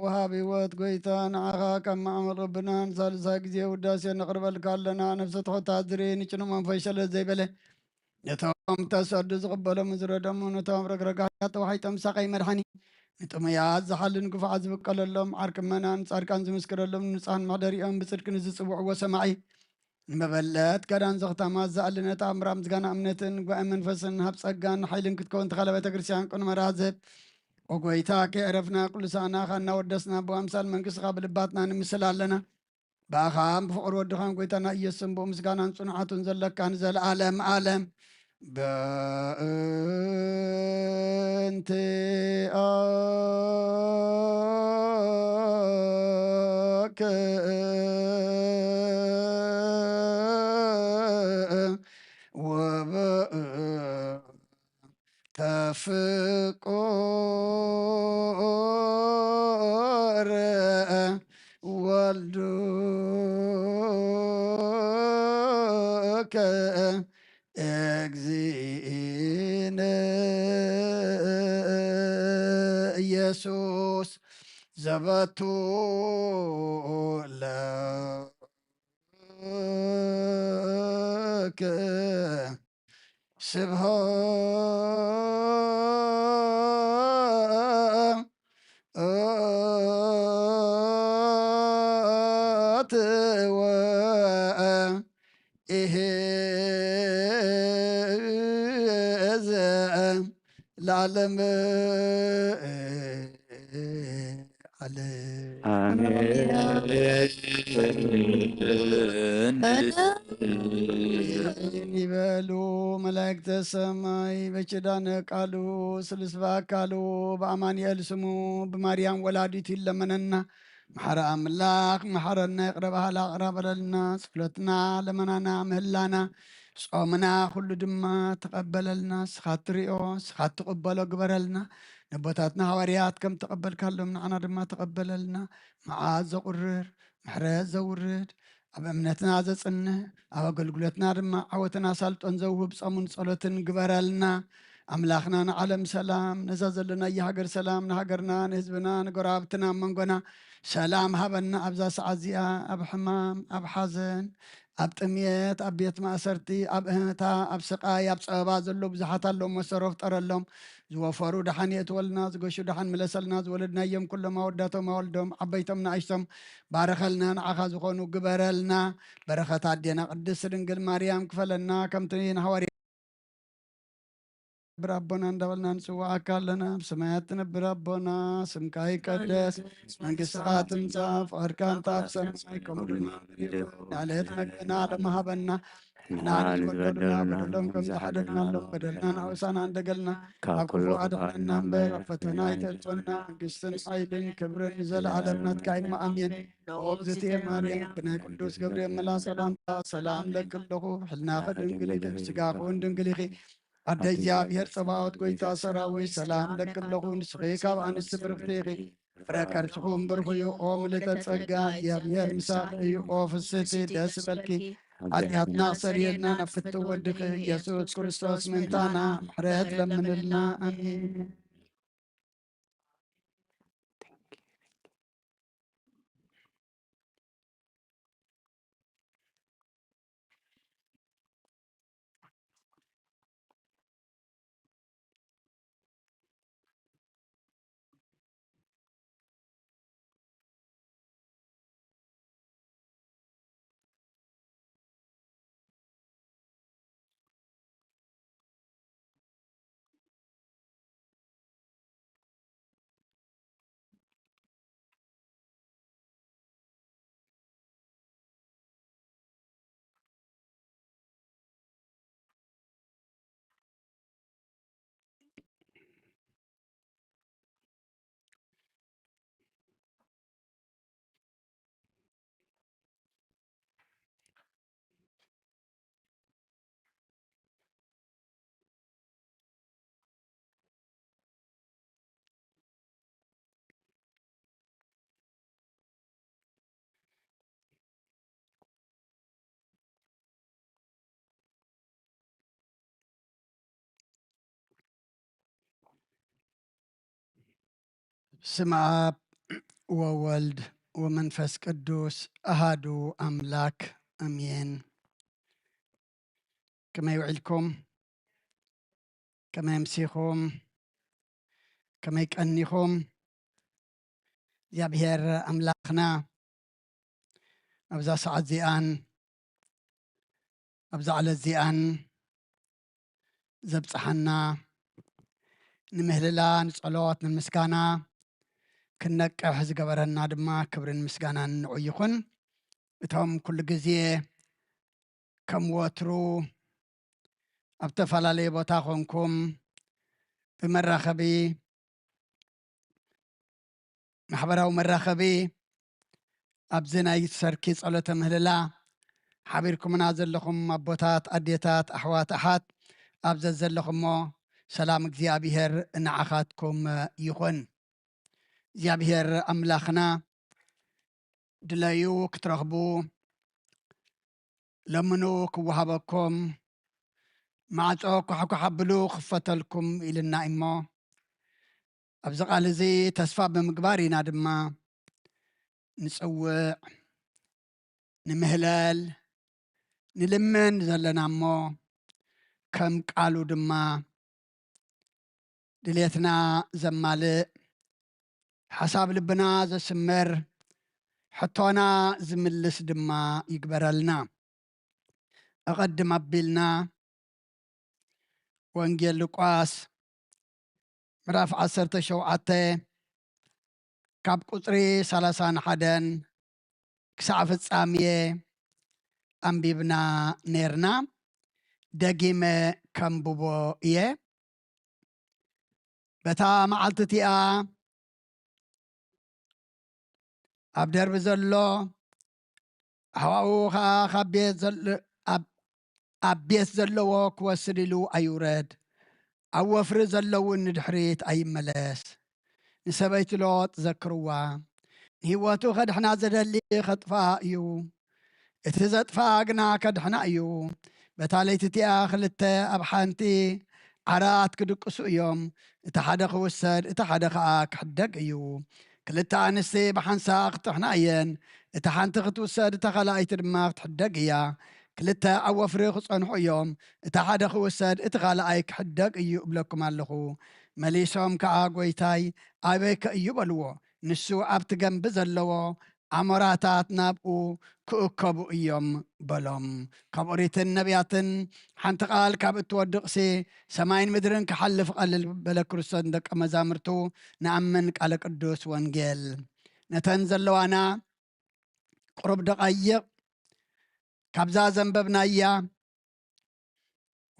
ወሃቢ ህይወት ጎይታ ንዓኻ ካብ ማዕበል ልብና ንሳልሳይ ግዜ ውዳሴ ነቕርበልካ ኣለና። ነፍሰ ትሑታት ዝርኢ ንጭኑ መንፈስ ሸለል ዘይበለ ነቶም ተሰዱ ዝቕበሎም ዝረደሙ ነቶም ረግረጋሕያት ተዋሒጦም ሳቐይ መድሓኒ ንጥሙያት ዝሓልን ግፉዓት ዝብቀለሎም ዓርቂ መናን ጻድቃን ዝምስክረሎም ንጹሓን መሕደሪኦም ብጽድቂ ንዝጽውዕዎ ሰማዒ ንመበለት ገዳን ዘኽታማት ዝኣለነ ተኣምራ ምስጋና እምነትን ጉባኤ መንፈስን ሃብ ጸጋን ሓይልን ክትከውን ተኻለ ቤተ ክርስቲያን ቅኑመራ ዝህብ ኦ ጎይታ ከየዕረፍና ቅሉሳናኻ እናወደስና ብኣምሳል መንግስትኻ ብልባትና ንምስል ኣለና። ብኣኻን ብፍቕሪ ወድኻን ጎይታና ኢየሱስን ብኡ ምስጋናን ጽንዓቱን ዘለካ ንዘለኣለም ኣለም። በእንቲኣ ወበእንተ ፍቁር ወልዱከ እግዚእነ ኢየሱስ ዘበቱ ለከ ስብሐት ወእሄዘ ለዓለመ ዓለም። ይበሉ መላእክተ ሰማይ በኪዳነ ቃሉ ስሉስ በአካሉ በአማኑኤል ስሙ ብማርያም ወላዲቱ ይለመነና። መሓረ ኣምላኽ መሓረና ይቕረ በሃላ ይቕረ በለልና። ጸሎትና ለመናና ምህላና ጾምና ኩሉ ድማ ተቐበለልና። ንስኻ ትሪኦ ንስኻ ትቕበሎ ግበረልና። ነቦታትና ሃዋርያት ከም ተቐበልካሎም ንዓና ድማ ተቐበለልና። መዓት ዘቑርር ምሕረት ዘውርድ ኣብ እምነትና ዘጽንዕ ኣብ ኣገልግሎትና ድማ ዓወትን ኣሳልጦን ዘውህብ ጾምን ጸሎትን ግበረልና። ኣምላኽና ንዓለም ሰላም ነዛ ዘለናያ ሃገር ሰላም ንሃገርና ንህዝብና ንጎረባብትና ኣብ መንጎና ሰላም ሃበና። ኣብዛ ሰዓት እዚኣ ኣብ ሕማም ኣብ ሓዘን ኣብ ጥምየት ኣብ ቤት ማእሰርቲ ኣብ እህታ ኣብ ስቓይ ኣብ ጸበባ ዘለዉ ብዙሓት ኣለዉ። መሰሮ ፍጠረሎም። ዝወፈሩ ደሓን የእትወልና፣ ዝገሹ ደሓን ምለሰልና፣ ዝወለድናዮም ኩሎም ኣወዳቶም ኣወልዶም ዓበይቶም ንኣሽቶም ባርኸልና፣ ንዓኻ ዝኾኑ ግበረልና። በረኸት ኣዴና ቅድስት ድንግል ማርያም ክፈለና፣ ከምቲ ንሃዋርያ ብር ኣቦና እንዳበልና ንጽውዓካ ኣለና። ኣብ ሰማያት ትነብር ኣቦና፣ ስምካ ይቀደስ፣ መንግስትኻ ትምጻእ፣ ፍቓድካ እንተ ኣብ ሰማይ ከምኡ ድማ ኣብ ምድሪ ይኹን። ዕለት መግብና ሎሚ ሃበና፣ ንሕና ንዝበደሉና በደሎም ከም ዝሓደግናሎም በደልና ንኣውሳና እንደገልና፣ ካብ ኩሉ ኣድሕነና እምበር፣ ኣብ ፈተና ኣይተእትወና። መንግስትን ሓይልን ክብርን ንዘለኣለም ናትካ እዩ። ኣሜን። ኦ እግዝእትየ ማርያም፣ ብናይ ቅዱስ ገብርኤል መልኣኽ ሰላምታ ሰላም እለኪ ኣለኹ። ብሕልናኺ ድንግል ኢኺ፣ ብስጋኺ እውን ድንግል ኢኺ። ኣደ እግዚኣብሔር ጸባኦት፣ ጎይታ ሰራዊት፣ ሰላም እለኪ ኣለኹ። ንስኺ ካብ ኣንስቲ ብርኽቲ ኢኺ። ፍረ ከርስኹም ብሩኽ እዩ። ኦ ምልዕተ ጸጋ፣ እግዚኣብሔር ምሳኺ እዩ። ኦ ፍስሕቲ፣ ደስ ይበልኪ። ሓጢኣትና ክሰርየልና ናብ ፍትው ወድኺ ኢየሱስ ክርስቶስ ምእንታና ምሕረት ለምንልና። ኣሜን። ስም ኣብ ወወልድ ወመንፈስ ቅዱስ ኣሃዱ ኣምላክ ኣሜን። ከመይ ውዒልኩም? ከመይ ኣምሲኹም? ከመይ ቀኒኹም? እግዚኣብሔር ኣምላኽና ኣብዛ ሰዓት እዚኣን ኣብዛ ዕለት እዚኣን ዘብጽሓና፣ ንምህልላ፣ ንጸሎት፣ ንምስጋና ክንነቅሕ ዝገበረና ድማ ክብርን ምስጋናን ንዑ ይኹን። እቶም ኩሉ ግዜ ከም ወትሩ ኣብ ተፈላለየ ቦታ ኾንኩም ብመራኸቢ ማሕበራዊ መራኸቢ ኣብዚ ናይ ሰርኪ ጸሎተ ምህልላ ሓቢርኩምና ዘለኹም ኣቦታት፣ ኣዴታት፣ ኣሕዋት፣ ኣሓት፣ ኣብ ዘዘለኹሞ ሰላም እግዚኣብሔር ንዓኻትኩም ይኹን። እግዚኣብሔር ኣምላኽና ድለዩ ክትረኽቡ፣ ለምኑ ክወሃበኩም፣ ማዕጾ ኳሕኳሕ ኣብሉ ክፈተልኩም ኢልና እሞ፣ ኣብዚ ቃል እዚ ተስፋ ብምግባር ኢና ድማ ንጽውዕ፣ ንምህለል፣ ንልምን ዘለና እሞ፣ ከም ቃሉ ድማ ድሌትና ዘማልእ፣ ሓሳብ ልብና ዘስምር፣ ሕቶና ዝምልስ ድማ ይግበረልና። ኣቐድም ኣቢልና ወንጌል ሉቃስ ምዕራፍ ዓሰርተ ሸውዓተ ካብ ቁጽሪ ሰላሳን ሓደን ክሳዕ ፍጻሜ ኣንቢብና ኔርና። ደጊመ ከንብቦ እየ። በታ መዓልቲ እቲኣ ኣብ ደርቢ ዘሎ፣ ኣሕዋኡ ኸኣ ካብ ቤት ዘል-፣ ኣብ፣ ኣብ ቤት ዘለዎ ክወስድ ኢሉ ኣይውረድ። ኣብ ወፍሪ ዘሎ እውን ንድሕሪት ኣይመለስ። ንሰበይቲ ሎጥ ዘክርዋ። ንህይወቱ ከድሕና ዝደሊ ከጥፍኣ እዩ። እቲ ዘጥፍኣ ግና ከድሕና እዩ። በታ ለይቲ እቲኣ ክልተ ኣብ ሓንቲ ዓራት ክድቅሱ እዮም። እቲ ሓደ ክውሰድ፣ እቲ ሓደ ኸኣ ክሕደግ እዩ። ክልተ ኣንስቲ ብሓንሳእ ክጥሕና እየን። እታ ሓንቲ ክትውሰድ፣ እታ ካልኣይቲ ድማ ክትሕደግ እያ። ክልተ ኣብ ወፍሪ ክጸንሑ እዮም። እቲ ሓደ ክውሰድ፣ እቲ ካልኣይ ክሕደግ እዩ እብለኩም ኣለኹ። መሊሶም ከኣ፣ "ጐይታይ፣ ኣበይከ እዩ?" በልዎ። ንሱ ኣብቲ ገምቢ ዘለዎ ኣሞራታት ናብኡ ክእከቡ እዮም በሎም። ካብ ኦሪትን ነቢያትን ሓንቲ ቃል ካብ እትወድቕሲ ሰማይን ምድርን ክሓልፍ ቀልል በለ። ክርስቶስ ንደቀ መዛሙርቱ ንኣምን ቃለ ቅዱስ ወንጌል ነተን ዘለዋና ቁሩብ ደቓይቕ ካብዛ ዘንበብናያ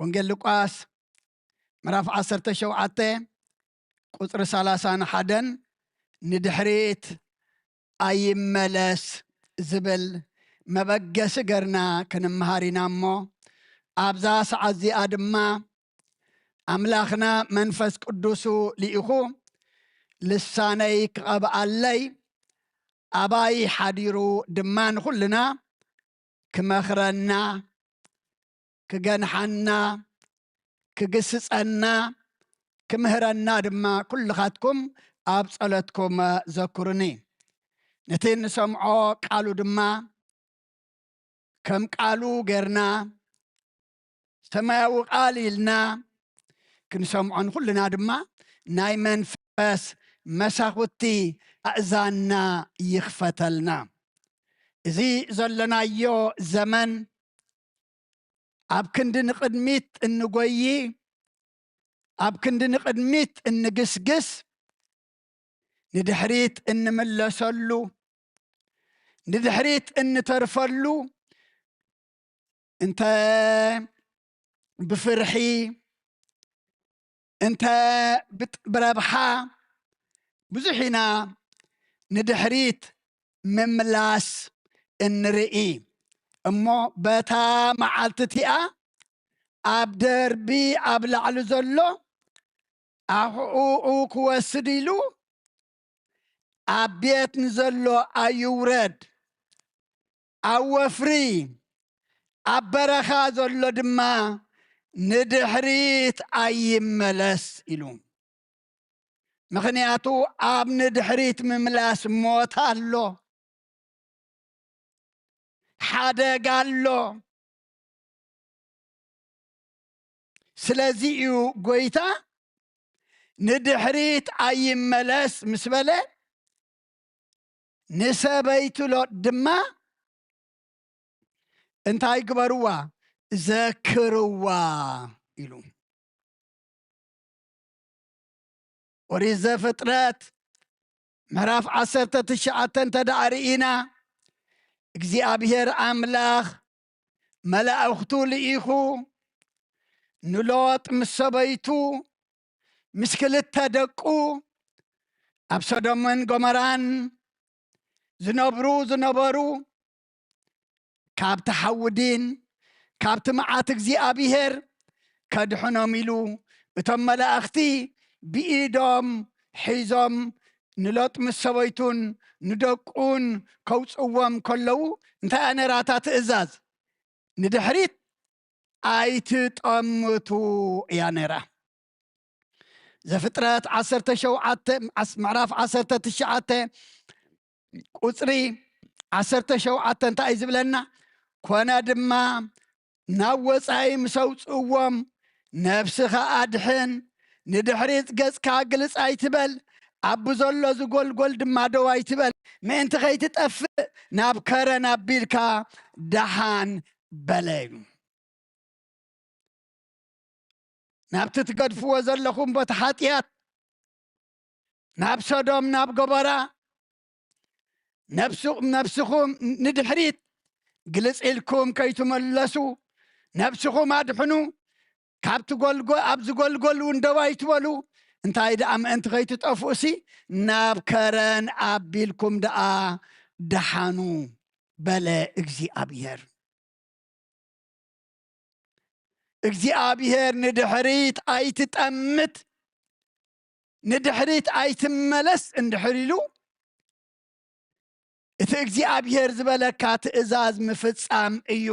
ወንጌል ሉቃስ ምዕራፍ ዓሰርተ ሸውዓተ ቁጽሪ ሰላሳን ሓደን ንድሕሪት ኣይመለስ ዝብል መበገሲ ገርና ክንምሃር ኢና እሞ፣ ኣብዛ ሰዓት እዚኣ ድማ ኣምላኽና መንፈስ ቅዱሱ ልኢኹ ልሳነይ ክቐብኣለይ፣ ኣባይ ሓዲሩ ድማ ንኹልና ክመኽረና፣ ክገንሓና፣ ክግስጸና፣ ክምህረና ድማ ኩልኻትኩም ኣብ ጸሎትኩም ዘክሩኒ። ነቲ እንሰምዖ ቃሉ ድማ ከም ቃሉ ጌርና፣ ሰማያዊ ቃል ኢልና ክንሰምዖ ንኹልና ድማ ናይ መንፈስ መሳኹቲ ኣእዛንና ይኽፈተልና። እዚ ዘለናዮ ዘመን ኣብ ክንዲ ንቕድሚት እንጎዪ፣ ኣብ ክንዲ ንቕድሚት እንግስግስ፣ ንድሕሪት እንምለሰሉ፣ ንድሕሪት እንተርፈሉ፣ እንተ ብፍርሒ፣ እንተ ብጥ-፣ ብረብሓ፣ ብዙሕ ኢና ንድሕሪት ምምላስ እንርኢ። እሞ በታ መዓልቲ እቲኣ ኣብ ደርቢ ኣብ ላዕሊ ዘሎ ኣሕኡ ክወስድ ኢሉ ኣብ ቤት ንዘሎ ኣይውረድ፣ ኣብ ወፍሪ ኣብ በረኻ ዘሎ ድማ ንድሕሪት ኣይመለስ ኢሉ። ምኽንያቱ ኣብ ንድሕሪት ምምላስ ሞት ኣሎ፣ ሓደጋ ኣሎ። ስለዚ እዩ ጎይታ ንድሕሪት ኣይመለስ ምስ በለ፣ ንሰበይቱ ሎጥ ድማ እንታይ ግበርዋ? ዘክርዋ ኢሉ። ኦሪት ዘፍጥረት ምዕራፍ ዓሰርተ ትሽዓተ እንተ ደኣ ርኢና፣ እግዚኣብሔር ኣምላኽ መላእኽቱ ልኢኹ ንሎጥ ምስ ሰበይቱ ምስ ክልተ ደቁ ኣብ ሰዶምን ጎመራን ዝነብሩ ዝነበሩ ካብቲ ሓዊ ዲን ካብቲ መዓት እግዚኣብሔር ከድሕኖም ኢሉ እቶም መላእኽቲ ብኢዶም ሒዞም ንሎጥ ምስ ሰበይቱን ንደቁን ከውፅዎም ከለዉ እንታይ ኣነራታ ትእዛዝ ንድሕሪት ኣይትጠምቱ እያ ነራ። ዘፍጥረት ዓሰርተ ሸውዓተ ምዕራፍ ዓሰርተ ትሽዓተ ቁፅሪ ዓሰርተ ሸውዓተ እንታይ እዩ ዝብለና? ኮነ ድማ ናብ ወፃኢ ምስ ኣውፅእዎም ነብስኻ ኣድሕን፣ ንድሕሪት ገፅካ ግልፅ ኣይትበል፣ ኣብ ብዘሎ ዝጎልጎል ድማ ደው ኣይትበል፣ ምእንቲ ከይትጠፍእ ናብ ከረን ኣቢልካ ደሓን በለ እዩ። ናብቲ ትገድፍዎ ዘለኹም ቦታ ሓጢኣት፣ ናብ ሰዶም ናብ ጎቦራ ነብስኹም ንድሕሪት ግልፅ ኢልኩም ከይትመለሱ ነብስኹም ኣድሕኑ። ካብቲ ጎልጎ ኣብ ዝጎልጎል እውን ደው ኣይትበሉ። እንታይ ደኣ ምእንቲ ከይትጠፍኡሲ ናብ ከረን ኣቢልኩም ደኣ ደሓኑ በለ እግዚኣብሔር። እግዚኣብሔር ንድሕሪት ኣይትጠምት፣ ንድሕሪት ኣይትመለስ እንድሕር ኢሉ እቲ እግዚኣብሔር ዝበለካ ትእዛዝ ምፍጻም እዩ።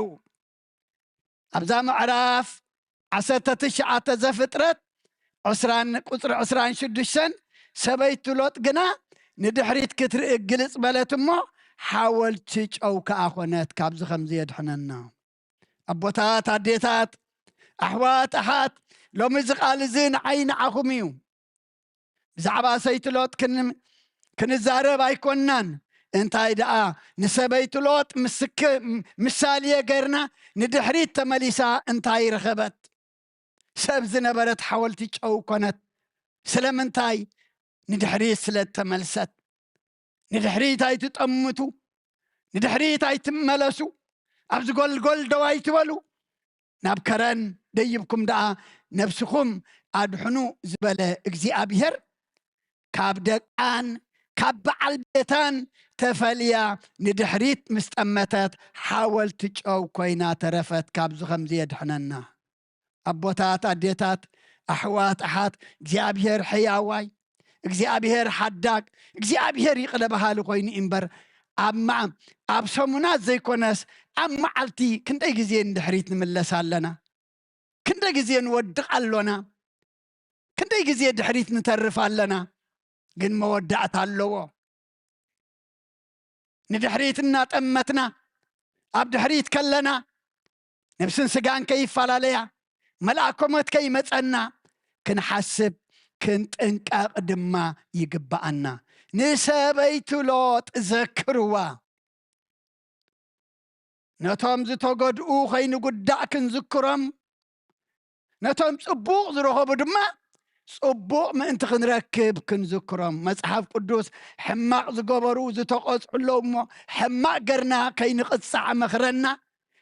ኣብዛ ምዕራፍ ዓሰርተ ትሽዓተ ዘፍጥረት ዕስራን ቁፅሪ ዕስራን ሽዱሽተን ሰበይቱ ሎጥ ግና ንድሕሪት ክትርኢ ግልፅ በለት እሞ ሓወልቲ ጨው ከኣ ኮነት። ካብዚ ከምዚ የድሕነና። ኣቦታት ኣዴታት ኣሕዋት ኣሓት ሎሚ እዚ ቃል እዚ ንዓይ ንዓኹም እዩ። ብዛዕባ ሰይቲ ሎጥ ክንዛረብ ኣይኮንናን። እንታይ ደኣ ንሰበይቱ ሎጥ ምስክ ምሳልየ ገርና ንድሕሪት ተመሊሳ እንታይ ረኸበት? ሰብ ዝነበረት ሓወልቲ ጨው ኮነት። ስለምንታይ? ንድሕሪት ስለ እተመልሰት። ንድሕሪት ኣይትጠምቱ፣ ንድሕሪት ኣይትመለሱ፣ ኣብ ዝጎልጎል ደው ኣይትበሉ፣ ናብ ከረን ደይብኩም ደኣ ነብስኹም ኣድሕኑ ዝበለ እግዚኣብሔር ካብ ደቃን ካብ በዓል ቤታን ተፈልያ ንድሕሪት ምስ ጠመተት ሓወልቲ ጨው ኮይና ተረፈት። ካብዚ ከምዚ የድሕነና። ኣቦታት ኣዴታት ኣሕዋት ኣሓት እግዚኣብሔር ሕያዋይ እግዚኣብሔር ሓዳግ እግዚኣብሔር ይቕረ በሃሊ ኮይኑ እምበር ኣብ ኣብ ሰሙናት ዘይኮነስ ኣብ መዓልቲ ክንደይ ግዜ ንድሕሪት ንምለስ ኣለና? ክንደይ ግዜ ንወድቕ ኣሎና? ክንደይ ግዜ ድሕሪት ንተርፍ ኣለና? ግን መወዳእታ ኣለዎ። ንድሕሪት እናጠመትና ኣብ ድሕሪት ከለና ነብስን ስጋን ከይፈላለያ መልኣከ ሞት ከይመፀና ክንሓስብ ክንጥንቀቕ ድማ ይግብኣና። ንሰበይቱ ሎጥ ዘክርዋ። ነቶም ዝተጎድኡ ከይንጉዳእ ክንዝክሮም፣ ነቶም ጽቡቕ ዝረኸቡ ድማ ጽቡቕ ምእንቲ ክንረክብ ክንዝክሮም። መጽሓፍ ቅዱስ ሕማቕ ዝገበሩ ዝተቐጽዑ ኣለዉ እሞ፣ ሕማቕ ገርና ከይንቕጻዕ መኽረና።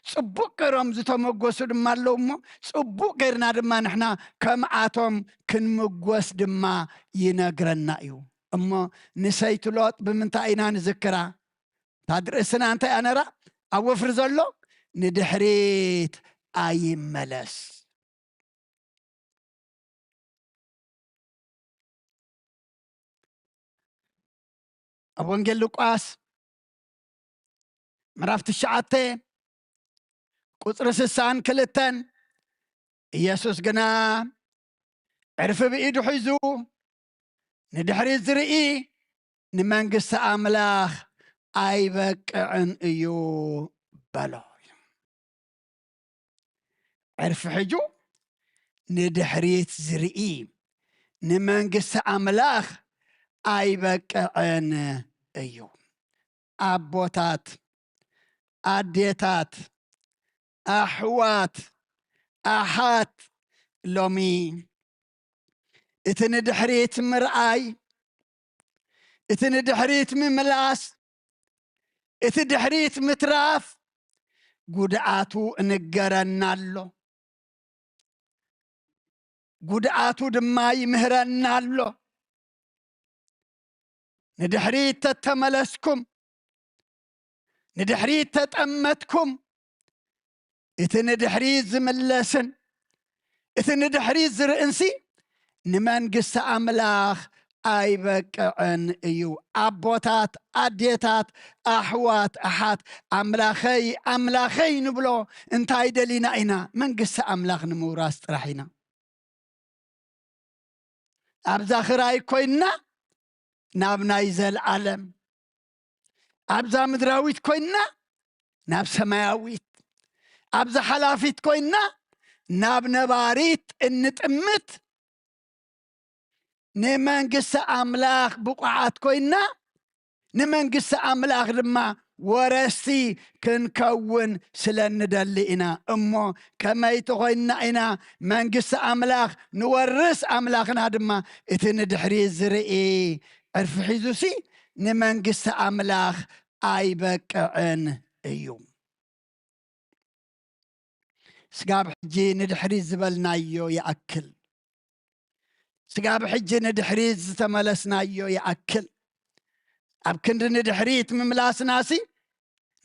ጽቡቕ ገይሮም ዝተመጎሱ ድማ ኣለዉ እሞ፣ ጽቡቕ ገይርና ድማ ንሕና ከምኣቶም ክንምጎስ ድማ ይነግረና እዩ። እሞ ንሰይቲ ሎጥ ብምንታይ ኢና ንዝክራ? ታድ ርእስና እንታይ ኣነራ ኣብ ወፍሪ ዘሎ ንድሕሪት ኣይመለስ። ኣብ ወንጌል ሉቃስ ምዕራፍ ትሽዓተ ቁፅሪ ስሳን ክልተን ኢየሱስ ግና ዕርፊ ብኢዱ ሒዙ ንድሕሪት ዝርኢ ንመንግስቲ ኣምላኽ ኣይበቅዕን እዩ በሎ። ዕርፊ ሕጁ ንድሕሪት ዝርኢ ንመንግስቲ ኣምላኽ ኣይበቅዕን እዩ። ኣቦታት፣ ኣዴታት፣ ኣሕዋት፣ ኣሓት፣ ሎሚ እቲ ንድሕሪት ምርኣይ፣ እቲ ንድሕሪት ምምላስ፣ እቲ ድሕሪት ምትራፍ ጉድኣቱ እንገረና ኣሎ። ጉድኣቱ ድማ ይምህረና ኣሎ። ንድሕሪት ተተመለስኩም፣ ንድሕሪት ተጠመትኩም፣ እቲ ንድሕሪት ዝምለስን እቲ ንድሕሪት ዝርእንሲ ንመንግስቲ ኣምላኽ ኣይበቅዕን እዩ። ኣቦታት፣ ኣዴታት፣ ኣሕዋት፣ ኣሓት፣ ኣምላኸይ፣ ኣምላኸይ ንብሎ እንታይ ደሊና ኢና? መንግስቲ ኣምላኽ ንምውራስ ጥራሕ ኢና። ኣብዛ ኽራይ ኮይንና ናብ ናይ ዘልኣለም፣ ኣብዛ ምድራዊት ኮይንና ናብ ሰማያዊት፣ ኣብዛ ሓላፊት ኮይንና ናብ ነባሪት እንጥምት፣ ንመንግስቲ ኣምላኽ ብቑዓት ኮይንና፣ ንመንግስቲ ኣምላኽ ድማ ወረስቲ ክንከውን ስለ እንደሊ ኢና። እሞ ከመይ ተኾይንና ኢና መንግስቲ ኣምላኽ ንወርስ? ኣምላኽና ድማ እቲ ንድሕሪት ዝርኢ ዕርፊ ሒዙሲ ንመንግስቲ ኣምላኽ ኣይበቅዕን እዩ። ስጋብ ሕጂ ንድሕሪት ዝበልናዮ ይኣክል፣ ስጋብ ሕጂ ንድሕሪት ዝተመለስናዮ ይኣክል፣ ኣብ ክንዲ ንድሕሪት ምምላስናሲ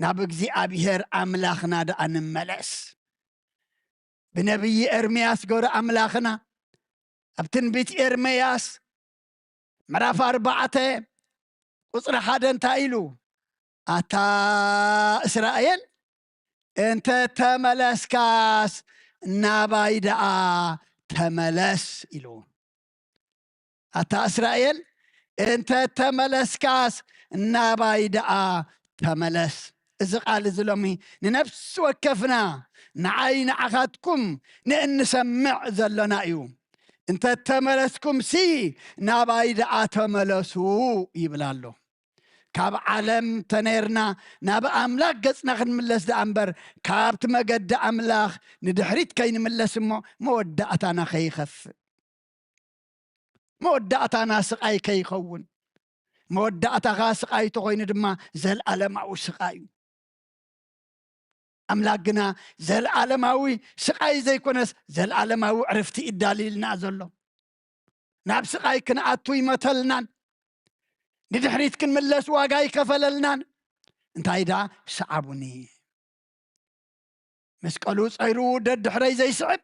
ናብ እግዚኣብሔር ኣምላኽና ደኣ ንመለስ። ብነቢይ ኤርምያስ ገብረ ኣምላኽና ኣብ ትንቢት ኤርምያስ ምዕራፍ ኣርባዕተ ቁጽሪ ሓደ እንታይ ኢሉ? ኣታ እስራኤል እንተ ተመለስካስ ናባይ ደኣ ተመለስ ኢሉ። ኣታ እስራኤል እንተ ተመለስካስ ናባይ ደኣ ተመለስ። እዚ ቃል እዚ ሎሚ ንነፍሲ ወከፍና፣ ንዓይ ንዓኻትኩም ንእንሰምዕ ዘሎና እዩ። እንተ ተመለስኩምሲ ናባይ ደኣ ተመለሱ ይብል ኣሎ። ካብ ዓለም ተነይርና ናብ ኣምላኽ ገጽና ክንምለስ ደኣ እምበር፣ ካብቲ መገዲ ኣምላኽ ንድሕሪት ከይንምለስ እሞ መወዳእታና ከይኸፍእ፣ መወዳእታና ስቓይ ከይኸውን፣ መወዳእታኻ ስቓይ ተኾይኑ ድማ ዘልኣለማዊ ስቓይ እዩ። ኣምላኽ ግና ዘልኣለማዊ ስቓይ ዘይኮነስ ዘልኣለማዊ ዕርፍቲ እዩ ዳልዩልና ዘሎ። ናብ ስቓይ ክንኣቱ ይመተልናን ንድሕሪት ክንምለስ ዋጋ ይከፈለልናን። እንታይ ደኣ? ሰዓቡኒ። መስቀሉ ጸይሩ ደድሕረይ ዘይስዕብ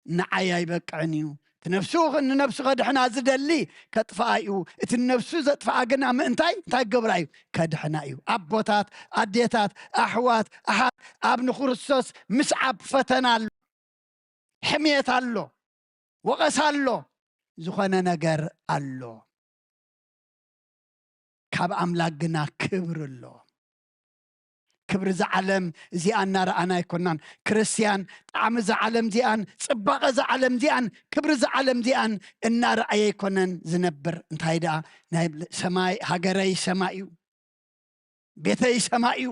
ንዓይ ኣይበቅዕን እዩ። እቲ ነፍሱ ንነፍሱ ከድሕና ዝደሊ ከጥፍኣ እዩ። እቲ ነፍሱ ዘጥፍኣ ግና ምእንታይ እንታይ ክገብራ እዩ? ከድሕና እዩ። ኣቦታት፣ ኣዴታት፣ ኣሕዋት፣ ኣሓት፣ ኣብ ንክርስቶስ ምስዓብ ፈተና ኣሎ፣ ሕምየት ኣሎ፣ ወቐሳ ኣሎ፣ ዝኾነ ነገር ኣሎ። ካብ ኣምላኽ ግና ክብሪ ኣሎ። ክብሪ እዛ ዓለም እዚኣ እናረኣና ኣይኮናን። ክርስትያን ጣዕሚ እዛ ዓለም እዚኣን ጽባቐ እዛ ዓለም እዚኣን ክብሪ እዛ ዓለም እዚኣን እናረኣየ ኣይኮነን ዝነብር። እንታይ ደኣ ናይ ሰማይ ሃገረይ ሰማይ እዩ፣ ቤተይ ሰማይ እዩ፣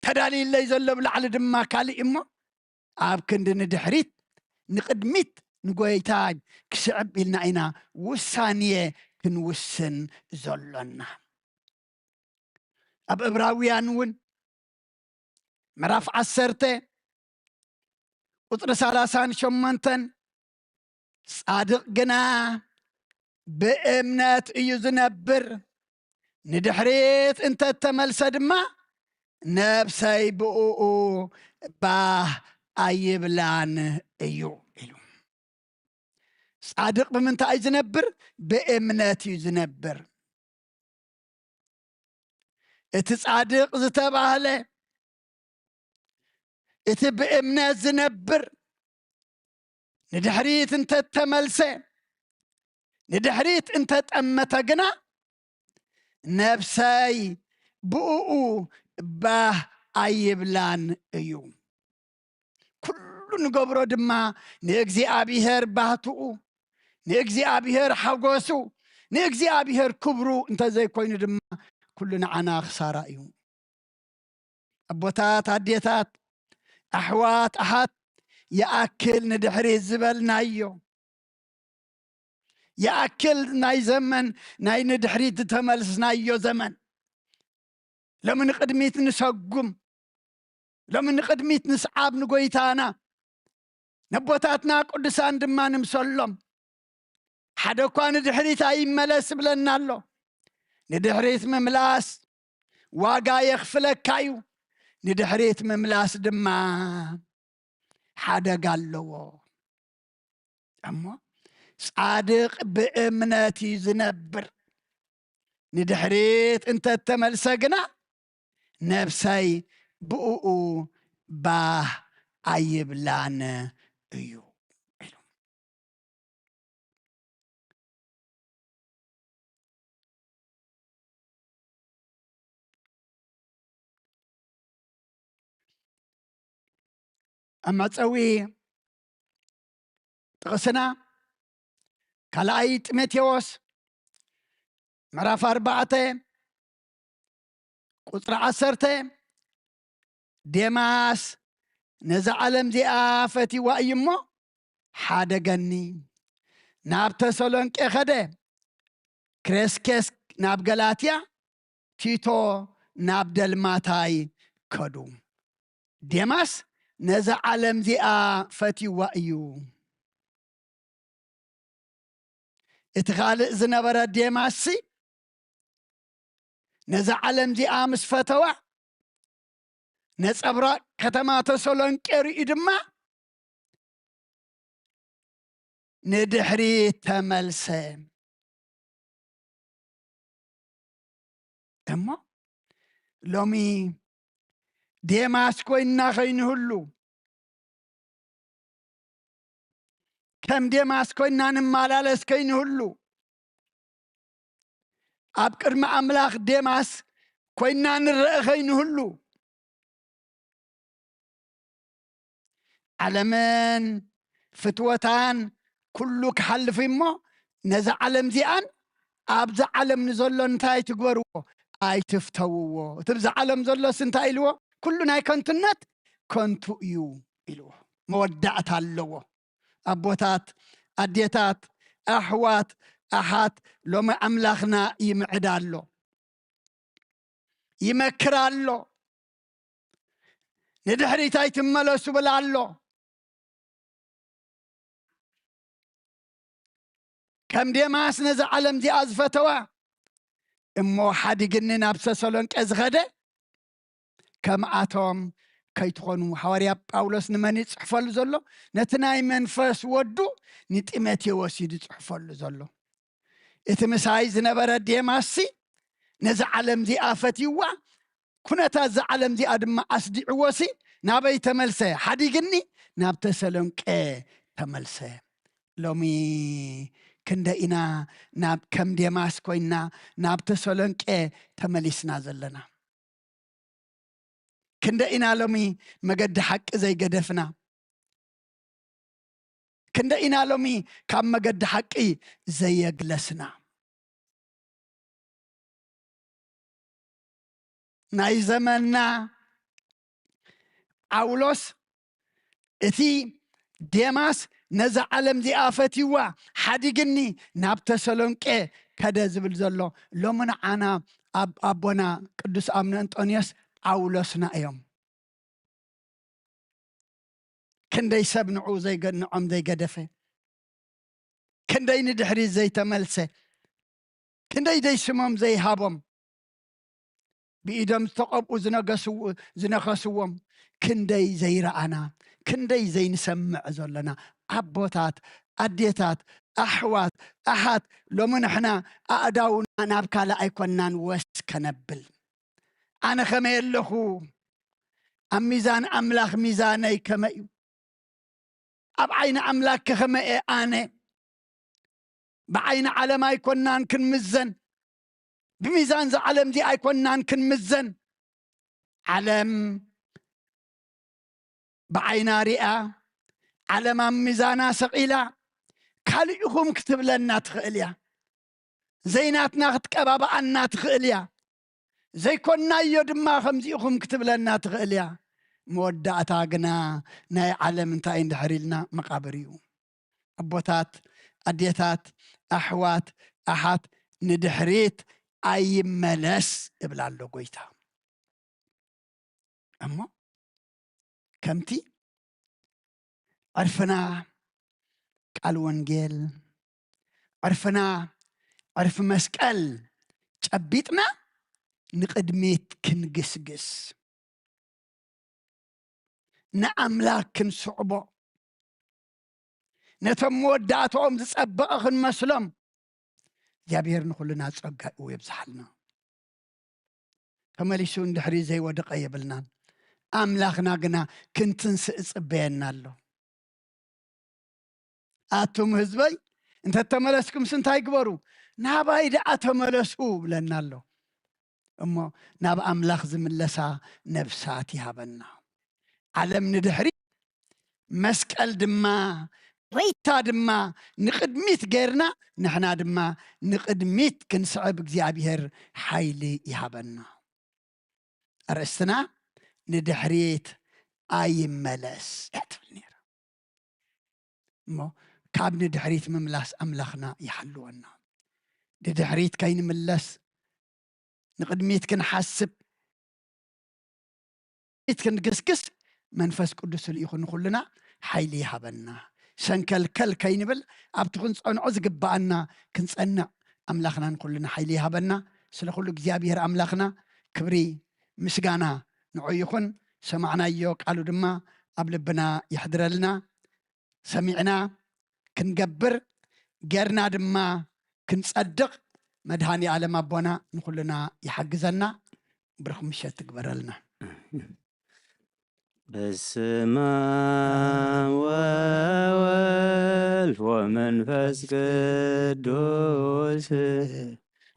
ተዳልዩለይ ዘሎ ብላዕሊ ድማ ካልእ እሞ ኣብ ክንዲ ንድሕሪት ንቕድሚት ንጎይታ ክስዕብ ኢልና ኢና ውሳኔ ክንውስን ዘሎና። ኣብ ዕብራውያን እውን ምዕራፍ ዓሰርተ ቁጽሪ ሰላሳን ሸሞንተን ጻድቕ ግና ብእምነት እዩ ዝነብር፣ ንድሕሪት እንተተመልሰ ድማ ነብሰይ ብእኡ ባህ ኣይብላን እዩ ኢሉ። ጻድቕ ብምንታይ እዩ ዝነብር? ብእምነት እዩ ዝነብር። እቲ ጻድቕ ዝተባህለ፣ እቲ ብእምነት ዝነብር፣ ንድሕሪት እንተተመልሰ ንድሕሪት እንተጠመተ ግና፣ ነብሰይ ብእኡ ባህ ኣይብላን እዩ። ኩሉ ንገብሮ ድማ ንእግዚኣብሔር ባህትኡ፣ ንእግዚኣብሔር ሓጎሱ፣ ንእግዚኣብሔር ክብሩ እንተዘይኮይኑ ድማ፣ ኩሉ ንዓና ክሳራ እዩ። ኣቦታት፣ ኣዴታት፣ ኣሕዋት፣ ኣሓት፣ ይኣክል ንድሕሪት ዝበልናዮ፣ ይኣክል ናይ ዘመን፣ ናይ ንድሕሪት ዝተመልስናዮ ዘመን። ሎሚ ንቕድሚት ንሰጉም፣ ሎሚ ንቕድሚት ንስዓብ ንጎይታና፣ ነቦታትና ቅዱሳን ድማ ንምሰሎም። ሓደ እኳ ንድሕሪት ኣይመለስ ይብለና ኣሎ። ንድሕሪት ምምላስ ዋጋ የኽፍለካ እዩ። ንድሕሪት ምምላስ ድማ ሓደጋ ኣለዎ። እሞ ጻድቕ ብእምነት እዩ ዝነብር። ንድሕሪት እንተተመልሰ ግና፣ ነብሰይ ብእኡ ባህ ኣይብላን እዩ ኢሉ። ኣብ መዕጸዊ ጥቕስና፣ ካልኣይ ጢሞቴዎስ ምዕራፍ ኣርባዕተ ቁጽሪ ዓሰርተ፣ ዴማስ ነዛ ዓለም እዚኣ ፈቲዋ እዩ እሞ ሓደገኒ። ናብ ተሰሎንቄ ኸደ፣ ክሬስኬስ ናብ ገላትያ፣ ቲቶ ናብ ደልማታይ ከዱ። ዴማስ ነዛ ዓለም እዚኣ ፈቲዋ እዩ። እቲ ካልእ ዝነበረ ዴማስሲ ነዛ ዓለም እዚኣ ምስ ፈተዋ፣ ነጸብራቕ ከተማ ተሰሎንቄ ርእዩ ድማ ንድሕሪት ተመልሰ። እሞ ሎሚ ዴማስ ኮይንና ከይንህሉ፣ ከም ዴማስ ኮይንና ንመላለስ ከይንህሉ፣ ኣብ ቅድሚ ኣምላኽ ዴማስ ኮይንና ንረአ ከይንህሉ፣ ዓለምን ፍትወታን ኩሉ ክሓልፍ እሞ፣ ነዛ ዓለም እዚኣን ኣብዛ ዓለም ንዘሎ እንታይ ትግበርዎ? ኣይትፍተውዎ። እቲ ብዛ ዓለም ዘሎስ እንታይ ኢልዎ? ኩሉ ናይ ከንቱነት ከንቱ እዩ ኢልዎ። መወዳእታ ኣለዎ። ኣቦታት፣ ኣዴታት፣ ኣሕዋት፣ ኣሓት፣ ሎሚ ኣምላኽና ይምዕድ ኣሎ፣ ይመክር ኣሎ። ንድሕሪት ኣይትመለሱ ብል ኣሎ። ከም ዴማስ ነዛ ዓለም እዚኣ ዝፈተዋ እሞ ሓዲግኒ ናብ ተሰሎንቄ ዝኸደ፣ ከምኣቶም ከይትኾኑ። ሃዋርያ ጳውሎስ ንመን እዩ ዝጽሕፈሉ ዘሎ? ነቲ ናይ መንፈስ ወዱ ንጢሞቴዎስ እዩ ዝጽሕፈሉ ዘሎ። እቲ ምሳይ ዝነበረ ዴማስሲ ነዛ ዓለም እዚኣ ፈትይዋ፣ ኩነታት እዛ ዓለም እዚኣ ድማ ኣስዲዕዎሲ ናበይ ተመልሰ? ሓዲግኒ ናብ ተሰሎንቄ ተመልሰ። ሎሚ ክንደይ ኢና ናብ ከም ዴማስ ኮይንና ናብ ተሰሎንቄ ተመሊስና ዘለና? ክንደይ ኢና ሎሚ መገዲ ሓቂ ዘይገደፍና? ክንደይ ኢና ሎሚ ካብ መገዲ ሓቂ ዘየግለስና? ናይ ዘመንና ጳውሎስ፣ እቲ ዴማስ ነዛ ዓለም እዚኣ ፈትይዋ ሓዲግኒ ናብ ተሰሎንቄ ከደ ዝብል ዘሎ፣ ሎሚ ንዓና ኣብ ኣቦና ቅዱስ ኣምነ እንጦንዮስ ጳውሎስና እዮም። ክንደይ ሰብ ንዑ ዘይገ-፣ ንዖም ዘይገደፈ፣ ክንደይ ንድሕሪት ዘይተመልሰ፣ ክንደይ ደይ ስሞም ዘይሃቦም፣ ብኢዶም ዝተቐብኡ ዝነገስው-፣ ዝነኸስዎም፣ ክንደይ ዘይረኣና፣ ክንደይ ዘይንሰምዕ ዘለና ኣቦታት፣ ኣዴታት፣ ኣሕዋት፣ ኣሓት፣ ሎሚ ንሕና ኣእዳውና ናብ ካልእ ኣይኮንናን ወስ ከነብል። ኣነ ከመይ ኣለኹ? ኣብ ሚዛን ኣምላኽ ሚዛነይ ከመይ እዩ? ኣብ ዓይኒ ኣምላኽ ከ ከመይ እየ ኣነ? ብዓይኒ ዓለም ኣይኮናን ክንምዘን፣ ብሚዛን እዛ ዓለም እዚ ኣይኮናን ክንምዘን። ዓለም ብዓይና ሪኣ፣ ዓለም ኣብ ሚዛና ሰቒላ፣ ካልእ ኢኹም ክትብለና ትኽእል እያ። ዘይናትና ክትቀባብኣና ትኽእል እያ። ዘይኮናዮ ድማ ከምዚ ኢኹም ክትብለና ትኽእል እያ። መወዳእታ ግና ናይ ዓለም እንታይ እንድሕር ኢልና መቓብር እዩ። ኣቦታት፣ ኣዴታት፣ ኣሕዋት፣ ኣሓት፣ ንድሕሪት ኣይመለስ እብል ኣሎ ጎይታ። እሞ ከምቲ ዕርፍና ቃል ወንጌል፣ ዕርፍና ዕርፊ መስቀል ጨቢጥና ንቕድሚት ክንግስግስ፣ ንኣምላኽ ክንስዕቦ፣ ነቶም መወዳእትኦም ዝጸበቐ ክንመስሎም እግዚኣብሔር ንኹልና ጸጋኡ የብዝሓልና። ተመሊሱ እንድሕሪ ዘይወደቐ የብልናን። ኣምላኽና ግና ክንትንስእ እጽበየና ኣሎ። ኣቱም ህዝበይ፣ እንተተመለስኩምስ እንታይ ግበሩ? ናባይ ደኣ ተመለሱ ብለና ኣሎ። እሞ ናብ ኣምላኽ ዝምለሳ ነፍሳት ይሃበና። ዓለም ንድሕሪ፣ መስቀል ድማ፣ ጎይታ ድማ ንቕድሚት ጌርና፣ ንሕና ድማ ንቕድሚት ክንስዕብ እግዚኣብሔር ሓይሊ ይሃበና። ኣርእስትና ንድሕሪት ኣይመለስ እያ ትብል ነይራ። እሞ ካብ ንድሕሪት ምምላስ ኣምላኽና ይሓልወና። ንድሕሪት ከይንምለስ፣ ንቕድሚት ክንሓስብ፣ ንድሕሪት ክንግስግስ መንፈስ ቅዱስ ልኢኹ ንኹልና ሓይሊ ይሃበና። ሰንከልከል ከይንብል ኣብቲ ክንጸንዖ ዝግብኣና ክንጸንዕ ኣምላኽና ንኹልና ሓይሊ ይሃበና። ስለ ኩሉ እግዚኣብሔር ኣምላኽና ክብሪ ምስጋና ንዑ ይኹን። ሰማዕናዮ ቃሉ ድማ ኣብ ልብና ይሕድረልና። ሰሚዕና ክንገብር፣ ጌርና ድማ ክንጸድቕ መድሃኒ ኣለም ኣቦና ንኹልና ይሓግዘና። ብሩኽ ምሸት ትግበረልና። በስመ አብ ወወልድ ወመንፈስ ቅዱስ፣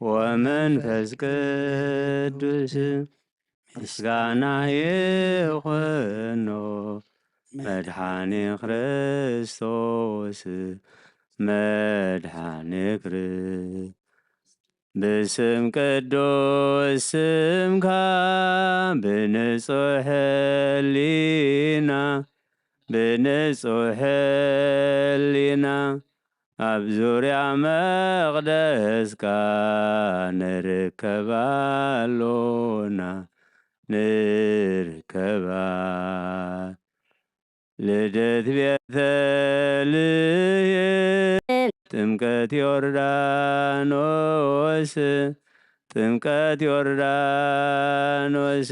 ወመንፈስ ቅዱስ ምስጋና ይኹኖ መድሓኒ ክርስቶስ፣ መድሓኒ ክርስ-፣ ብስም ቅዱስ ስምካ፣ ብንጹሕ ህሊና፣ ብንጹሕ ህሊና፣ ኣብ ዙርያ መቕደስካ ንርከብ ኣሎና፣ ንርከብ። ልደት ቤተልሔም፣ ጥምቀት ዮርዳኖስ፣ ጥምቀት ዮርዳኖስ፣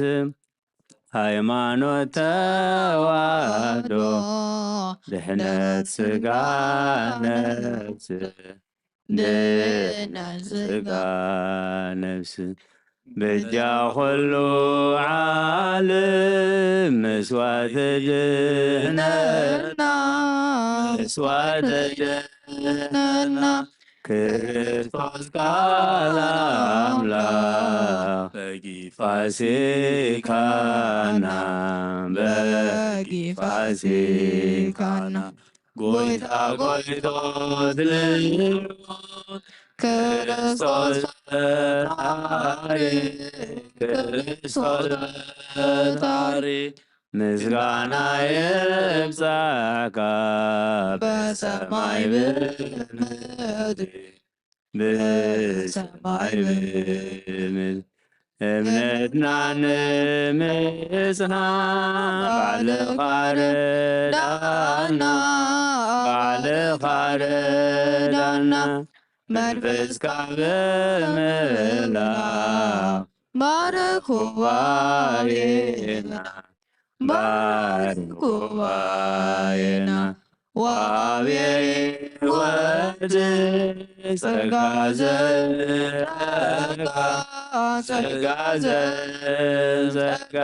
ሃይማኖት ተዋህዶ፣ ድሕነት ስጋ ነፍስ፣ ድሕነት ስጋ ነፍስ፣ በጃ ኩሉ ዓለም መስዋዕተ ድሕነትና፣ መስዋዕተ ድሕነትና፣ ክርስቶስ ቃል ኣምላኽ በጊ ፋሲካና፣ በጊ ፋሲካና፣ ጎይታ ጎይቶት ልዑል ክርስቶስ ፈጣሪ፣ ክርስቶስ ፈጣሪ፣ ምስጋና ይብጻሕካ በሰማይ ብምድሪ፣ ብሰማይ ብምድሪ። እምነትና ንምጽና ባዕልኻ ርዳና፣ ባዕልኻ ርዳና። መንፈስካ ብምልኣኽ ባርክ ጉባኤና፣ ባርክ ጉባኤና። ወሃቤ ሕይወት ጸጋ ዘጸጋ፣ ጸጋ ዘጸጋ።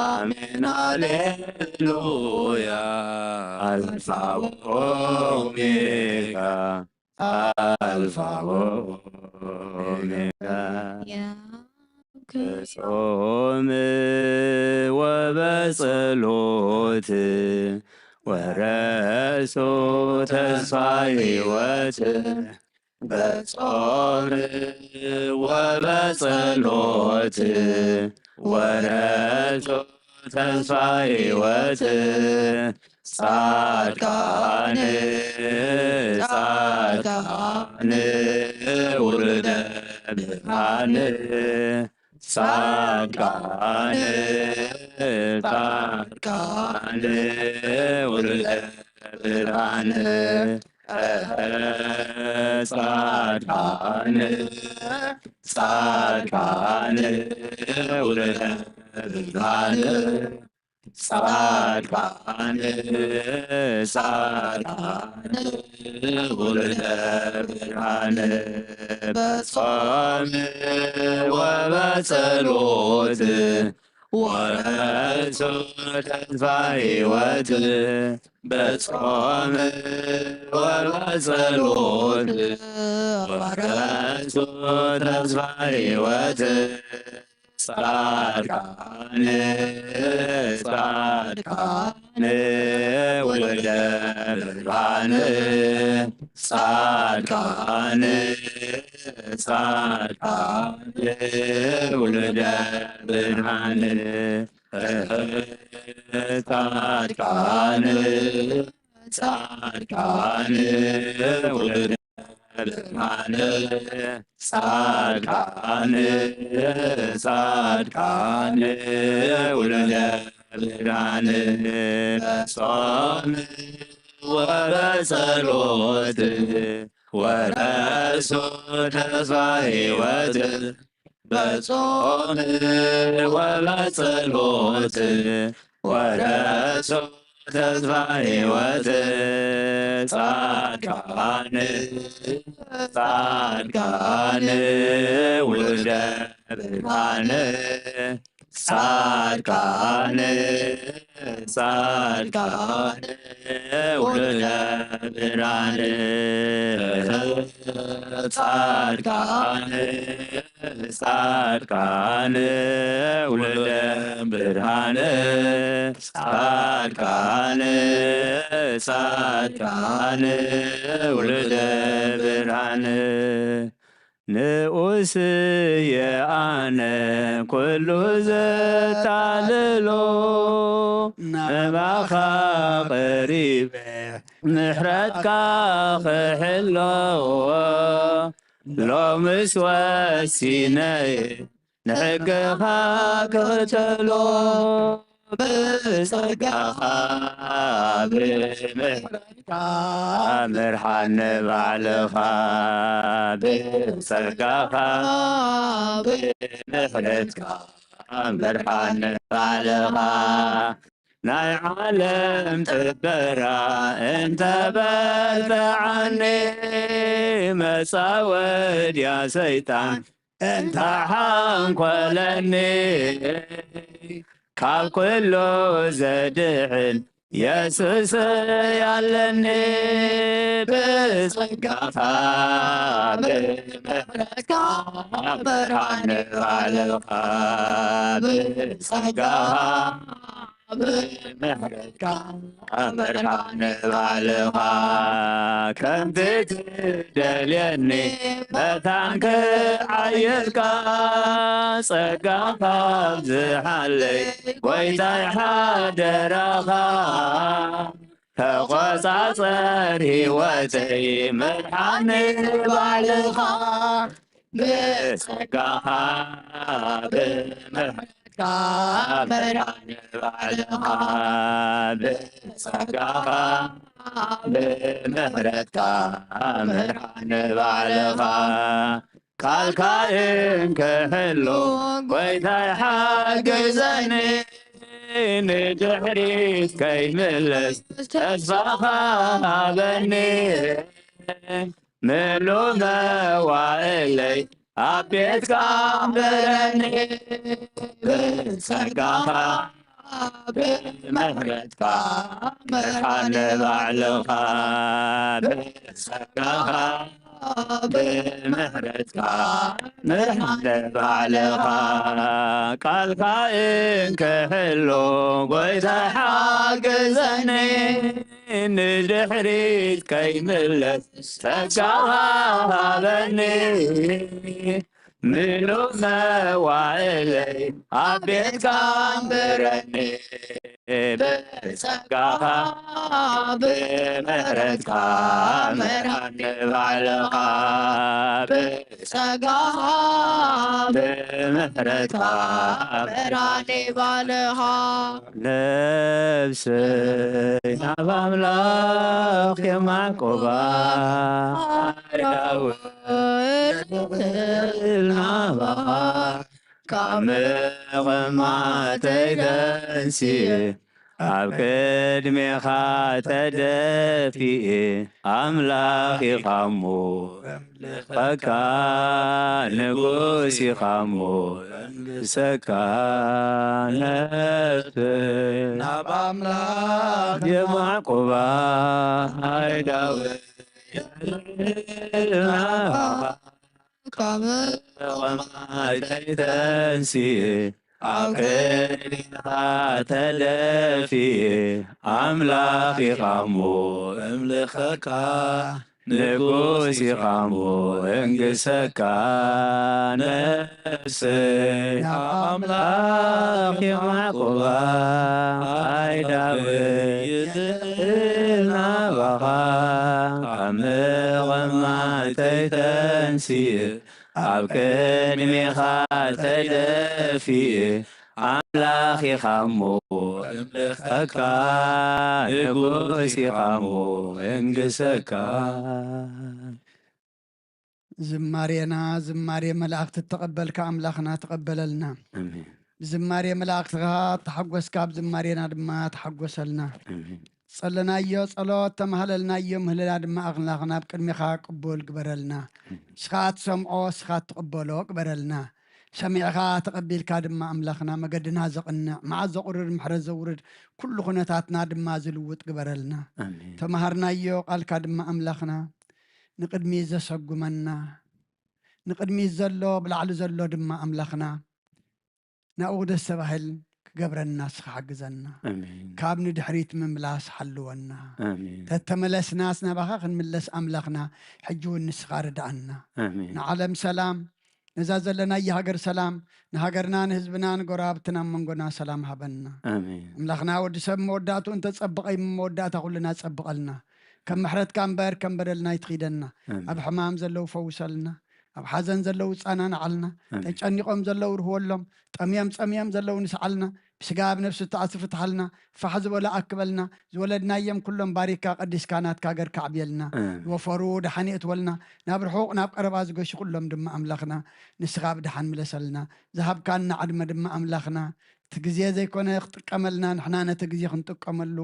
ኣሜን ሃሌሉያ። ኣልፋ ወኦሜጋ፣ ኣልፋ ወኦሜጋ። በጾም ወበጸሎት ወረሱ ተስፋ ሕይወት። በጾም ወበጸሎት ወረሱ ተስፋ ሕይወት። ጻድቃን፣ ጻድቃን፣ ውሉደ ብርሃን። ጻድቃን፣ ጻድቃን፣ ውሉደ ብርሃን። ጻድቃን፣ ጻድቃን፣ ውሉደ ብርሃን። ጻድቃን፣ ጻድቃን፣ ውሉደ ብርሃን። በጾም ወበጸሎት ወረሱ ተስፋ ሕይወት። በጾም ወበጸሎት ወረሱ ተስፋ ሕይወት። ጻድቃን፣ ጻድቃን፣ ውሉደ ብርሃን። ጻድቃን፣ ጻድቃን፣ ውሉደ ብርሃን። ጻድቃን፣ ጻድቃን፣ ውሉደ ብርሃን። ጻድቃን፣ ጻድቃን፣ ውሉደ ብርሃን። በጾም ወበጸሎት ወረሱ ተስፋ ሕይወት። በጾም ወበጸሎት ወረሱ ተስፋ ሕይወት። ጻድቃን፣ ጻድቃን፣ ውሉደ ብርሃን። ጻድቃን፣ ጻድቃን፣ ውሉደ ብርሃን። ጻድቃን፣ ጻድቃን፣ ውሉደ ብርሃን። ጻድቃን፣ ጻድቃን፣ ውሉደ ብርሃን። ንኡስ የኣነ ኩሉ ዘታልሎ፣ ናባኻ ቀሪበ ምሕረትካ ክሕሎ። ሎምስ ወሲነየ ንሕግኻ ክኽተሎ። ብጸጋኻ ብምሕረትካ ምርሓኒ ባዕልኻ። ብጸጋኻ ብምሕረትካ ምርሓኒ ባዕልኻ። ናይ ዓለም ጥበራ እንተበርትዓኒ፣ መጻወድያ ሰይጣን እንተሓንኮለኒ፣ ካብ ኩሉ ዘድሕን የሱስ ያለኒ። ብጸጋኻ ብምሕረትካ ብርሃን ባዕልኻ። ብጸጋኻ ብምሕረትካ ብርሃን ባዕልኻ። ከምቲ ትደልየኒ መታን ክዓይልካ፣ ጸጋኻ ኣብዝሓለይ ጎይታይ ሓደራኻ። ተቖጻጸር ህይወተይ ምርሓኒ ባዕልኻ። ብጸጋኻ ብምሕረትካ ምርሓኒ ባዕልኻ። ብጸጋኻ ብምሕረትካ ምርሓኒ ባዕልኻ። ቃልካ እንክሕሉ ጎይታይ ሓግዘኒ፣ ንድሕሪት ከይምለስ ተስፋኻ ሃበኒ። ምሉ መዋእለይ ኣብ ቤትካ ኣንብረኒ። ብጸጋኻ ብምሕረትካ ምርሓ ንባዕልኻ፣ ብጸጋኻ ብምሕረትካ ምርሓ ንባዕልኻ። ቃልካ እንክሕሉ ጎይታ ሓግዘኒ፣ ንድሕሪት ከይምለስ ጸጋኻ ሃበኒ። ምሉእ መዋእለይ ኣብ ቤትካ ኣንብረኒ፣ ብጸጋኻ ብምሕረትካ ምርሃኒ ባዕልኻ፣ ብጸጋኻ ብምሕረትካ ምርሃኒ ባዕልኻ። ነፍሰይ ናብ ኣምላኽ የማዕቆባ፣ ኣዳውት ናባኻ፣ ካብ ምቕማተይ ተንሲኤ፣ ኣብ ቅድሜኻ ተደፊኤ፣ ኣምላኽ ኢኻ እሞ እምልኸካ፣ ንጉስ ኢኻ እሞ እምልሰካ። ነፍሰይ ናብ ኣምላኽ የማዕቆባ፣ ኣዳውት ናባኻ፣ ካብ መቐማጠይ ተንሲኤ፣ ኣብ ቅድሜኻ ተደፊኤ፣ ኣምላኽ ኢኻ እሞ እምልኸካ፣ ንጉስ ኢኻ እሞ እንግሰካ። ነፍሰይ ናብ ኣምላኽ የማዕቆባ፣ ኣዳውት ናባኻ፣ ካብ መቐማጠይ ተንሲኤ፣ ኣብ ቅድሜኻ ተደፊኤ፣ ኣምላኽ ኢኻ እሞ እምልኸካ፣ ንጉስ ኢኻ እሞ እንግሰካ። ዝማሬና ዝማሬ መላእክቲ እተቐበልካ ኣምላኽና ተቐበለልና። ኣሜን። ብዝማሬ መላእክትኻ ተሓጎስካ፣ ኣብ ዝማሬና ድማ ተሓጎሰልና። ኣሜን። ጸለናዮ ጸሎት፣ ተማህለልናዮ ምህለላ ድማ ኣኽላኽና ኣብ ቅድሜኻ ቅቡል ግበረልና። ኣሜን። ንስኻ ትሰምዖ፣ ንስኻ ትቕበሎ ግበረልና። ሰሚዕኻ ተቐቢልካ ድማ ኣምላኽና መገድና ዘቕንዕ፣ መዓት ዘቑርር፣ ምሕረት ዘውርድ፣ ኩሉ ኩነታትና ድማ ዝልውጥ ግበረልና። ኣሜን። ተማሃርናዮ ቃልካ ድማ ኣምላኽና ንቕድሚት ዘሰጉመና፣ ንቕድሚት ዘሎ ብላዕሊ ዘሎ ድማ ኣምላኽና ናብኡ ክደስ ተባሂል ክገብረና ንስኻ ሓግዘና። ኣሜን። ካብ ንድሕሪት ምምላስ ሓልወና። ኣሜን። ተተመለስናስ ናባኻ ክንምለስ ኣምላኽና ሕጂ እውን ንስኻ ርድኣና። ኣሜን። ንዓለም ሰላም፣ ነዛ ዘለናያ ሃገር ሰላም፣ ንሃገርና ንህዝብና ንጎረባብትና ኣብ መንጎና ሰላም ሃበና። ኣሜን። ኣምላኽና ወዲ ሰብ መወዳእትኡ እንተጸብቐ እዩ፣ መወዳእታ ኩልና ጸብቐልና። ከም ምሕረትካ እምበር ከም በደልና ኣይትኺደና። ኣሜን። ኣብ ሕማም ዘለዉ ፈውሰልና፣ ኣብ ሓዘን ዘለዉ ጻናንዓልና፣ ኣሜን። ተጨኒቖም ዘለዉ ርህወሎም፣ ጠምዮም ጸምዮም ዘለዉ ንስዓልና፣ ብስጋ ኣብ ነፍሲ ተኣሲ ፍትሓልና፣ ፋሕ ዝበሉ ኣክበልና፣ ዝወለድናዮም ኩሎም ባሪካ ቀዲስካ ናትካ ገርካ ኣዕብየልና፣ ኣሜን። ዝወፈሩ ደሓን የእትወልና፣ ናብ ርሑቕ ናብ ቀረባ ዝገሹ ኩሎም ድማ ኣምላኽና ንስኻ ብደሓን ምለሰልና፣ ዝሃብካና ዕድመ ድማ ኣምላኽና እቲ ግዜ ዘይኮነ ክጥቀመልና፣ ንሕና ነቲ ግዜ ክንጥቀመሉ፣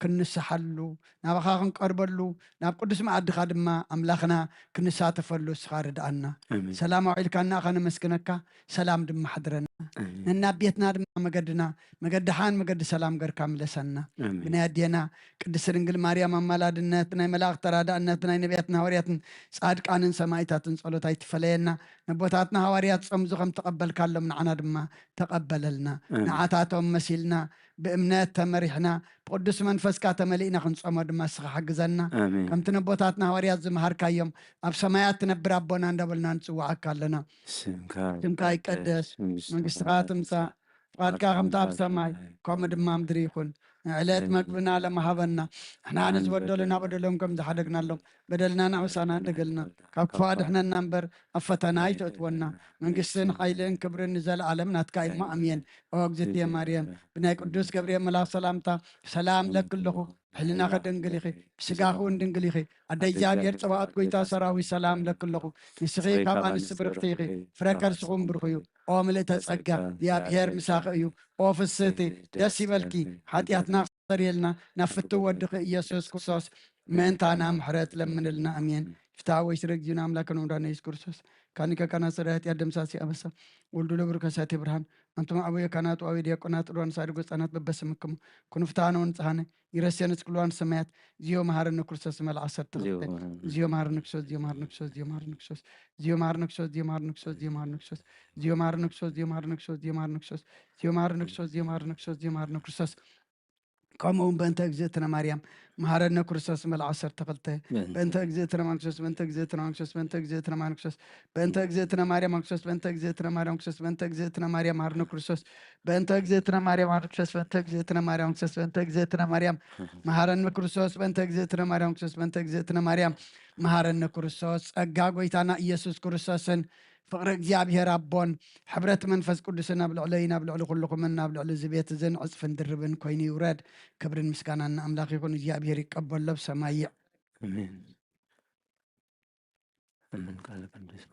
ክንንስሓሉ፣ ናባኻ ክንቀርበሉ፣ ናብ ቅዱስ መኣድኻ ድማ ኣምላኽና ክንሳተፈሉ ንስኻ ርድኣና። ኣሜን። ሰላም ኣውዒልካና ኣኻ ነመስግነካ፣ ሰላም ድማ ሓድረና። ኣሜን። ነናብ ቤትና ድማ መገድና፣ መገዲ ሓን መገዲ ሰላም ገርካ ምለሰና። ኣሜን። ብናይ ኣዴና ቅድስቲ ድንግል ማርያም ኣማላድነት፣ ናይ መላእኽቲ ተራዳእነት፣ ናይ ነቢያትን ሃዋርያትን ጻድቃንን ሰማእታትን ጸሎት ኣይትፈለየና። ነቦታትና ሃዋርያት ጾምዚ ከም ተቐበልካሎም ንዓና ድማ ተቐበለልና። ኣሜን። ንዓታቶም መሲልና፣ ብእምነት ተመሪሕና፣ ብቅዱስ መንፈስካ ተመሊእና ክንጾሞ ድማ ንስኻ ሓግዘና። ኣሜን። ከምቲ ነቦታትና ሃዋርያት ዝመሃርካዮም፣ ኣብ ሰማያት ትነብር ኣቦና እንዳበልና ንጽውዓካ ኣለና። ስምካ ስምካ ይቀደስ፣ ይቀደስ፣ መንግስትኻ መንግስትኻ ትምጻእ፣ ትምጻእ፣ ፍቓድካ ከምቲ ኣብ ሰማይ፣ ከምኡ ድማ ኣብ ምድሪ ይኹን። ንዕለት መግብና ሎም ሃበና፣ ንሕና ንዝበደሉና በደሎም ከም ዝሓደግናሎም፣ በደልና ንዕውሳና እንደገልና፣ ካብ ክፉእ ኣድሕነና እምበር፣ ኣብ ፈተና ኣይተእትወና። መንግስትን ሓይልን ክብርን ንዘለኣለም ናትካ እዩ እሞ፣ ኣሜን። ኦ እግዝእትየ ማርያም፣ ብናይ ቅዱስ ገብርኤል መልኣኽ ሰላምታ ሰላም ለኪ ኣለኹ። ብሕልናኺ ድንግል ኢኺ፣ ብስጋኺ እውን ድንግል ኢኺ። ኣደ እግዚኣብሔር ጸባኦት፣ ጎይታ ሰራዊት፣ ሰላም ለኪ ኣለኹ። ንስኺ ካብ ኣንስቲ ብርኽቲ ኢኺ፣ ፍረ ከርስኺ እውን ብሩኽ እዩ። ኦ ምልእተ ጸጋ፣ እግዚኣብሔር ምሳኺ እዩ። ኦ ፍስህቲ፣ ደስ ይበልኪ። ሓጢኣትና ክሰርየልና ናብ ፍትው ወድኺ ኢየሱስ ክርስቶስ ምእንታና ምሕረት ለምንልና። ኣሜን። ፍትሐ ወይ ስረ እግዚእነ ኣምላክነ ወመድኃኒነ ኢየሱስ ክርስቶስ ካኒከ ካና ሰራያት ያደምሳሲ ኣበሳ ወልዱ ለብሩ ከሳቴ ብርሃን። ኣንቱም ኣቡየ ካናቱ ኣዊ ዲያቆናት ሩዋን ሳድጎ ህጻናት በበስምክሙ ኩኑ ፍትሃነ ወንጽሃነ ይረስየነ ስክልዋን ሰማያት። ዚዮ መሃረነ ክርስቶስ መልዓ ዓሰርተ ክልተ። ዚዮ መሃረነ ክርስቶስ። ዚዮ መሃረነ ክርስቶስ። ዚዮ መሃረነ ክርስቶስ። ዚዮ መሃረነ ክርስቶስ። ዚዮ መሃረነ ክርስቶስ። ዚዮ መሃረነ ክርስቶስ። ዚዮ መሃረነ ክርስቶስ። ዚዮ መሃረነ ክርስቶስ። ዚዮ መሃረነ ክርስቶስ። ዚዮ መሃረነ ክርስቶስ። ዚዮ መሃረነ ክርስቶስ። ዚዮ መሃረነ ክርስቶስ። ከምኡ እውን በእንተ እግዝእትነ ማርያም መሃረነ ክርስቶስ መልዓ ዓሰርተ ክልተ። በእንተ እግዝእትነ ማንክሶስ። በእንተ እግዝእትነ ማንክሶስ። በእንተ እግዝእትነ ማንክሶስ። በእንተ እግዝእትነ ማርያም ማንክሶስ። በእንተ እግዝእትነ ማርያም ማንክሶስ። በእንተ እግዝእትነ ማርያም መሃረነ ክርስቶስ። በእንተ እግዝእትነ ማርያም ማንክሶስ። በእንተ እግዝእትነ ማርያም ማንክሶስ። በእንተ እግዝእትነ ማርያም መሃረነ ክርስቶስ። በእንተ እግዝእትነ ማርያም ማንክሶስ። በእንተ እግዝእትነ ማርያም መሃረነ ክርስቶስ። ጸጋ ጎይታና ኢየሱስ ክርስቶስን ፍቕሪ እግዚኣብሔር ኣቦን ሕብረት መንፈስ ቅዱስን ኣብ ልዕለይን ኣብ ልዕሊ ኩልኹምን ኣብ ልዕሊ እዚ ቤት እዝን ዕጽፍን ድርብን ኮይኑ ይውረድ። ክብርን ምስጋናን ንኣምላኽ ይኹን። እግዚኣብሔር ይቀበሎ፣ ኣብ ሰማይ ይዕ- ኣሜን። ኣሜን። ቃለ ቅዱስ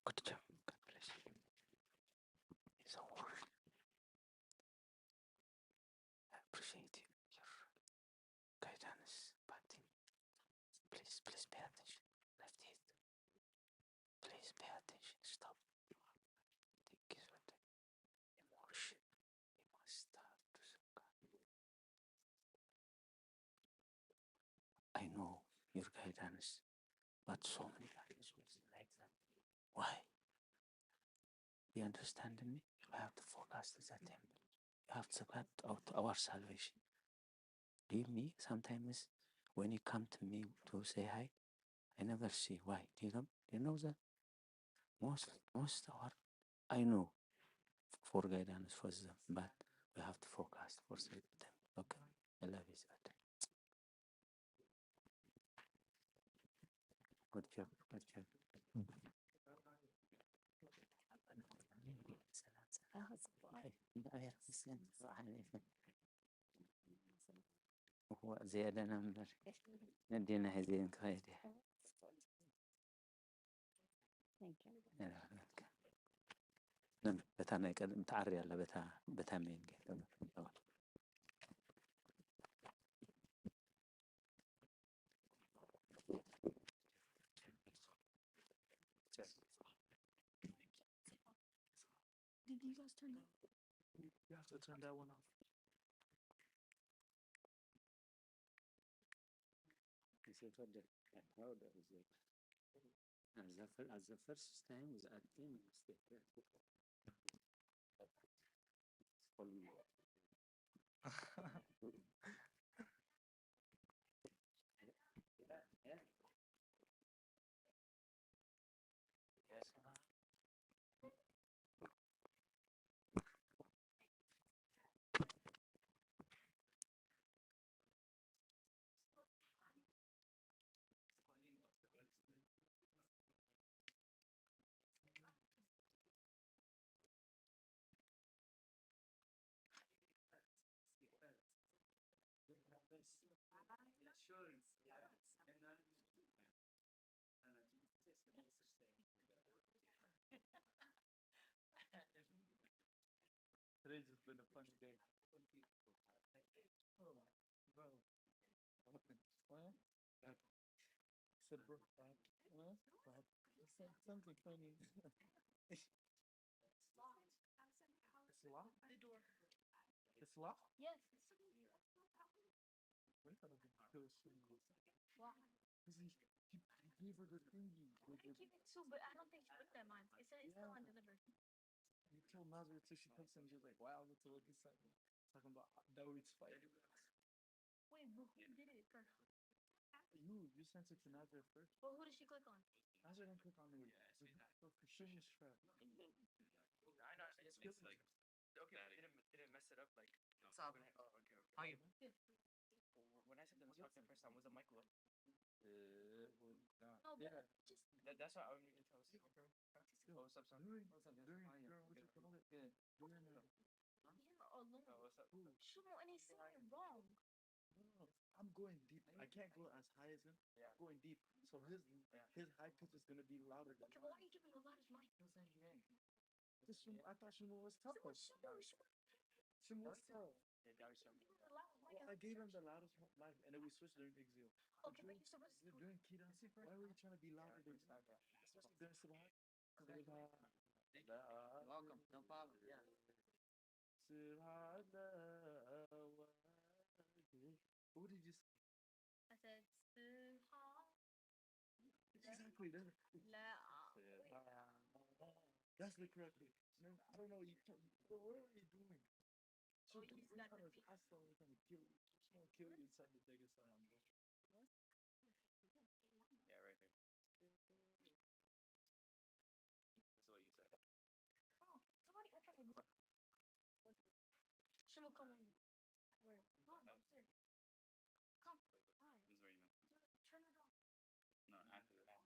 Good job. God bless you. It's a war. I appreciate you, your guidance, but please, please pay attention. Left it. Please pay attention. Stop. Think is what emotion. You must start to I know your guidance, but so many others will be like that. Why? You understand me? You have to focus to that temple. You have to get out our salvation. Do you me? Sometimes when you come to me to say hi, I never see. Why? Do you know? Do you know that? Most most our I know for guidance for them, but we have to focus for them. Okay. I love you. Good job. Good job. ዝያዳ ነበር ነዲና ሕዚ እንክኸይድ በታ ናይ ቀደም ትዓሪ ኣላ በታ በታ ሜን Did you guys turn that? You have to turn that one off. Is it what the how the is it? As the first, as the first time was acting. Today's just been a funny day. Oh, bro. What happened? What? Said, bro, uh, uh, uh, something funny. It's locked? It's locked? Yes. Where the hell did he go? Wow. He, he gave her the thingy. I think he did too, but I don't think she put them on. It said it's still undelivered. You told Nazareth till she comes in, she's like, wow, let's look inside. Talking about Dawid's fight. Wait, but who did it first? You, you sent it to Nazareth first. But who did she click on? Nazareth didn't click on me. She's just fat. I know. It's like, okay, it didn't, it didn't mess it up. Like, what's up? Oh, okay, okay. How you? When I sent the instruction first time, was the mic low? Uh, well, no. No, but yeah. Just that, that's why I don't even tell you. Oh, what's up, son? Doing, what's up, doing, oh, yeah, girl, what you call it? Yeah. Doing, uh, here alone. Oh, what's up? Ooh. Shumo, and he's saying it wrong. No, no, no. I'm going deep. I can't go as high as him. Yeah. I'm going deep. So his, yeah, his high pitch is gonna be louder than mine. Okay, but why are you giving a lot of mic? This Shim-, I thought Shimon was tougher. Shimon, Shimon, Shimon. Shimon was tough. Yeah, that was Shimon. Well, I gave him the loudest one, like, and then we switched during Exhale. Okay, but you're supposed to. During Kida, why were you trying to be louder than during Subhan? Welcome, no problem. Yeah. Subhanallah. What did you say? I said, Subhan. Exactly. That's, La. that's the correct way. Man, I don't know. You can't, what are you doing? So Oh, you don't got the gotta beat. ask them, we're gonna kill you. We're gonna kill you inside the Dagestan. Yeah, right there. That's what you said. Oh, somebody open the door. Shimo, come in. Where? Come, sir. Come. Hi. This is where you know. Turn it off. No, after that.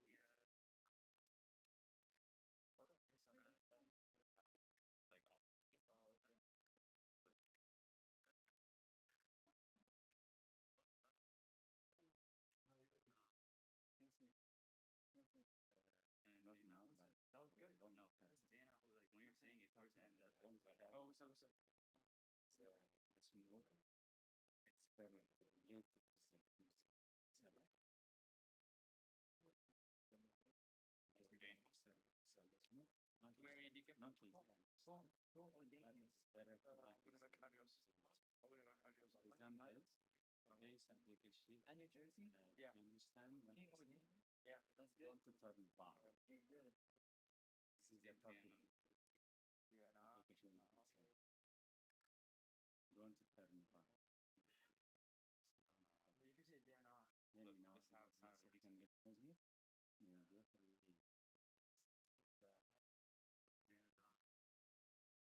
Like, and you know, like, that was good. Don't know. Like, when you're saying it, first and the ones like that. Oh, so, so. So, it's more. It's better. And New Jersey? Yeah. Yeah, that's good. This is the problem. Yeah, nah. Going to Tarnipa. You can say they're not. Then you know, you can get Tarnipa. You know, go to the.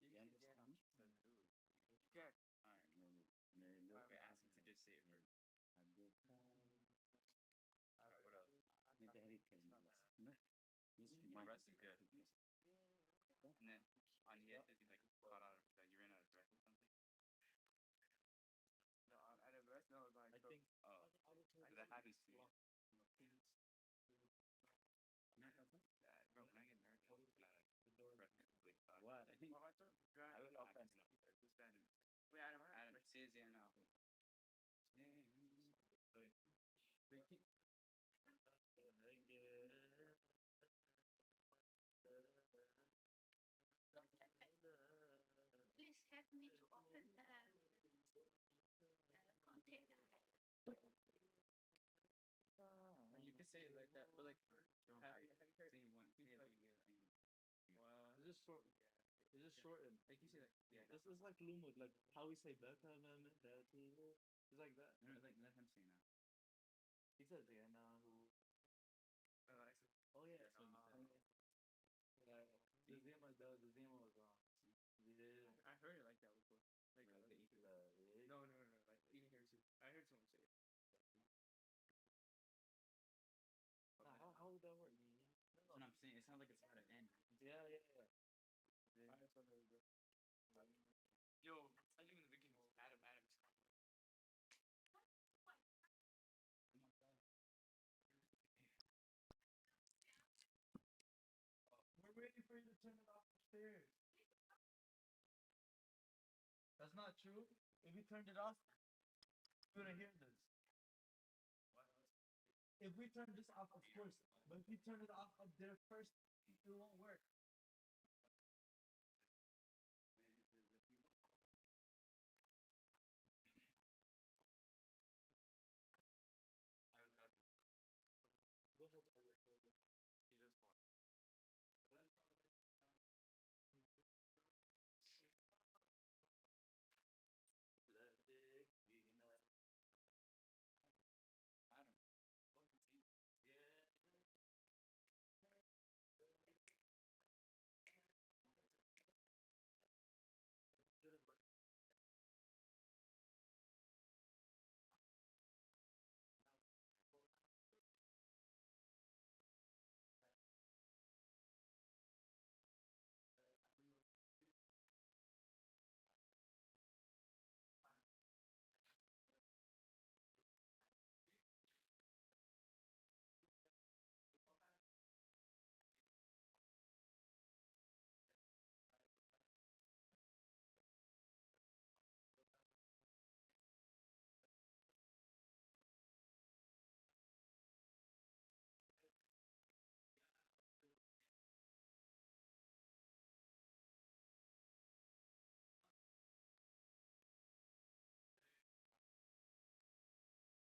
You can say they're not. Okay. All right. We're asking to just say it first. All right, what else? Maybe I can. The rest is good. And then on the end, you like caught out of, like, you ran out of breath or something. No, I'm out of breath. No, it's like, I think Oh, that happens to you. Not that one. Yeah, bro, when I get nervous, I'm out of breath completely. What? Well, I thought dry. I would Out open. of breath. Wait, out of breath. Out of season now. They keep. Please help me to open the, the container. And you can say it like that, but like, have you, have you heard Same one. people like, Is this short? Is this shortened? like you say, like, yeah, This is like Lumud, like how we say Beta Mem, Beta. It's like that. No, like, let him say now. He said Diana. uh, like, Oh yeah. uh, Like, the Zima, the, the Zima was on. Yeah. I heard it like that before. Like, Like, uh, the, the, no, no, no, no, like, even here too. I heard someone say it. Nah, how, how would that work? That's what I'm saying. It sounds like it's out of end. Yeah, yeah, yeah. I just wanted to go. Yo, I live in the beginning. Adam, Adam. We're waiting for you to turn it off upstairs. That's not true. If you turned it off, you would have heard this. If we turn this off, of course. But if you turn it off up there first, it won't work.